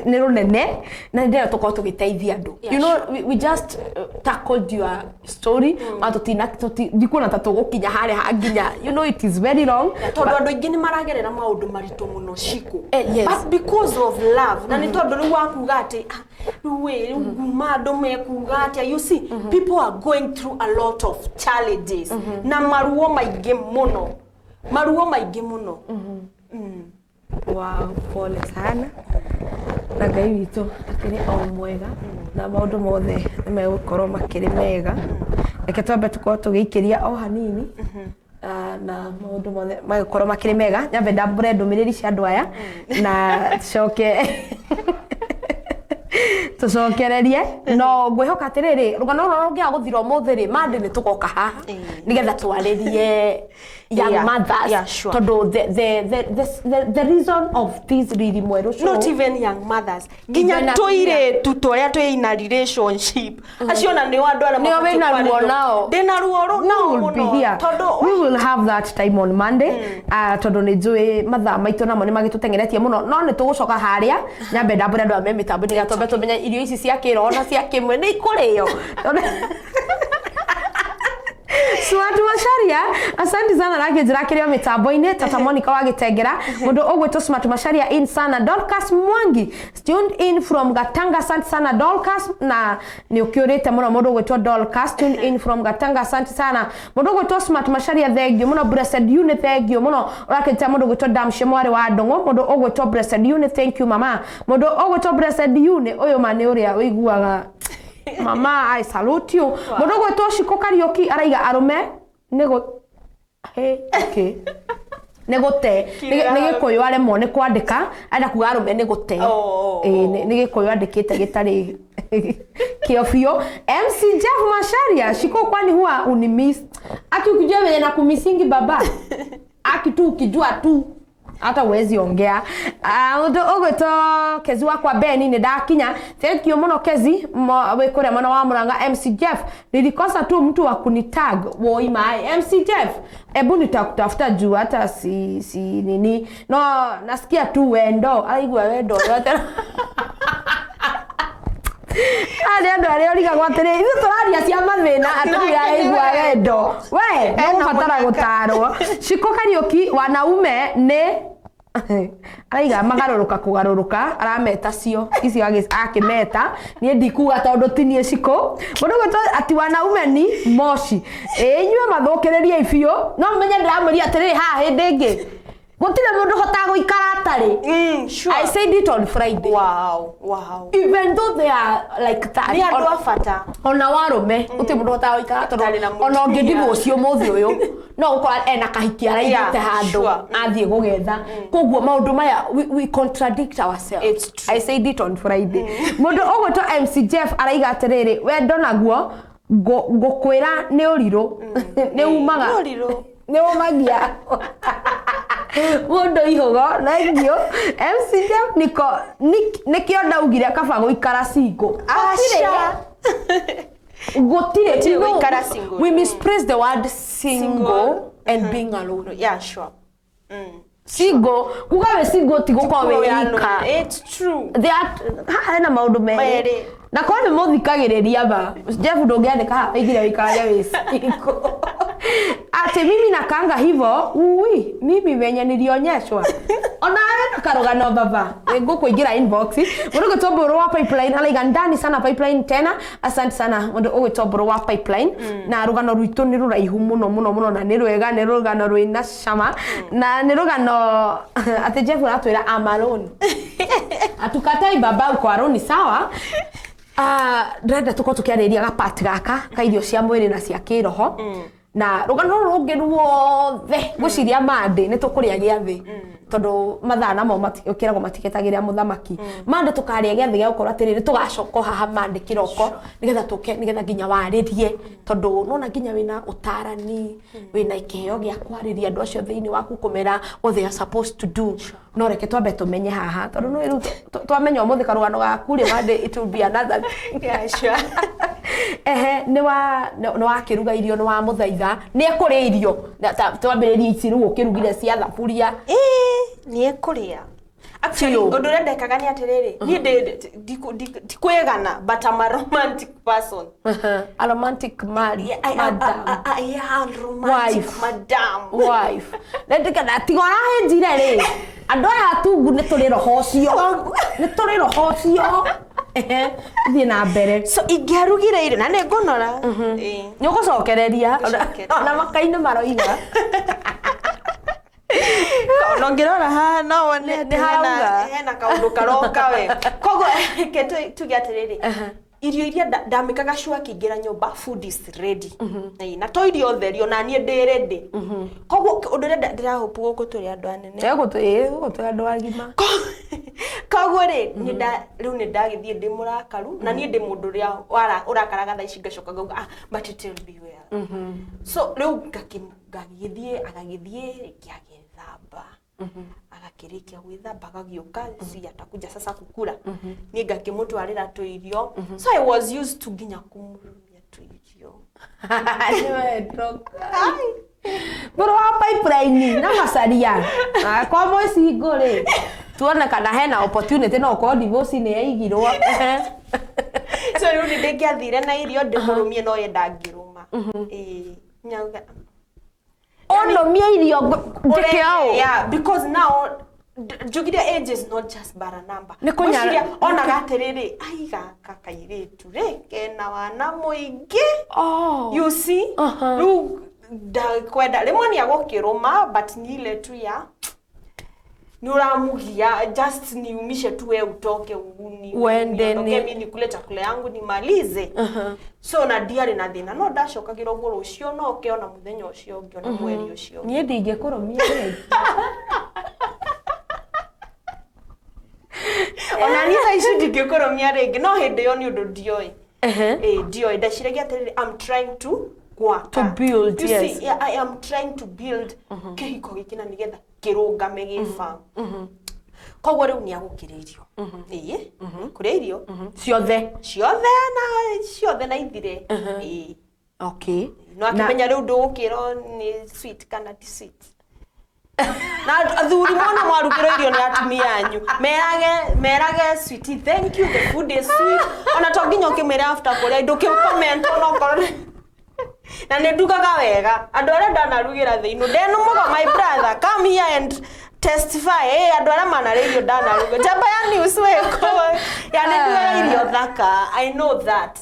Speaker 10: nĩ rũnene na nĩ ndĩrenda tũkorwo tũgĩteithia andũ. You know, we just tackled your story, ma tũtina ndikuona ta tũgũkinya harĩa hanginya. You know, it is very long.
Speaker 11: Tondũ andũ aingĩ nĩ maragerera maũndũ maritũ mũno, Shiko.
Speaker 10: Eh, yes.
Speaker 11: But because of love, na nĩ tondũ rĩu wakuga atĩ, "Ah, rĩu ĩ, rĩu nguma andũ mekuga atĩa?" You see, people are going through a lot of challenges na maruo maingĩ mũno, maruo maingĩ mũno.
Speaker 10: Wow, pole sana, na Ngai witũ akĩrĩ o mwega na maũndũ mothe nĩ megũkorwo makĩrĩ mega. Reke twambe tũkorwo tũgĩikĩria o hanini. Ah, Na maũndũ mothe magĩkorwo makĩrĩ mega. Nyambe ndambũre ndũmĩrĩri cia andũ aya na tucoke tucokererie. No ngwĩhoka atĩrĩrĩ, rũgano rũrũ rũngĩaga gũthira ũmũthĩ rĩ, Monday nĩ tũgoka haha nĩgetha twarĩrie young mothers.
Speaker 11: Sure.
Speaker 10: Tondũ the reason of this riri mwerũ show,
Speaker 11: not even young mothers, nginya
Speaker 10: Even
Speaker 11: tũirĩtu tũrĩa twĩ in a relationship, acio ona nĩo andũ arĩa
Speaker 10: Nĩo
Speaker 11: mabatiĩ
Speaker 10: wĩna ruo
Speaker 11: kwarĩrio.
Speaker 10: nao.
Speaker 11: Ndĩna ruo rũ nao
Speaker 10: We will be
Speaker 11: mũno
Speaker 10: here.
Speaker 11: tondũ
Speaker 10: We will have that time on Monday. Tondũ nĩ njũĩ mathaa maitũ namo nĩ magĩtũteng'eretie mũno, no nĩ tũgũcoka harĩa. Nyambe ndambũre andũ aya me mĩtambo nĩgetha twambe tũmenye irio ici cia kĩroho na cia kĩmwe nĩ ikũrĩo. Smart Macharia, asante sana rakĩnjĩra kĩrĩ o mĩtambo-inĩ. Tata Monica wa Gĩtengera, mũndũ ũgwĩtwo Smart Macharia in sana. Dorcas Mwangi tuned in from Gatanga, asante sana Dorcas, na nĩ ũkĩũrĩte mũno. Mũndũ ũgwĩtwo Dorcas tuned in from Gatanga, asante sana. Mũndũ ũgwĩtwo Smart Macharia, thank you mũno. Blessed Uni, thank you mũno. Ũrakĩnjĩra mũndũ ũgwĩtwo Damshe mwarĩ wa Ndũng'ũ. Mũndũ ũgwĩtwo Blessed Uni, thank you mama. Mũndũ ũgwĩtwo Blessed Uni, ũyũ ma nĩ ũrĩa ũiguaga mama, I salute you. Mũndũ ũgwĩtwo Shiko Kariũki araiga arũme nĩ gũ hey, okay, nĩ gũte nĩ gĩkũyũ aremwo nĩ kwandĩka, arenda kuga arũme nĩ gũte. Ĩĩ, nĩ gĩkũyũ andĩkĩte gĩtarĩ kĩo biũ. MC Jeff Macharia, Shiko, kwani huwa unimiss? Aki ukijua venye na kumisingi baba, aki tu ukijua tu hata uwezi ongea. Mũndũ ũgwĩtwo Kezi wakwa Beni, nĩ ndakinya, thank you mũno Kezi, wĩ kũrĩa mwena wa Murang'a. MC Jeff, nilikosa tu mtu wa kunitag. Woi mai MC Jeff, ebu nitakutafuta juu hata si nini, no nasikia tu wendo, araigua wendo yote. Arĩ andũ arĩa ũrigagwo atĩrĩ, ithuĩ tũraria cia mathĩna, atĩrĩ araigua wendo we nĩũgũbatara gũtarwo. Shiko Kariũki, wanaume nĩ araiga magarũrũka kũgarũrũka, arameta cio icio akĩmeta, niĩ ndikuga tondũ ti niĩ Shiko. Mũndũ ũgwĩtwo ati wanaume ni moshi. Ĩ inyuĩ mathũkĩrĩriei biũ, no mũmenye ndĩramwĩria atĩrĩrĩ, haha hĩndĩ ĩngĩ gũtirĩ mũndũ ũhotaga gũikara atarĩ. I said it on Friday.
Speaker 11: Wow.
Speaker 10: Even though they are like that,
Speaker 11: Nĩ andũ a bata.
Speaker 10: Ona warũme gũtirĩ mũndũ ũhotaga gũikara
Speaker 11: Atarĩ na
Speaker 10: tondũ ona
Speaker 11: mũtumia.
Speaker 10: ũngĩ divorce ũmũthĩ ũyũ, no gũkora ena kahiki araigĩte handũ athiĩ gũgetha. Koguo maũndũ maya we contradict ourselves. I said it on Friday. Mũndũ ũgwĩtwo MC Jeff araiga atĩrĩrĩ, wendo naguo ngũkwĩra nĩ ũrirũ, nĩ umaga,
Speaker 11: Nĩ ũrirũ.
Speaker 10: Nĩ ũmagia mũndũ ihũgo. Thank you MC Jeff. Niko nĩkĩo ndaugire kaba gũikara single.
Speaker 11: Aca.
Speaker 10: Gũtirĩ.
Speaker 11: Gũtirĩ
Speaker 10: You know,
Speaker 11: gũikara single.
Speaker 10: we misplace the word single and being alone.
Speaker 11: Yeah, sure.
Speaker 10: Single, kuga wĩ single ti gũkorwo wĩ
Speaker 11: Ti gũkorwo
Speaker 10: wika.
Speaker 11: alone. It's true.
Speaker 10: They are haha hena maũndũ merĩ
Speaker 11: Merĩ.
Speaker 10: Na korwo nĩ mũthikagĩrĩria ma Jeff, ndũngĩandĩka haha waigire wĩikarage wĩ single atĩ mimi nakanga hivo. Ui, mimi venye nilionyeshwa, onawe na karũgano baba ngũkũingĩra inbox. Mũndũ ũgwĩtwo Mbũrũ wa Pipeline araiga ndani sana Pipeline tena, asante sana mũndũ ũgwĩtwo Mbũrũ wa Pipeline. Na rũgano rwitũ nĩ rũraihu mũno mũno mũno, na nĩ rwega, nĩ rũgano rwĩna cama, na nĩ rũgano atĩ Jeff ũratwĩra I'm alone. Atukatai baba, uko alone, sawa. Ndĩrenda tũkorwo tũkĩarĩrĩria gapart gaka ka irio cia mwĩrĩ na cia kĩroho, na rũgano rũrũ rũngĩ ruothe ngwĩciria Monday nĩ tũkũrĩa gĩathĩ, tondũ mathaa namo kĩragwo matiketagĩrĩra mũthamaki. Monday tũkarĩa gĩathĩ gĩa gũkorwo atĩrĩrĩ, tũgacoka o haha Monday kĩroko nĩgetha tũke, nĩgetha nginya warĩrie, tondũ nona nginya wĩna ũtarani, wĩna kĩheo gĩa kwarĩria andũ acio thĩinĩ waku, kũmera what they are supposed to do. No reke twambe tũmenye haha, tondũ no rĩu twamenya ũmũthĩ karũgano gaku rĩ, Monday it will be another.
Speaker 11: Yeah, sure.
Speaker 10: Ehe, nĩ wakĩruga irio, nĩ wamũthaitha nĩ ekũrĩa irio. Twambĩrĩrie ici rĩu ũkĩrugire cia thaburia.
Speaker 11: Ĩĩ, nĩ ekũrĩa. Actually,
Speaker 10: Biũ.
Speaker 11: ũndũ ũrĩa ndekaga nĩ atĩrĩrĩ, niĩ ndikwĩgana, but I'm a romantic person.
Speaker 10: A romantic man.
Speaker 11: Yeah,
Speaker 10: Madam.
Speaker 11: I am romantic.
Speaker 10: Wife.
Speaker 11: Madam.
Speaker 10: Wife. Nĩndĩkana tiga ũrahĩnjire rĩ, andũ aya atungu nĩ tũrĩ roho ũcio, nĩ tũrĩ roho ũcio. Ehe, thiĩ na mbere.
Speaker 11: So ingĩarugire irio na nĩ ngũnora. Ĩĩ.
Speaker 10: Nĩ ũgũcokereria.
Speaker 11: Ngũcokereria.
Speaker 10: Ona maka-inĩ maroiga.
Speaker 11: Ona ũngĩrora haha no wone
Speaker 10: Nĩ
Speaker 11: atĩ
Speaker 10: harauga.
Speaker 11: hena kaũndũ karoka we. Koguo reke tuge atĩrĩrĩ, Irio iria ndamĩkaga sure akĩingĩra nyũmba food is ready. Ĩĩ, na to irio theri ona niĩ ndĩ ready. Koguo ũndũ ũrĩa ndĩrahope gũkũ tũrĩ andũ anene.
Speaker 10: Gũkũ twĩ andũ agima.
Speaker 11: Koguo rĩ, rĩu nĩ ndagĩthiĩ ndĩ mũrakaru na niĩ ndĩ mũndũ ũrĩa ũrakaraga thaa ici ngacoka ngauga ah, but it will be well. So rĩu ngagĩthiĩ agagĩthiĩ rĩngĩ agĩthamba, agakĩrĩkia gwĩthamba agagĩũka, si atakuja sasa kukula, niĩ ngakĩmũtwarĩra tũirio. So I was used to nginya kũmũrũmia tũirio.
Speaker 10: Mũrũ wa pipeline na macaria kwa mwĩcingo rĩ, tuone kana hena opportunity no ũkorwo divorce nĩ yaigirwo.
Speaker 11: So rĩu nĩ ndĩngĩathire na irio ndĩmũrũmie, no ye ndangĩrũma. Ĩĩ, nyauga
Speaker 10: ũnũmie irio njĩke ũũ.
Speaker 11: Yeah, because now njugire age is not just but a number.
Speaker 10: Nĩ kũnyara-
Speaker 11: Ngwĩciria onaga atĩrĩrĩ, ai gaka kairĩtu rĩ kena wana mũingĩ. You see, rĩu ndakwenda rĩmwe nĩ agũkĩrũma, but ni ile tu ya nĩ ũramugia, just niumishe tu we utoke
Speaker 10: Uende
Speaker 11: niondoke mi nikule chakula yangu nimalize. So na ndiarĩ na thĩna, no ndacokagĩra ũguo rũciũ no ũke ona mũthenya ũcio ũngĩ ona mweri ũcio ũngĩ.
Speaker 10: Niĩ ndingĩkũrũmia rĩngĩ.
Speaker 11: Ona niĩ thaa ici ndingĩkũrũmia rĩngĩ, no hĩndĩ ĩyo nĩ ũndũ ndioĩ. Ĩĩ, ndioĩ, ndeciragia atĩrĩrĩ, I'm trying to gwaka.
Speaker 10: To build,
Speaker 11: You
Speaker 10: yes.
Speaker 11: see, yeah, I am trying to build kĩhiko gĩkĩ na nĩgetha kĩrũngame gĩba. Koguo rĩu nĩ agũkĩrĩa irio. Ĩĩ, kũrĩa irio
Speaker 10: ciothe.
Speaker 11: Ciothe na ciothe na ithire. Ĩĩ.
Speaker 10: Okay.
Speaker 11: No akĩmenya rĩu ndũgũkĩrwo nĩ sweet kana ti sweet. Na athuri mona mwarugĩrwo irio nĩ atumia anyu, merage merage sweetie, thank you, the food is sweet. Ona to nginya ũkĩmwĩre after kũrĩa, ndũkĩ comment ona okorwo na nĩ ndugaga wega. Andũ arĩa ndanarugĩra thĩinĩ ndenũmũga, my brother, come here and testify. Hey, andũ arĩa manarĩa irio ndanaruga, njamba ya news weko ya nĩ ndugaga irio thaka. I know that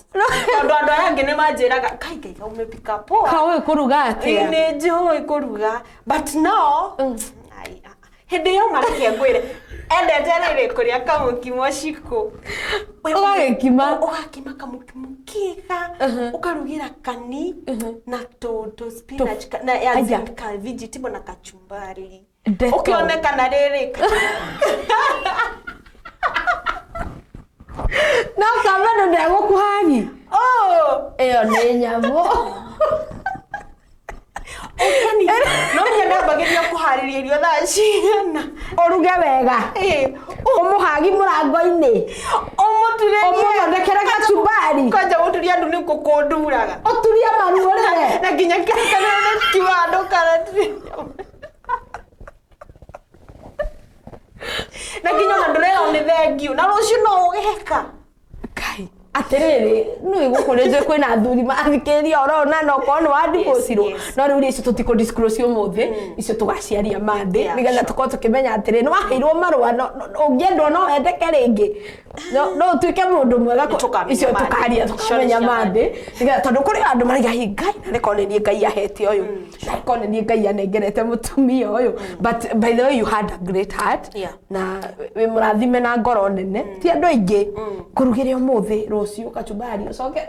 Speaker 11: tondũ andũ arĩa angĩ nĩ manjĩraga kai kai umepika poa.
Speaker 10: Kaũĩ kũruga atĩa?
Speaker 11: Nĩ njũĩ kũruga, but now ai, ah, hĩndĩ ĩyo mareke ngwĩre endete rĩrĩ kũrĩa kamũkimo cikũ.
Speaker 10: Ũgagĩkima?
Speaker 11: Ũgakima kamũkimo kega, ũkarugĩra kani na tũ spinach na as
Speaker 10: Aya.
Speaker 11: in ka vegetable na kachumbari.
Speaker 10: Ndeto.
Speaker 11: Ũkĩonekana rĩrĩ
Speaker 10: no kamba ndegũkũhagi.
Speaker 11: Oh.
Speaker 10: Ĩyo nĩ nyamũ.
Speaker 11: Ũkani no nginya ndambagĩria kũharĩria irio thaa cigana?
Speaker 10: Ũruge wega, ũmũhagi mũrango-inĩ,
Speaker 11: ũmũturĩrie,
Speaker 10: ũmũthondekere kachumbari.
Speaker 11: Kwanja gũturia andũ nĩ kũkũnduraga.
Speaker 10: Ũturie maru ũrĩre.
Speaker 11: Na nginya kĩrĩkanĩro nĩ kiuga andũ kana na nginya ona ndũrerwo nĩ thengiũ na rũciũ no ũgeka.
Speaker 10: Atĩrĩrĩ, nĩ gũkũ nĩ njũĩ kwĩna athuri mathikĩrĩria oro na no korwo nĩ wa divorce-irwo, no rĩu rĩ, icio tũtikũ disclose ũmũthĩ, icio tũgaciaria Monday nĩgetha tũkorwo tũkĩmenya atĩrĩ nĩ waheirwo marũa ũngĩendwo no wendeke rĩngĩ, no ũtuĩke mũndũ mwega icio tũkaria tũkamenya Monday, nĩgetha tondũ kũrĩ andũ maraiga hi Ngai na nĩkorwo nĩ niĩ Ngai ahete ũyũ, na nĩkorwo nĩ niĩ Ngai anengerete mũtumia ũyũ. But by the way, you had a great heart na wĩ mũrathime na ngoro nene. Ti andũ aingĩ kũrugĩre ũmũthĩ, rũciũ kachumbari, ũcoke.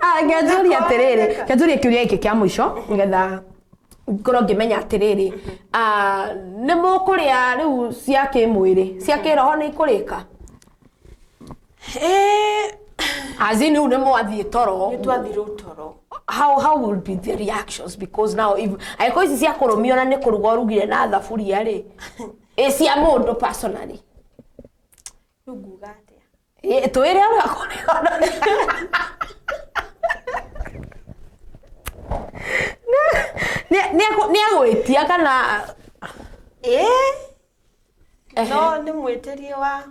Speaker 10: Ah, ngĩanjũria atĩrĩrĩ, ngĩanjũria kĩũria gĩkĩ kĩa mũico nĩgetha ngorwo ngĩmenya atĩrĩrĩ, ah, nĩ mũkũrĩa rĩu cia kĩmwĩrĩ, cia kĩroho nĩ ikũrĩka? As in rĩu nĩ mwathiĩ toro?
Speaker 11: Nĩ twathire toro.
Speaker 10: How will be the reactions? Because now if angĩkorwo ici cia kũrũmio na nĩ kũruga ũrugire na thaburia rĩ, ĩ cia mũndũ personally?
Speaker 11: Rĩu nguga atĩa?
Speaker 10: Ĩ, twĩre ũrĩa kũrĩ. Nĩ agwĩtia kana?
Speaker 11: Ĩĩ, no nĩ mwĩtĩrie wa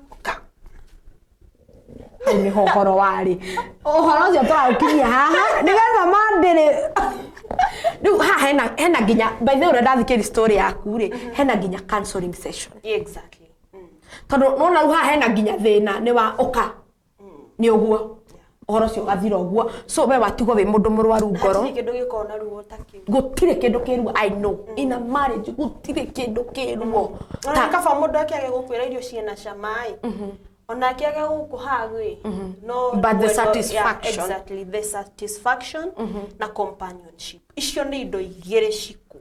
Speaker 10: Hau nĩho ũhoro warĩ, ũhoro ũcio tũraũkinyia haha nĩgetha mandĩrĩ rĩu haha hena nginya, by the way, ũrĩa ndathikĩrĩria story yaku rĩ, hena nginya counseling session.
Speaker 11: Exactly.
Speaker 10: Tondũ nona rĩu haha hena nginya thĩna nĩ wa ũka nĩ ũguo ũhoro ũcio ũgathira ũguo, so we watigwo wĩ mũndũ mũrwaru ngoro.
Speaker 11: Hatirĩ kĩndũ gĩkoragwo na ruo ta kĩu.
Speaker 10: Gũtirĩ kĩndũ kĩruo. I know in a marriage gũtirĩ kĩndũ kĩruo.
Speaker 11: Ona nĩ kaba mũndũ akĩage gũkwĩra irio ciĩna cama ĩ. Onake aga gũkũhagĩ no
Speaker 10: But the
Speaker 11: mwendo-
Speaker 10: satisfaction.
Speaker 11: Yeah, exactly, the satisfaction na companionship, icio nĩ indo igĩrĩ ciku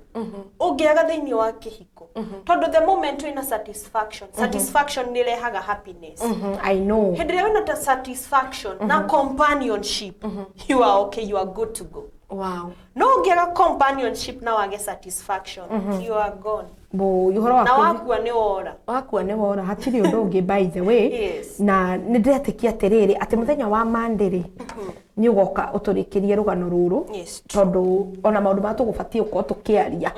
Speaker 11: ũngĩaga thĩinĩ wa kĩhiko, tondũ the moment wĩna satisfaction, satisfaction nĩ ĩrehaga happiness.
Speaker 10: I know.
Speaker 11: Hĩndĩ ĩrĩa wĩna ta satisfaction na companionship, you are okay, you are good to go. No ũngĩaga companionship na wage satisfaction, you are gone.
Speaker 10: Bo ũhoro
Speaker 11: Na
Speaker 10: wa
Speaker 11: wakua nĩ wora.
Speaker 10: Wakua nĩ wora, hatirĩ ũndũ ũngĩ, by the way.
Speaker 11: Yes.
Speaker 10: Na nĩ ndĩretĩkia atĩrĩrĩ, atĩ mũthenya wa Monday rĩ, nĩ ũgoka ũtũrĩkĩrie rũgano rũrũ, tondũ ona maũndũ marĩa tũgũbatiĩ gũkorwo tũkĩaria,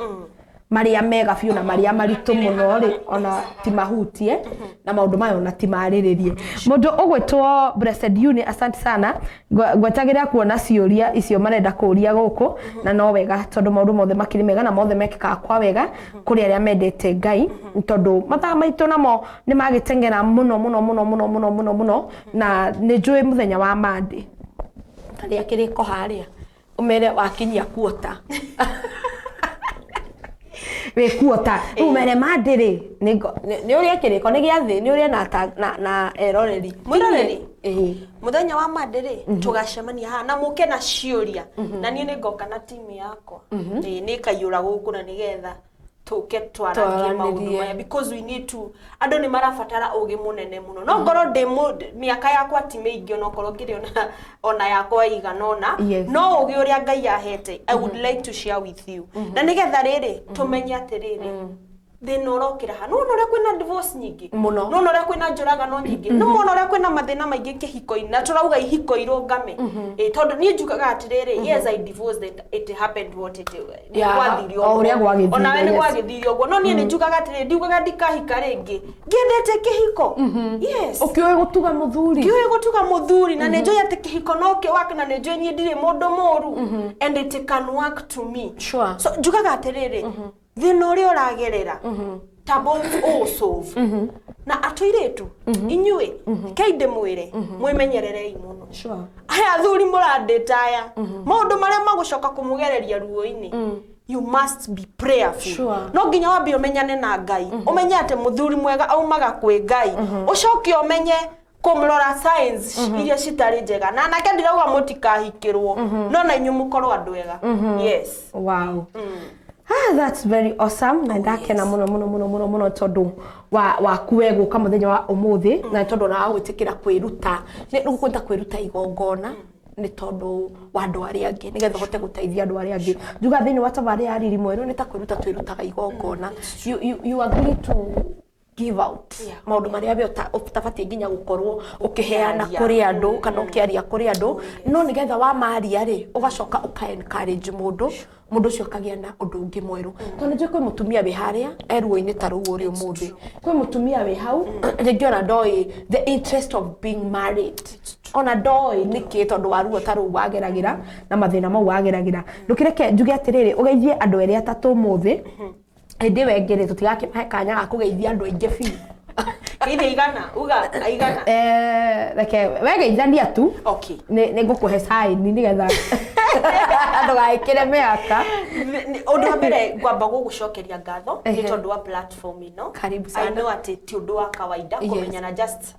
Speaker 10: marĩa mega biũ na marĩa maritũ mũno rĩ, ona ti mahutie na maũndũ maya ona ti marĩrĩrie. Mũndũ ũgwĩtwo Blessed Uni, asante sana. Ngwetagĩra kuona ciũria icio marenda kũria gũkũ, na no wega tondũ maũndũ mothe makĩrĩ mega na mothe mekĩkaga kwa wega kũrĩ arĩa mendete Ngai, tondũ mathaa maitũ namo nĩ magĩteng'era mũno mũno mũno mũno mũno mũno mũno. Na nĩ njũĩ mũthenya wa Monday tarĩa kĩrĩko harĩa ũmere wakinyia kuota wĩ kuota rĩu mere Monday rĩ, nĩ ũrĩa kĩrĩko nĩ gĩathĩ, nĩ ũrĩa na eroreri.
Speaker 11: Mwĩroreri?
Speaker 10: Ĩĩ.
Speaker 11: Muthenya wa Monday rĩ, tũgacemania haha na mũke na ciũria, na niĩ nĩ ngoka na timu yakwa. Ĩĩ, nĩ ĩkaiyũra gũkũ na nĩgetha tũke twarangie maũndũ
Speaker 10: Twaranĩrie.
Speaker 11: maya, because we need to, andũ nĩ marabatara ũgĩ mũnene mũno. No ngorwo ndĩ mĩaka yakwa ti mĩingĩ, onokorwo ngĩrĩ ona yakwa ĩigana ũna, no ũgĩ ũrĩa Ngai ahete, I would like to share with you, na nĩgetha rĩrĩ tũmenye atĩrĩrĩ, thĩna ũrokĩra ha. Nĩwona ũrĩa kwĩna divorce nyingĩ?
Speaker 10: Mũno.
Speaker 11: Nĩwona ũrĩa kwĩna njũragano nyingĩ? Nĩwona ũrĩa kwĩna mathĩna maingĩ kĩhiko-inĩ, na tũrauga ihiko irũngame? Ĩ, tondũ niĩ njugaga atĩrĩrĩ, yes, I divorced and it happened what it
Speaker 10: Yeah,
Speaker 11: gwathire
Speaker 10: o ũrĩa gwagĩthire,
Speaker 11: onawe nĩ gwagĩthire ũguo. No niĩ nĩ njugaga atĩrĩrĩ, ndiugaga ndikahika rĩngĩ, ngĩendete kĩhiko, yes.
Speaker 10: Ũkĩũĩ gũtuga mũthuri.
Speaker 11: Ngĩũĩ gũtuga mũthuri, na nĩ njũĩ atĩ kĩhiko no kĩwake, na nĩ njũĩ niĩ ndirĩ mũndũ mũru and it can work to me. So njugaga atĩrĩrĩ, thĩna ũrĩa ũragerera tamba ũũsolve. Na atũirĩtu inyuĩ, kei ndĩmwĩre, mwĩmenyererei mũno. Aya athuri mũrandĩta aya, maũndũ marĩa magũcoka kũmũgereria ruo-inĩ, you must be prayerful. No nginya wambe ũmenyane na Ngai, ũmenye atĩ mũthuri mwega aumaga kwĩ Ngai, ũcoke ũmenye kũmũrora signs iria citarĩ njega. Na anake ndirauga mũtikahikĩrwo, no na inyuĩ mũkorwo andũ ega. Yes.
Speaker 10: Wow. Ah, that's very awesome. Na ndakena mũno mũno mũno mũno mũno tondũ wa waku we gũka mũthenya wa ũmũthĩ, na nĩ tondũ ona wa gwĩtĩkĩra kwĩruta, nĩ kwenda kwĩruta igongona nĩ tondũ wa andũ arĩa angĩ, nĩgetha ũhote gũteithia andũ arĩa angĩ. Njuga thĩinĩ wa tabarĩra ya Riri Mwerũ nĩ ta kwĩruta twĩrutaga igongona. You agree to give out maũndũ marĩa we ũtabatiĩ nginya gũkorwo ũkĩheana
Speaker 11: Ũkĩaria.
Speaker 10: kũrĩ andũ kana ũkĩaria kũrĩ andũ, no nĩgetha wamaria rĩ, ũgacoka ũka encourage mũndũ, mũndũ ũcio akagĩa na ũndũ ũngĩ mwerũ, tondũ nĩnjũĩ kwĩ mũtumia wĩ harĩa e ruo-inĩ ta rũu ũrĩ ũmũthĩ, kwĩ mũtumia wĩ hau rĩngĩ ona ndoĩ the interest of being married, ona ndoĩ nĩkĩ, tondũ wa ruo ta rũu wageragĩra na mathĩna mau wageragĩra. Ndũkĩreke njuge atĩrĩrĩ, ũgeithie andũ erĩ atatũ ũmũthĩ. Hĩndĩ ĩyo ĩngĩ rĩ, tũtigakĩmahe kanya ga kũgeithia andũ aingĩ biũ.
Speaker 11: Geithia igana, uga aigana.
Speaker 10: Reke wegeithania tu.
Speaker 11: Okay.
Speaker 10: Nĩ ngũkũhe caini nĩgetha ndũgagĩkĩre mĩaka.
Speaker 11: Ũndũ wa mbere ngwamba gũgũcokeria ngatho nĩ tondũ wa platform ĩno.
Speaker 10: Karibu
Speaker 11: I
Speaker 10: sana.
Speaker 11: know atĩ ti ũndũ wa kawaida kũmenyana just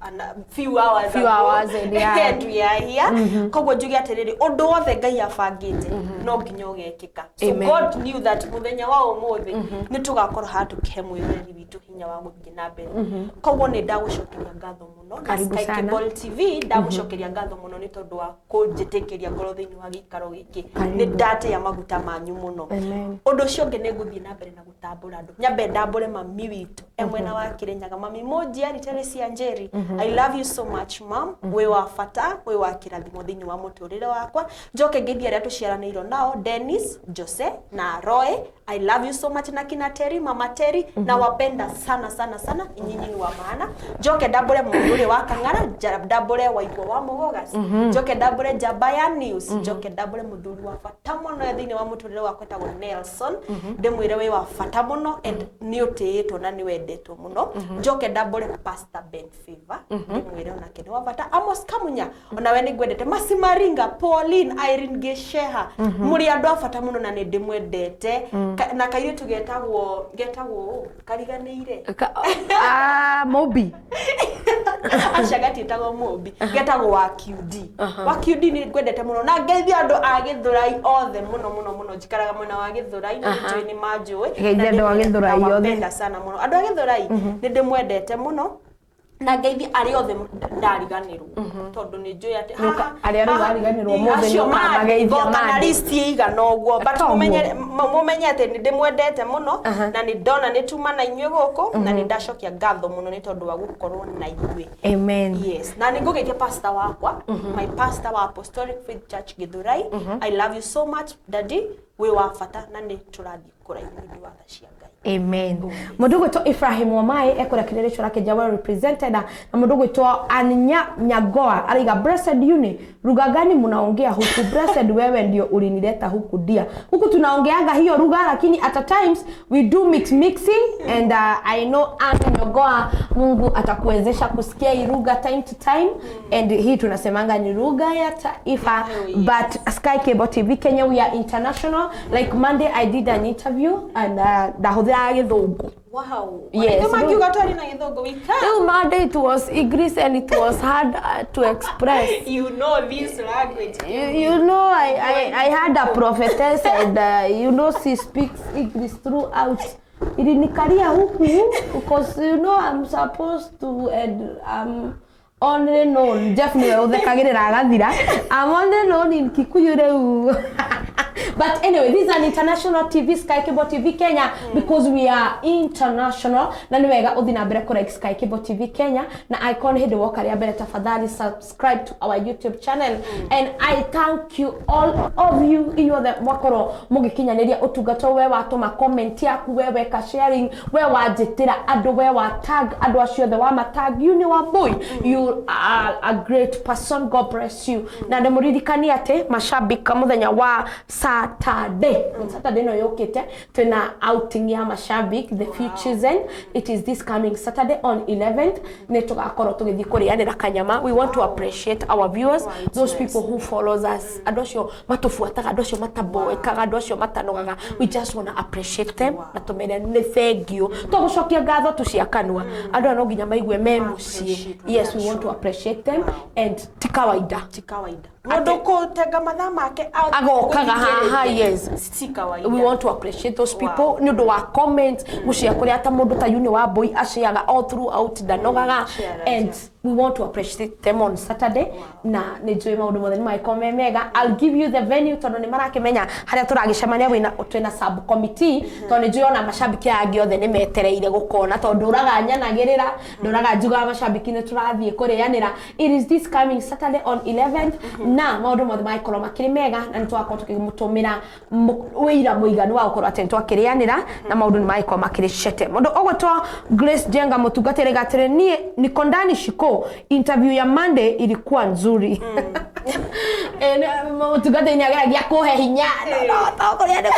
Speaker 11: few hours
Speaker 10: Few
Speaker 11: ago.
Speaker 10: hours and yeah.
Speaker 11: And we are here. Koguo njuge atĩrĩrĩ, ũndũ wothe Ngai abangĩte no nginya ũgekĩka. So
Speaker 10: Amen.
Speaker 11: God knew that mũthenya wa ũmũthĩ nĩ tũgakorwo haha tũkĩhe mwĩroreri witũ hinya wa gũthiĩ na mbere. Koguo nĩ ndagũcokeria ngatho mũno, na
Speaker 10: Karibu
Speaker 11: Sky
Speaker 10: sana.
Speaker 11: Cable TV ndagũcokeria ngatho mũno nĩ tondũ wa kũnjĩtĩkĩria ngorwo thĩinĩ wa gĩikaro gĩkĩ.
Speaker 10: Karibu.
Speaker 11: Nĩ ndatĩa maguta manyu mũno.
Speaker 10: Amen.
Speaker 11: Ũndũ ũcio ũngĩ, nĩ ngũthiĩ na mbere na gũtambũra andũ. Nyambe ndambũre mami witũ e mwena wa Kĩrĩnyaga, mami mũnjiari Teresia Njeri. I love you so much, mom. Wĩ wa bata, wĩ wa kĩrathimo thĩinĩ wa mũtũrĩre wakwa. Njoke ngeithie arĩa tũciaranĩirwo nao, Dennis, Jose na Roy, I love you so much, na kina Terry, mama Terry, na wapenda sana sana sana, nyinyi ni wa maana. Njoke ndambũre mũndũ ũrĩa wa Kang'ara, ndambũre Waigua wa Mũgogas, njoke ndambũre Njamba ya News, njoke ndambũre mũthuri wa bata mũno thĩinĩ wa mũtũrĩre wakwa etagwo Nelson, ndĩmwĩre wĩ wa bata mũno and nĩ ũtĩĩtwo na nĩ wendetwo mũno. Njoke ndambũre Pastor Ben Favor, ndĩmwĩre onake nĩ wa bata. Amos Kamunya, onawe nĩ ngwendete. Masi Maringa, Pauline, Irene Gesheha, mũrĩ andũ a bata mũno na nĩ ndĩmwendete. Na kairĩtu getagwo ũ? Kariganĩire.
Speaker 10: Ah, Mobi.
Speaker 11: Aca gatiĩtagwo Mũmbi, getagwo wa QD. Wa QD nĩ ngwendete mũno na ngeithia andũ a Gĩthũrai othe mũno mũno mũno. Njikaraga mwena wa Gĩthũrai na nĩnjũĩ nĩ manjũĩ.
Speaker 10: Geithia andũ a Gĩthũrai othe.
Speaker 11: Nawapenda sana mũno andũ a Gĩthũrai, nĩ ndĩmwendete mũno na ngeithi arĩa othe ndariganĩrwo tondũ nĩ njũĩ atĩ
Speaker 10: Nĩũka- arĩa rĩu wariganĩrwo ũmũthĩ
Speaker 11: acio
Speaker 10: nĩũkamageithia
Speaker 11: ngoka na
Speaker 10: mande.
Speaker 11: list ĩigana ũguo, but
Speaker 10: Toguo.
Speaker 11: mũmenye atĩ nĩ ndĩmwendete mũno na nĩ ndona nĩ tuma na inyuĩ gũkũ na nĩ ndacokia ngatho mũno nĩ tondũ wa gũkorwo na inyuĩ.
Speaker 10: Amen.
Speaker 11: Yes, na nĩ ngũgeithia pastor wakwa, my pastor wa Apostolic Faith Church Githurai. I love you so much, daddy, wĩ wa bata na nĩ tũrathiĩ kũraihu nĩ ũndũ wa tha cia Ngai.
Speaker 10: Amen. Mundu gwitwo Ibrahim Wamai ekura kirere rake ja well represented, na mundu gwitwo Anya Nyagoa araiga, "Blessed uni, lugha gani mnaongea huku? Blessed, wewe ndio ulinileta huku dia." Huku tunaongeaga hiyo lugha, lakini at times we do mixing and I know Ann Nyagoa, Mungu atakuwezesha kusikia hii lugha time to time, and hii tunasemanga ni lugha ya taifa. But Sky Cable TV Kenya, we are international. Like Monday I did an interview and ndahuthiraga gĩthũngũ.
Speaker 11: Wow.
Speaker 10: Yes.
Speaker 11: Nĩ mangiuga twari na gĩthũngũ, we can.
Speaker 10: Rĩu Monday it was English and it was hard to express.
Speaker 11: You know this language.
Speaker 10: You know, I had a prophetess and you know, she speaks English throughout. Ilinikalia huku because you know I'm supposed to, and I'm only known, Jeff niwe uthekagĩrĩra agathira, I'm only known in Kikuyu rĩu. But anyway, this is an international TV, Sky Cable TV Kenya, because we are international. Na nĩ wega ũthiĩ na mbere kũ like Sky Cable TV Kenya, na icon hĩndĩ woka rĩa mbere, tafadhali subscribe to our YouTube channel. And I thank you, all of you, inyuothe mwakorwo mũgĩkinyanĩria ũtungata, we watũma comment yaku, we weka sharing, we wanjĩtĩra andũ, we wa tag andũ acio othe wa matag, you nĩ wa boy, you are a great person, God bless you. Na ndĩmũririkanie atĩ mashabika, mũthenya wa Saturday, Saturday ĩno yũkĩte, twĩna outing ya mashabik, the few chosen. It is this coming Saturday on 11th, nĩ tũgakorwo tũgĩthiĩ kũrĩanĩra kanyama. We want to appreciate our viewers, those people who follows us, andũ acio matũbuataga, andũ acio mataboekaga, andũ acio matanogaga. We just wanna appreciate them na tũmere nĩ thank you. Tũgũcokia ngatho tũciakanua, andũ aya no nginya maigue me mũciĩ. Yes, we want to appreciate them and ti kawaida.
Speaker 11: Ti kawaida mũndũ kũtenga mathaa make
Speaker 10: agokaga haha, yes.
Speaker 11: Ti kawaida.
Speaker 10: We want to appreciate those people nĩ ũndũ wa comment gucia kũrĩa ta mũndũ ta Uni wa Boy aciaga all throughout, ndanogaga, and we want to appreciate them on Saturday. Na nĩ njũĩ maũndũ mothe nĩ magĩkorwo me mega. I'll give you the venue tondũ nĩ marakĩmenya harĩa tũragĩcemania. Wĩna twĩna sub committee, tondũ nĩ njũĩ ona macambĩki aya angĩ othe nĩ metereire gũkona, tondũ ndũraga nyanagĩrĩra, ndũraga njugaga macambĩki nĩ tũrathiĩ kũrĩanĩra. It is this coming Saturday on 11th, na maũndũ mothe magĩkorwo makĩrĩ mega na nĩ tũgakorwo tũkĩmũtũmĩra wĩira mũiganu wa gũkorwo atĩ nĩ twakĩrĩanĩra na maũndũ nĩ magĩkorwo makĩrĩ cete. Mũndũ ũgwĩtwo Grace Jenga mũtungatĩri gatĩrĩ, "Niĩ niko ndani shiko, interview ya Monday ilikuwa nzuri." Mũtungatĩri nĩ ageragia kũhe hinya, no tokorĩa nĩ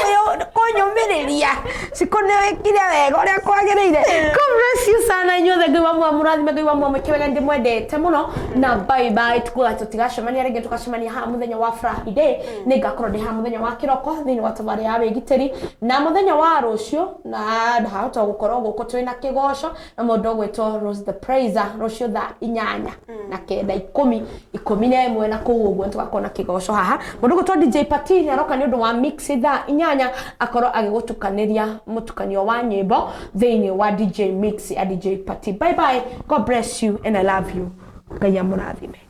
Speaker 10: kũnyũmĩrĩria, ciko nĩ wĩkire wega ũrĩa kwagĩrĩire. God bless you sana inyuothe, Ngai wa muoyo mũrathime, Ngai wa muoyo mwĩke wega, ndĩmwendete mũno na bye bye. Tukuga tũtigacemania rĩngĩ, tũgacemania haha mũthenya wa Friday. Nĩ ngakorwo ndĩ haha mũthenya wa kĩroko thĩinĩ wa tabarĩ ya wĩgitĩri, na mũthenya wa rũciũ na ndahota gũkorwo gũkũ twĩna kĩgoco na mũndũ ũgwĩtwo Rose the Praiser rũciũ thaa 8 na 9, 10, 11 na kũu ũguo tũgakorwo na kĩgoco haha. Mũndũ ũgwĩtwo DJ Pati nĩ aroka nĩ ũndũ wa mix thaa 8, akorwo agĩgũtukanĩria mũtukanio wa nyĩmbo thĩinĩ wa DJ mix ya DJ Pati. Bye bye, God bless you and I love you. Ngai amũrathime.